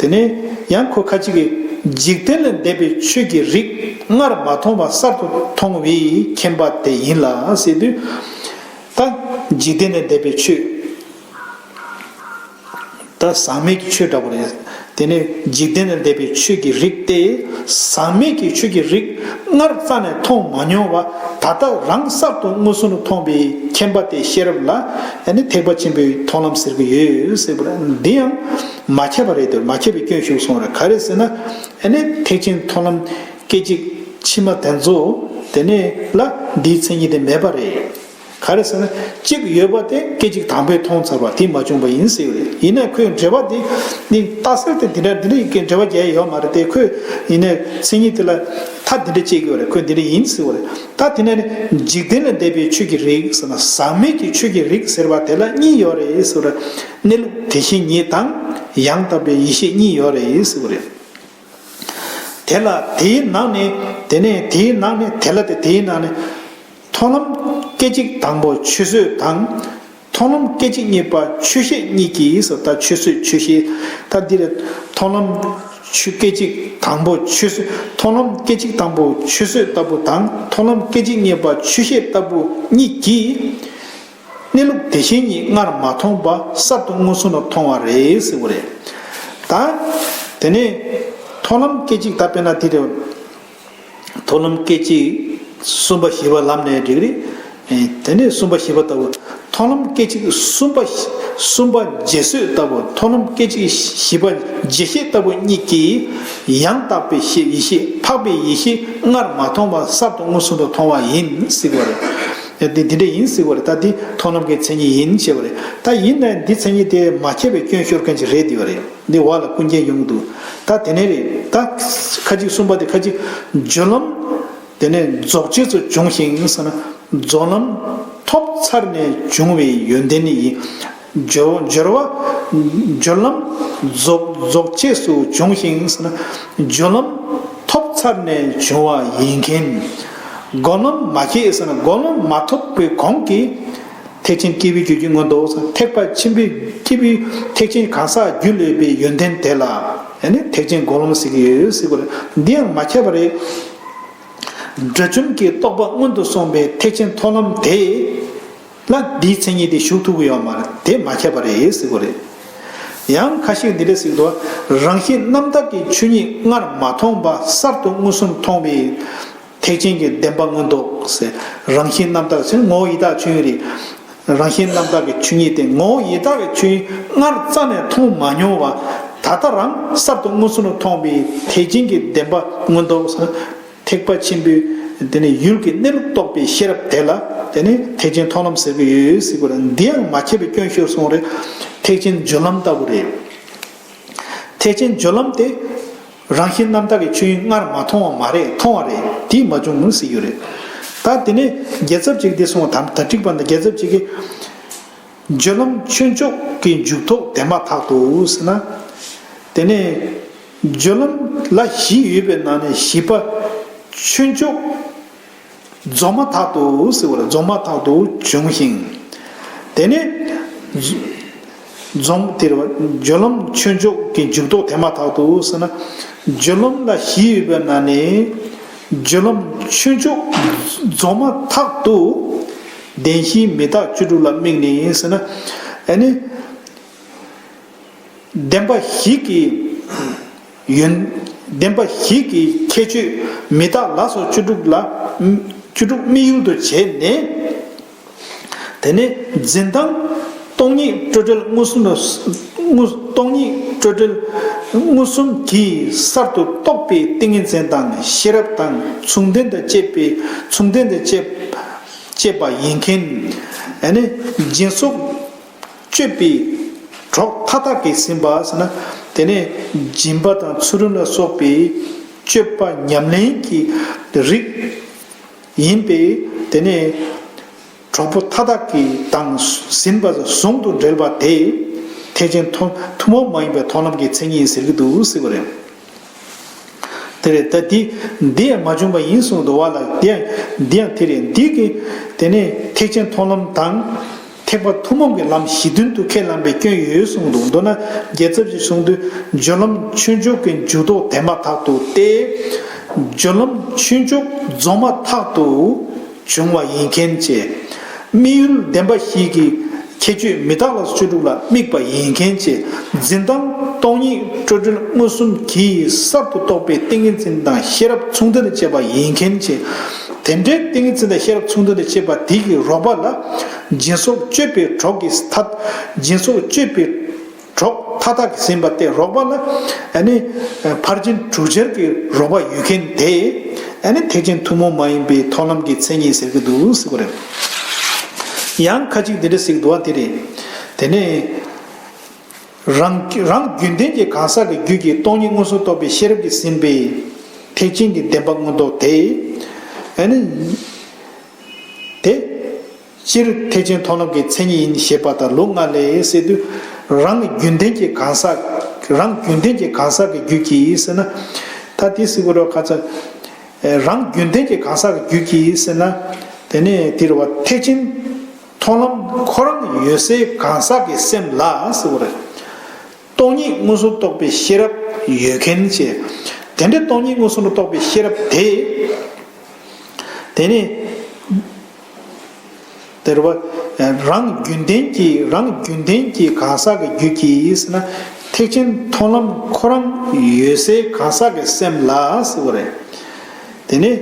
དེ་ནས་ཡང་ཁོ་ཁ་ཅིག་གིས། འཇིག་རྟེན་ལས་འདས་པའི་ཆོས་ཀྱི་རིགས་སྔར་མ་མཐོང་བ་གསར་དུ་མཐོང་བས་མཁྱེན་པ་དེ་ཡིན་ལ་ཟེར་དུས། ད་འཇིག་རྟེན་ལས་འདས་པའི་ཆོས། ད་ཟག་མེད་ཀྱི་ཆོས་འདྲ་པོ་རེད། དེ་ནས་འཇིག་རྟེན་ལས་འདས་པའི་ཆོས་ཀྱི་རིགས་ཏེ། ཟག་མེད་ཀྱི་ཆོས་ཀྱི་རིགས་སྔར་རྩ་ནས་མཐོང་མ་མྱོང་བ་ད་ལྟ་རང་གསར་དུ་མངོན་སུམ་དུ་མཐོང་བའི་མཁྱེན་པ་དེ་ཤེས་རབ་ལ། ཨ་ནི་ཐེག་པ་ཆེན་པོའི་མཐོང་ལམ་ཟེར་གྱི་ཡོད་ཟེར་བ་རེད། འདི་ཡང་མ་ཁྱབ་པ་རེད་དེ། མ་ཁྱབ་པའི་སྐྱོན་ཞུགས་སོང་བ་རེད། ག་རེ་ཟེར་ན། ཨ་ནི་ཐེག་ཆེན་མཐོང་ལམ་སྐད་ཅིག་ཕྱི་མ་དེ་ཚོ་དེ་ནས་ལ་འདིའི་མཚན་ཉིད་དེ་མེད་པ་རེད། ག་རེ་ཟེར་ན། གཅིག་ཡོད་པ་དེ་སྐད་ཅིག་དང་པོས་མཐོང་ཚར་བ་དེ་མ་བྱུང་བ་ཡིན་ཟེར་བ་རེད། ཡིན་ན་ཁོས་འགྲེལ་པ་དེ་ནི་རྟགས་གསལ་དེ་འདི་འདྲ་འདི་འདྲ་ཡི་གེ་འགྲེལ་པ་རྒྱག་ཡ་ཡོད་མ་རེད་དེ། ཁོས་ཡིན་ན་མཚན་ཉིད་དེ་ལ་མཐའ་འདི་འདྲ་བཅད་ཀྱི་ཡོད་རེད། ཁོས་འདི་འདྲ་ཡིན་ཟེར་བ་རེད། ད་དེ་ནས་ནི་འཇིག་རྟེན་ལས་འདས་པའི་ཆོས་ཀྱི་རིགས་ཟེར་ན། ཟག་མེད་ཀྱི་ཆོས་ཀྱི་རིགས་ཟེར་བ་དེ་ལ་གཉིས་ཡོད་རེད་ཟེར་བ་རེད། གནས་ལུགས་དེ་བཞིན་ཉིད་དང་ཡང་དག་པའི་ཡེ་ཤེས་གཉིས་ཡོད་རེད་ཟེར་བ་རེད། དེ་ལ་དེའི་ནང་ནས། དེ་ནས་དེའི་ནང་ནས། དེ་ལ་དེ་དེའི་ནང་ནས། མཐོང་ལམ་སྐད་ཅིག་དང་པོ་ཆུད་ཟོས་དང་། མཐོང་ལམ་སྐད་ཅིག་གཉིས་པ་ཆོས་ཤེས་གཉིས་ཀྱིས་སོ། ད་ཆུད་ཟོས་ཆོས་ཤེས། ད་འདི་ལ་མཐོང་ལམ་ཆུ་སྐད་ཅིག་དང་པོ་ཆུད་ཟོས། མཐོང་ལམ་སྐད་ཅིག་དང་པོ་ཆུད་ཟོས་ལྟ་བུ་དང་། མཐོང་ལམ་སྐད་ཅིག་གཉིས་པ་ཆོས་ཤེས་ལྟ་བུ་གཉིས་ཀྱིས། གནས་ལུགས་དེ་བཞིན་ཉིད་སྔར་མ་མཐོང་བ་གསར་དུ་མངོན་སུམ་དུ་མཐོང་བ་རེད་ཟེར་བ་རེད། ད་དེ་ནས་མཐོང་ལམ་སྐད་ཅིག་ད་དཔེར་ན་དེ་རེད། མཐོང་ལམ་སྐད་ཅིག་གསུམ་པ་བཞི་པ་ལབ་ནའི་འགྲིག་རེད། ཨེ། དེ་ནས་གསུམ་པ་བཞི་པ་ལྟ་བུ། མཐོང་ལམ་སྐད་ཅིག་གསུམ་པ། གསུམ་པ་རྗེས་བཟོད་ལྟ་བུ། མཐོང་ལམ་སྐད་ཅིག་བཞི་པ་རྗེས་ཤེས་ལྟ་བུ་གཉིས་ཀྱིས་ཡང་དག་པའི་ཤེས། ཡེ་ཤེས། འཕགས་པའི་ཡེ་ཤེས་སྔར་མ་མཐོང་བ་གསར་དུ་མངོན་སུམ་དུ་མཐོང་བ་ཡིན་ཟེར་བ་རེད། དེ་འདི་འདྲ་ཡིན་ཟེར་བ་རེད། ད་འདི་མཐོང་ལམ་གྱི་མཚན་ཉིད་ཡིན་ཞེས་པ་རེད། ད་ཡིན་ནའི་འདི་མཚན་ཉིད་དེ་མ་ཁྱབ་པའི་སྐྱོན་ཤོར་མཁན་ཅིག་རེད་འདི་བ་རེད། འདི་བ་ལ་ཀུན་མཁྱེན་ཡོང་གི་འདུག། ད་དེ་ནས་རེད། ད་ཁ་ཅིག་གསུམ་པ་དེ་ཁ་ཅིག་སྦྱོར་ལམ་དེ་ནས་རྫོགས་བྱེད་དུ་འབྱུང་ཞིང་ཟེར་ན། རྫོགས་ལམ་ཐོབ་ཚར་ནས་བྱུང་བའི་ཡོན་ཏན་ནི་ཡིན། སྦྱོར་སྦྱོར་བ། སྦྱོར་ལམ་རྫོགས་རྫོགས་བྱེད་དུ་འབྱུང་ཞིང་ཟེར་ན། སྦྱོར་ལམ་ཐོབ་ཚར་ནས་བྱུང་བ་ཡིན་མཁན། སྒོམ་ལམ་མ་སྐྱེས་ཟེར་ན། སྒོམ་ལམ་མ་ཐོབ་པའི་གོང་གི་ཐེག་ཆེན་སྐྱེས་བུའི་རྒྱུད་ཀྱི་མངོན་རྟོགས། ཐེག་པ་ཆེན་པོའི་སྐྱེས་བུའི་ཐེག་ཆེན་གང་ཟག་རྒྱུད་ལས་པའི་ཡོན་ཏན་དེ་ལ། ཨ་ནི་ཐེག་ཆེན་སྒོམ་ལམ་ཟེར་གྱི་ཡོད་ཟེར་གྱི་རེད། འདི་ཡང་མ་ཁྱབ་པ་རེད། དགྲ་བཅོམ་གྱི་རྟོགས་པ་སྔོན་དུ་སོང་བའི་ཐེག་ཆེན་མཐོང་ལམ་དེ་ལ་འདིའི་མཚན་ཉིད་དེ་ཞུགས་ཐུབ་ཀྱི་ཡོད་མ་རེད། དེ་མ་ཁྱབ་པ་རེད་ཟེར་གྱི་རེད། ཡང་ཁ་ཤས་འདི་འདྲ་ཟེར་གྱི་འདུག་རང་བཞིན་རྣམ་དག་གི་ཆོས་ཉིད་སྔར་མ་མཐོང་བ་གསར་དུ་མངོན་སུམ་མཐོང་བའི་ཐེག་ཆེན་གྱི་བདེན་པ་མངོན་རྟོགས་ཟེར། རང་བཞིན་རྣམ་དག་ཟེར་ངོ་བོ་ཡི་དྭགས་ཆོས་དབྱིངས་རེད། རང་བཞིན་རྣམ་དག་གི་ཆོས་ཉིད་དེ་ངོ་བོ་ཡི་དྭགས་ཀྱི་ཆོས་དབྱིངས་སྔར་རྩ་ནས་མཐོང་མ་མྱོང་བ་ད་ལྟ་རང་གསར་དུ་མངོན་སུམ་དུ་མཐོང་བའི་ཐེག་ཆེན་གྱི་བདེན་པ་མངོན་རྟོགས་ཟེར། ཐེག་པ་ཆེན་པོའི་དེ་ནི་ཡུལ་གྱི་གནས་ལུགས་རྟོགས་པའི་ཤེས་རབ་དེ་ལ་དེ་ནི་ཐེག་ཆེན་མཐོང་ལམ་ཟེར་གྱི་ཡོད་ཟེར་གྱི་རེད། འདི་ཡང་མ་ཁྱབ་པའི་སྐྱོན་ཤོར་སོང་རེད། ཐེག་ཆེན་སྦྱོར་ལམ་ལྟ་བུ་རེད། ཐེག་ཆེན་སྦྱོར་ལམ་དེ་རང་བཞིན་རྣམ་དག་གི་ཆོས་དབྱིངས་སྔར་མ་མཐོང་བ་མ་རེད། མཐོང་བ་རེད། དེས་མ་བྱུང་ངོ་ཟེར་གྱི་རེད། ད་དེ་ནས་རྒྱལ་ཚབ་ཅིག་འདི་གསུངས་པ་དང་ད་འགྲིག་པ་འདི་རྒྱལ་ཚབ་ཅིག་གིས་སྦྱོར་ལམ་ཆོས་མཆོག་གི་འཇུག་ཐོག་དེ་མ་ཐག་ཏུ་ཟེར་ན། དེ་ནས་སྦྱོར་ལམ་ལ་བཞི་ཡོད་པའི་ནང་ནས་བཞི་པ་ཆོས་མཆོག་རྫོགས་མ་ཐག་ཏུ་ཟེར་བ་ལ་རྫོགས་མ་ཐག་ཏུ་བྱུང་ཞིང་། དེ་ནས་རྫོགས་དེར་བ་སྦྱོར་ལམ་ཆོས་མཆོག་གི་འཇུག་ཐོག་དེ་མ་ཐག་ཏུ་ཟེར་ན། སྦྱོར་ལམ་ལ་བཞི་ཡོད་པའི་ནང་ནས་སྦྱོར་ལམ་ཆོས་མཆོག་རྫོགས་མ་ཐག་ཏུ་བདེན་བཞིའི་མི་རྟག་བཅུ་དྲུག་ལ་དམིགས་ནས་ཟེར་ན། ཨ་ནི། བདེན་པ་བཞི་གི་ཡོན། བདེན་པ་བཞི་གི་ཁྱད་ཆོས་མི་རྟག་ལ་སོགས་བཅུ་དྲུག་ལ། བཅུ་དྲུག་དམིགས་ཡུལ་དུ་བྱས་ནས། དེ་ནས་འཛིན་སྟངས་སྟོང་ཉིད་སྤྲོས་བྲལ་མངོན་སུམ་དུ་མངོན། སྟོང་ཉིད་སྤྲོས་བྲལ་མངོན་སུམ་གྱིས་གསར་དུ་རྟོགས་པའི་ཏིང་ངེ་འཛིན་དང་ཤེས་རབ་དང་མཚུངས་ལྡན་དང་བཅས་པའི་མཚུངས་ལྡན་དང་བཅས་བཅས་པ་ཡིན་མཁན། ཨ་ནི་སྦྱིན་སོགས་སྤྱོད་པའི་གྲོགས་མཐའ་དག་གིས་ཟིན་པ་ཟེར་ན། དེ་ནས་སྦྱིན་པ་དང་ཚུལ་ཁྲིམས་ལ་སོགས་པའི་སྤྱོད་པ་ཉམས་ལེན་གྱི་རིགས་ཡིན་པས། དེ་ནས་གྲོགས་པོ་མཐའ་དག་གིས་དང་ཟིན་པ་ཟུང་དུ་འབྲེལ་བ་དེ་ཐེག་ཆེན་ཐུན་ཐུན་མོང་མ་ཡིན་པའི་མཐོང་ལམ་གྱི་མཚན་ཉིད་ཟེར་གྱི་འདུག་ཟེར་བ་རེད། དེ་རེད། ད་འདི་འདི་ཡང་མ་བྱུང་བ་ཡིན་གསུངས་འདུག་བ་ལ། འདི་ཡང་འདི་ཡང་དེ་རེད། འདི་གི་དེ་ནས་ཐེག་ཆེན་མཐོང་ལམ་དང་ཐེག་པ་ཐུན་མོང་གི་ལམ་གཞི་མཐུན་དུ་ཁས་བླངས་པའི་སྐྱོན་ཡོད་གསུངས་འདུག་མདོར་ན་རྒྱལ་ཚབ་ཀྱིས་གསུངས་དུས་སྦྱོར་ལམ་ཆོས་མཆོག་གི་འཇུག་ཐོག་དེ་མ་ཐག་ཏུ་སྟེ། སྦྱོར་ལམ་ཆོས་མཆོག་རྫོགས་མ་ཐག་ཏུ་བྱུང་བ་ཡིན་མཁན་བཅས། དམིགས་ཡུལ་བདེན་པ་བཞི་གི་ཁྱད་ཆོས་མི་རྟག་ལ་སོགས་བཅུ་དྲུག་ལ་དམིགས་པ་ཡིན་མཁན་བཅས། འཛིན་སྟངས་སྟོང་ཉིད་སྤྲོས་བྲལ་མངོན་སུམ་གྱིས་གསར་དུ་རྟོགས་པའི་ཏིང་ངེ་འཛིན་དང་ཤེས་རབ་མཚུངས་ལྡན་དུ་བྱས་པ་ཡིན་མཁན་བཅས། དེ་འདྲའི་ཏིང་ངེ་འཛིན་དང་ཤེས་རབ་མཚུངས་ལྡན་དུ་བྱས་པ་དེ་གི་རོགས་པ་ལ་སྦྱིན་སོགས་སྤྱོད་པའི་གྲོགས་ཀྱི་མཐའ། སྦྱིན་སོགས་སྤྱོད་པའི་གྲོགས་མཐའ་དག་གིས་ཟིན་པ་སྟེ། རོགས་པ་ལ་ཨ་ནི་ཕར་ཕྱིན་དྲུག་ཆར་གྱི་རོགས་པ་ཡོད་མཁན་དེ་ཨ་ནི་ཐེག་ཆེན་ཐུན་མོང་མ་ཡིན་པའི་མཐོང་ལམ་གྱི་མཚན་ཉིད་ཟེར་གྱི་འདུག་ཟེར་གྱི་རེད། ཡང་ཁ་ཅིག་འདི་འདྲ་ཟེར་གྱི་འདུག་བ། དེ་རེད། དེ་ནས་རང་རང་རྒྱུན་ལྡན་གྱི་གང་ཟག་གི་རྒྱུད་ཀྱི་སྟོང་ཉིད་མངོན་སུམ་རྟོགས་པའི་ཤེས་རབ་ཀྱིས་ཟིན་པའི་ཐེག་ཆེན་གྱི་བདེན་པ་མངོན་རྟོགས་དེ་ཨ་ནི་དེ། སྤྱིར་ཐེག་ཆེན་མཐོང་ལམ་གྱི་མཚན་ཉིད་ཡིན་ཞེས་པ་དང་ལུགས་ལྔ་ལས་ཟེར་དུས། རང་རྒྱུན་ལྡན་གྱི་གང་ཟག་རང་རྒྱུན་ལྡན་གྱི་གང་ཟག་གི་རྒྱུད་ཀྱིས་ཟེར་ན། ད་དེ་ཟེར་དགོས་རེད་ཁ་ཚ། རང་རྒྱུན་ལྡན་གྱི་གང་ཟག་གི་རྒྱུད་ཀྱིས་ཟེར་ན། དེ་ནས་དེ་རེད་བ། ཐེག་ཆེན་མཐོང་ལམ་ཁོ་རང་ཡོད་སའི་གང་ཟག་གི་སེམས་ལ་ཟེར་བ་རེད། སྟོང་ཉིད་མངོན་སུམ་རྟོགས་པའི་ཤེས་རབ་ཡོད་མཁན་བཅས། དེ་འདྲའི་སྟོང་ཉིད་མངོན་སུམ་རྟོགས་པའི་ཤེས་རབ་དེ། དེ་ནི། དེ་རེད་བ། རང་རྒྱུན་ལྡན་གྱི་རང་རྒྱུན་ལྡན་གྱི་གང་ཟག་གི་རྒྱུད་ཀྱིས་ཟེར་ན། ཐེག་ཆེན་མཐོང་ལམ་ཁོ་རང་ཡོད་སའི་གང་ཟག་གི་སེམས་ལ་ཟེར་བ་རེད། དེ་ནི།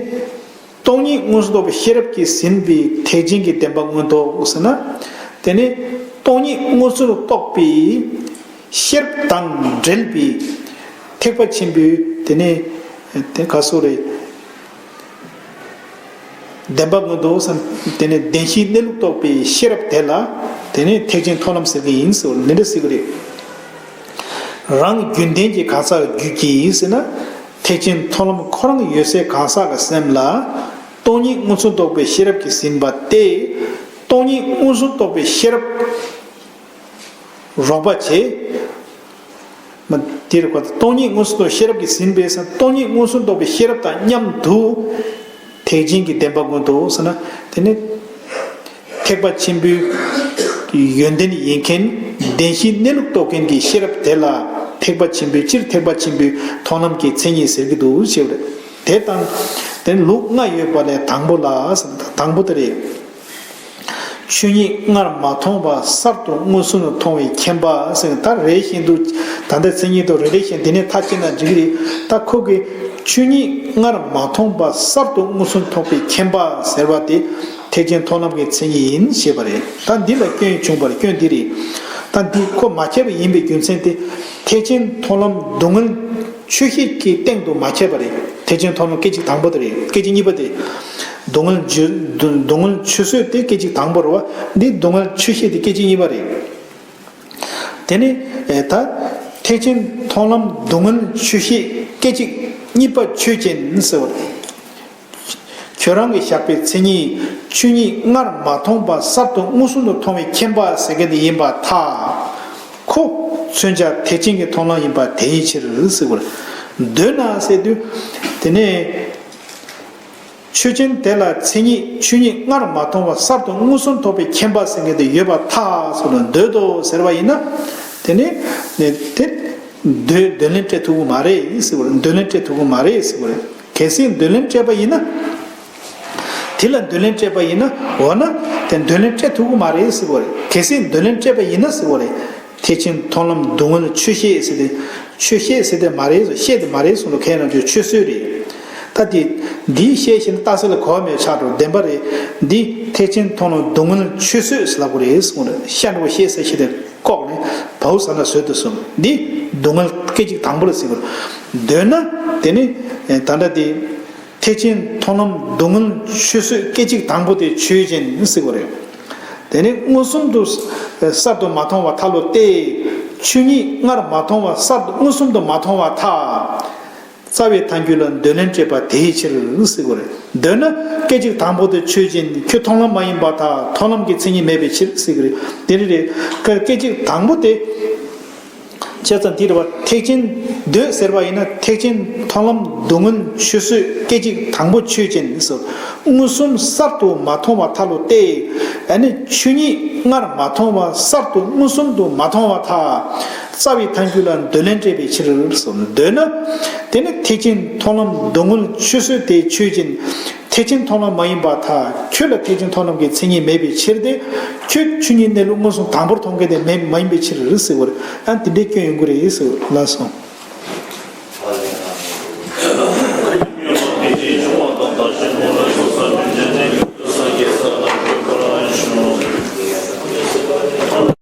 སྟོང་ཉིད་མངོན་སུམ་རྟོགས་པའི་ཤེས་རབ་ཀྱིས་ཟིན་པའི་ཐེག་ཆེན་གྱི་བདེན་པ་མངོན་རྟོགས་ཟེར་ན། དེ་ནི་སྟོང་ཉིད་མངོན་སུམ་རྟོགས་པའི་ཤེས་རབ་དང་འབྲེལ་བའི་ཐེག་པ་ཆེན་པོའི་དེ་ནི་དེ་ག་སོགས་རེད། བདེན་པ་མངོན་རྟོགས་ཟེར་ན་དེ་ནི་བདེན་བཞིའི་གནས་ལུགས་རྟོགས་པའི་ཤེས་རབ་དེ་ལ་དེ་ནི་ཐེག་ཆེན་མཐོང་ལམ་ཟེར་གྱི་ཡིན་ཟེར་བ་འདི་འདྲ་ཟེར་གྱི་རེད། རང་རྒྱུན་ལྡན་གྱི་གང་ཟག་རྒྱུད་ཀྱིས་ཟེར་ན། ཐེག་ཆེན་མཐོང་ལམ་ཁོ་རང་ཡོད་སའི་གང་ཟག་གི་སེམས་ལ། སྟོང་ཉིད་མངོན་སུམ་རྟོགས་པའི་ཤེས་རབ་ཀྱིས་ཟིན་པ་སྟེ། སྟོང་ཉིད་མངོན་སུམ་རྟོགས་པའི་ཤེས་རབ། རོགས་པ་བྱེད། མ་དེ་རེད་བ། སྟོང་ཉིད་མངོན་སུམ་རྟོགས་ཤེས་རབ་ཀྱིས་ཟིན་པས་སྟོང་ཉིད་མངོན་སུམ་རྟོགས་པའི་ཤེས་རབ་དང་མཉམ་དུ། ཐེག་ཆེན་གྱི་བདེན་པ་མངོན་རྟོགས་ཟེར་ན། དེ་ནི། ཐེག་པ་ཆེན་པོའི་ཡོན་ཏན་ཡིན་མཁན། བདེན་བཞིའི་གནས་ལུགས་རྟོགས་མཁན་གྱི་ཤེས་རབ་དེ་ལ། ཐེག་པ་ཆེན་པོའི་སྤྱིར་ཐེག་པ་ཆེན་པོའི་མཐོང་ལམ་གྱི་མཚན་ཉིད་ཟེར་གྱི་འདུག་ཞེས་པ་རེད། དེ་ལྟར་དེ་ལུགས་ལྔ་ཡོད་པ་ལས་དང་པོ་ལ་ཟེར་ན་དང་པོ་དེ་རེད། ཆོས་ཉིད་སྔར་མ་མཐོང་བ་གསར་དུ་མངོན་སུམ་དུ་མཐོང་བའི་མཁྱེན་པ་ཟེར། ད་རེ་བཞིན་དུ་ད་ལྟའི་མཚན་ཉིད་དུ་རེ་རེ་བཞིན་འདི་ནས་མཐའ་བསྐྱེད་ན་འགྲིག་གི་རེད། ད་ཁོ་གི་ཆོས་ཉིད་སྔར་མ་མཐོང་བ་གསར་དུ་མངོན་སུམ་མཐོང་བའི་མཁྱེན་པ་ཟེར་བ་དེ་ཐེག་ཆེན་མཐོང་ལམ་གྱི་མཚན་ཉིད་ཡིན་ཞེས་པ་རེད། ད་འདི་ལ་སྐྱོན་བྱུང་བ་རེད། སྐྱོན་འདི་རེད། ད་འདི་ཁོ་མ་ཁྱབ་པ་ཡིན་པའི་རྒྱུ་མཚན་དེ་ཐེག་ཆེན་མཐོང་ལམ་སྡུག་བསྔལ་ཆོས་ཤེས་ཀྱི་སྟེང་དུ་མ་ཁྱབ་པ་རེད། ཐེག་ཆེན་མཐོང་ལམ་སྐད་ཅིག་དང་པོ་དེ་རེད། སྐད་ཅིག་གཉིས་པ་དེ། སྡུག་བསྔལ་ཆོས་སྡུག་བསྔལ་ཆོས་བཟོད་དེ་སྐད་ཅིག་དང་པོ་རེད་བ། འདི་སྡུག་བསྔལ་ཆོས་ཤེས་དེ་སྐད་ཅིག་གཉིས་པ་རེད། དེ་ནི་ད་ཐེག་ཆེན་མཐོང་ལམ་སྡུག་བསྔལ་ཆོས་ཤེས་སྐད་ཅིག་གཉིས་པ་ཆོས་ཅན་ཟེར་བ་རེད། ཁྱོད་རང་གི་བཞག་པའི་མཚན་ཉིད་ཆོས་ཉིད་སྔར་མ་མཐོང་བ་གསར་དུ་མངོན་སུམ་དུ་མཐོང་བའི་མཁྱེན་པ་ཟེར་མཁན་དེ་ཡིན་པར་ཐལ། ཁོ་མཚོན་བྱ་ཐེག་ཆེན་གྱི་མཐོང་ལམ་ཡིན་པ་དེའི་ཕྱིར་ཟེར་བར། འདོད་ན་ཟེར་དུས། དེ་ནས་ཆོས་ཅན་དེ་ལ་མཚན་ཉིད་ཆོས་ཉིད་སྔར་མ་མཐོང་བ་གསར་དུ་མངོན་སུམ་རྟོགས་པའི་མཁྱེན་པ་ཟེར་མཁན་དེ་ཡོད་པར་ཐལ་ཟེར་ལ་འདོད་དོ་ཟེར་བ་ཡིན་ན། དེ་ནས་དེ། འདོད་འདོད་ལན་སྤྲད་ཐུབ་ཀྱི་མ་རེད་ཟེར་བ་རེད། འདོད་ལན་སྤྲད་ཐུབ་ཀྱི་མ་རེད་ཟེར་བ་རེད། གལ་སྲིད་འདོད་ལན་སྤྲད་པ་ཡིན་ན། དེ་ལ་འདོད་ལན་སྤྲད་པ་ཡིན་ན། འོ་ན་དེ་འདོད་ལན་སྤྲད་ཐུབ་ཀྱི་མ་རེད་ཟེར་བ་རེད། གལ་སྲིད་འདོད་ལན་སྤྲད་པ་ཡིན་ན་ཟེར་བ་རེད། ཐེག་ཆེན་མཐོང་ལམ་སྡུག་བསྔལ་ཆོས་ཤེས་ཟེར་ཏེ། ཆོས་ཤེས་ཟེར་ཏེ་མ་རེད་ཟེར། ཤེས་ཏེ་མ་རེད་གསུངས་ལ་ཁས་ལེན་ཆོས་བཟོད་རེད། ད་དེ་འདིའི་ཤེས་བཞིན་རྟགས་གསལ་ལ་གོ་བ་མེད་ཆགས་འགྲོ་བདེན་པ་རེད། འདི་ཐེག་ཆེན་མཐོང་ལམ་སྡུག་བསྔལ་ཆོས་བཟོད་ཟེར་ལབ་དགོས་རེད་གསུངས་རེད། ཤ་འགྲོ་བ་ཤེས་ཟེར་ཤེས་ཏེ། ལྐོག་ནས་བའུ་ཟ་ན་བཟོད་དུ་གསུངས། འདི་སྡུག་བསྔལ་སྐད་ཅིག་དང་པོ་ལ་ཟེར་དགོས། འདོད་ན་དེ་ནི་ད་ལྟ་དེ་ཐེག་ཆེན་མཐོང་ལམ་སྡུག་བསྔལ་ཆོས་བཟོད་སྐད་ཅིག་དང་པོ་དེ་ཆོས་ཅན་ཟེར་དགོས་རེད། དེ་ནི་མངོན་སུམ་དུ་གསར་དུ་མ་མཐོང་བ་མཐའ་ལོ་སྟེ། ཆོས་ཉིད་སྔར་མ་མཐོང་བ་གསར་དུ་མངོན་སུམ་དུ་མ་མཐོང་བ་མཐའ། རྩ་བའི་ཐལ་འགྱུར་ལ་འདོད་ལན་སྤྲད་པ་དེའི་ཕྱིར་ཟེར་དགོས་རེད། འདོད་ན་སྐད་ཅིག་དང་པོ་དེ་ཆོས་ཅན། ཁྱོད་མཐོང་ལམ་མ་ཡིན་པར་ཐལ། མཐོང་ལམ་གྱི་མཚན་ཉིད་མེད་པའི་ཕྱིར་ཟེར་གྱི་རེད། དེ་རེད་རེད། སྐད་ཅིག་དང་པོ་དེ། བྱས་ཙང་དེ་རེད་བ། ཐེག་ཆེན་འདོད་ཟེར་བ་ཡིན་ན་ཐེག་ཆེན་མཐོང་ལམ་སྡུག་བསྔལ་ཆོས་བཟོད་སྐད་ཅིག་དང་པོ་ཆོས་ཅན་ཟེར། མངོན་སུམ་གསར་དུ་མ་མཐོང་བ་མཐའ་ལོ་སྟེ། ཨ་ནི་ཆོས་ཉིད་སྔར་མ་མཐོང་བ་གསར་དུ་མངོན་སུམ་དུ་མ་མཐོང་བ་མཐའ། རྩ་བའི་ཐལ་འགྱུར་ལ་འདོད་ལན་སྤྲད་པའི་ཕྱིར་ཟེར། འདོད་ན། དེ་ནི་ཐེག་ཆེན་མཐོང་ལམ་སྡུག་བསྔལ་ཆོས་བཟོད་དེ་ཆོས་ཅན། ཐེག་ཆེན་མཐོང་ལམ་མ་ཡིན་པར་ཐལ། ཁྱོད་ལ་ཐེག་ཆེན་མཐོང་ལམ་གྱི་མཚན་ཉིད་མེད་པའི་ཕྱིར་ཏེ། ཁྱོད་ཆོས་ཉིད་གནས་ལུགས་མངོན་སུམ་དང་པོར་མཐོང་མཁན་དེ་མེད་མ་ཡིན་པའི་ཕྱིར་ཟེར་བར། ཨ་དེ་འདྲའི་སྐྱོན་ཡོང་གི་རེད་ཟེར་ལ་སོང་།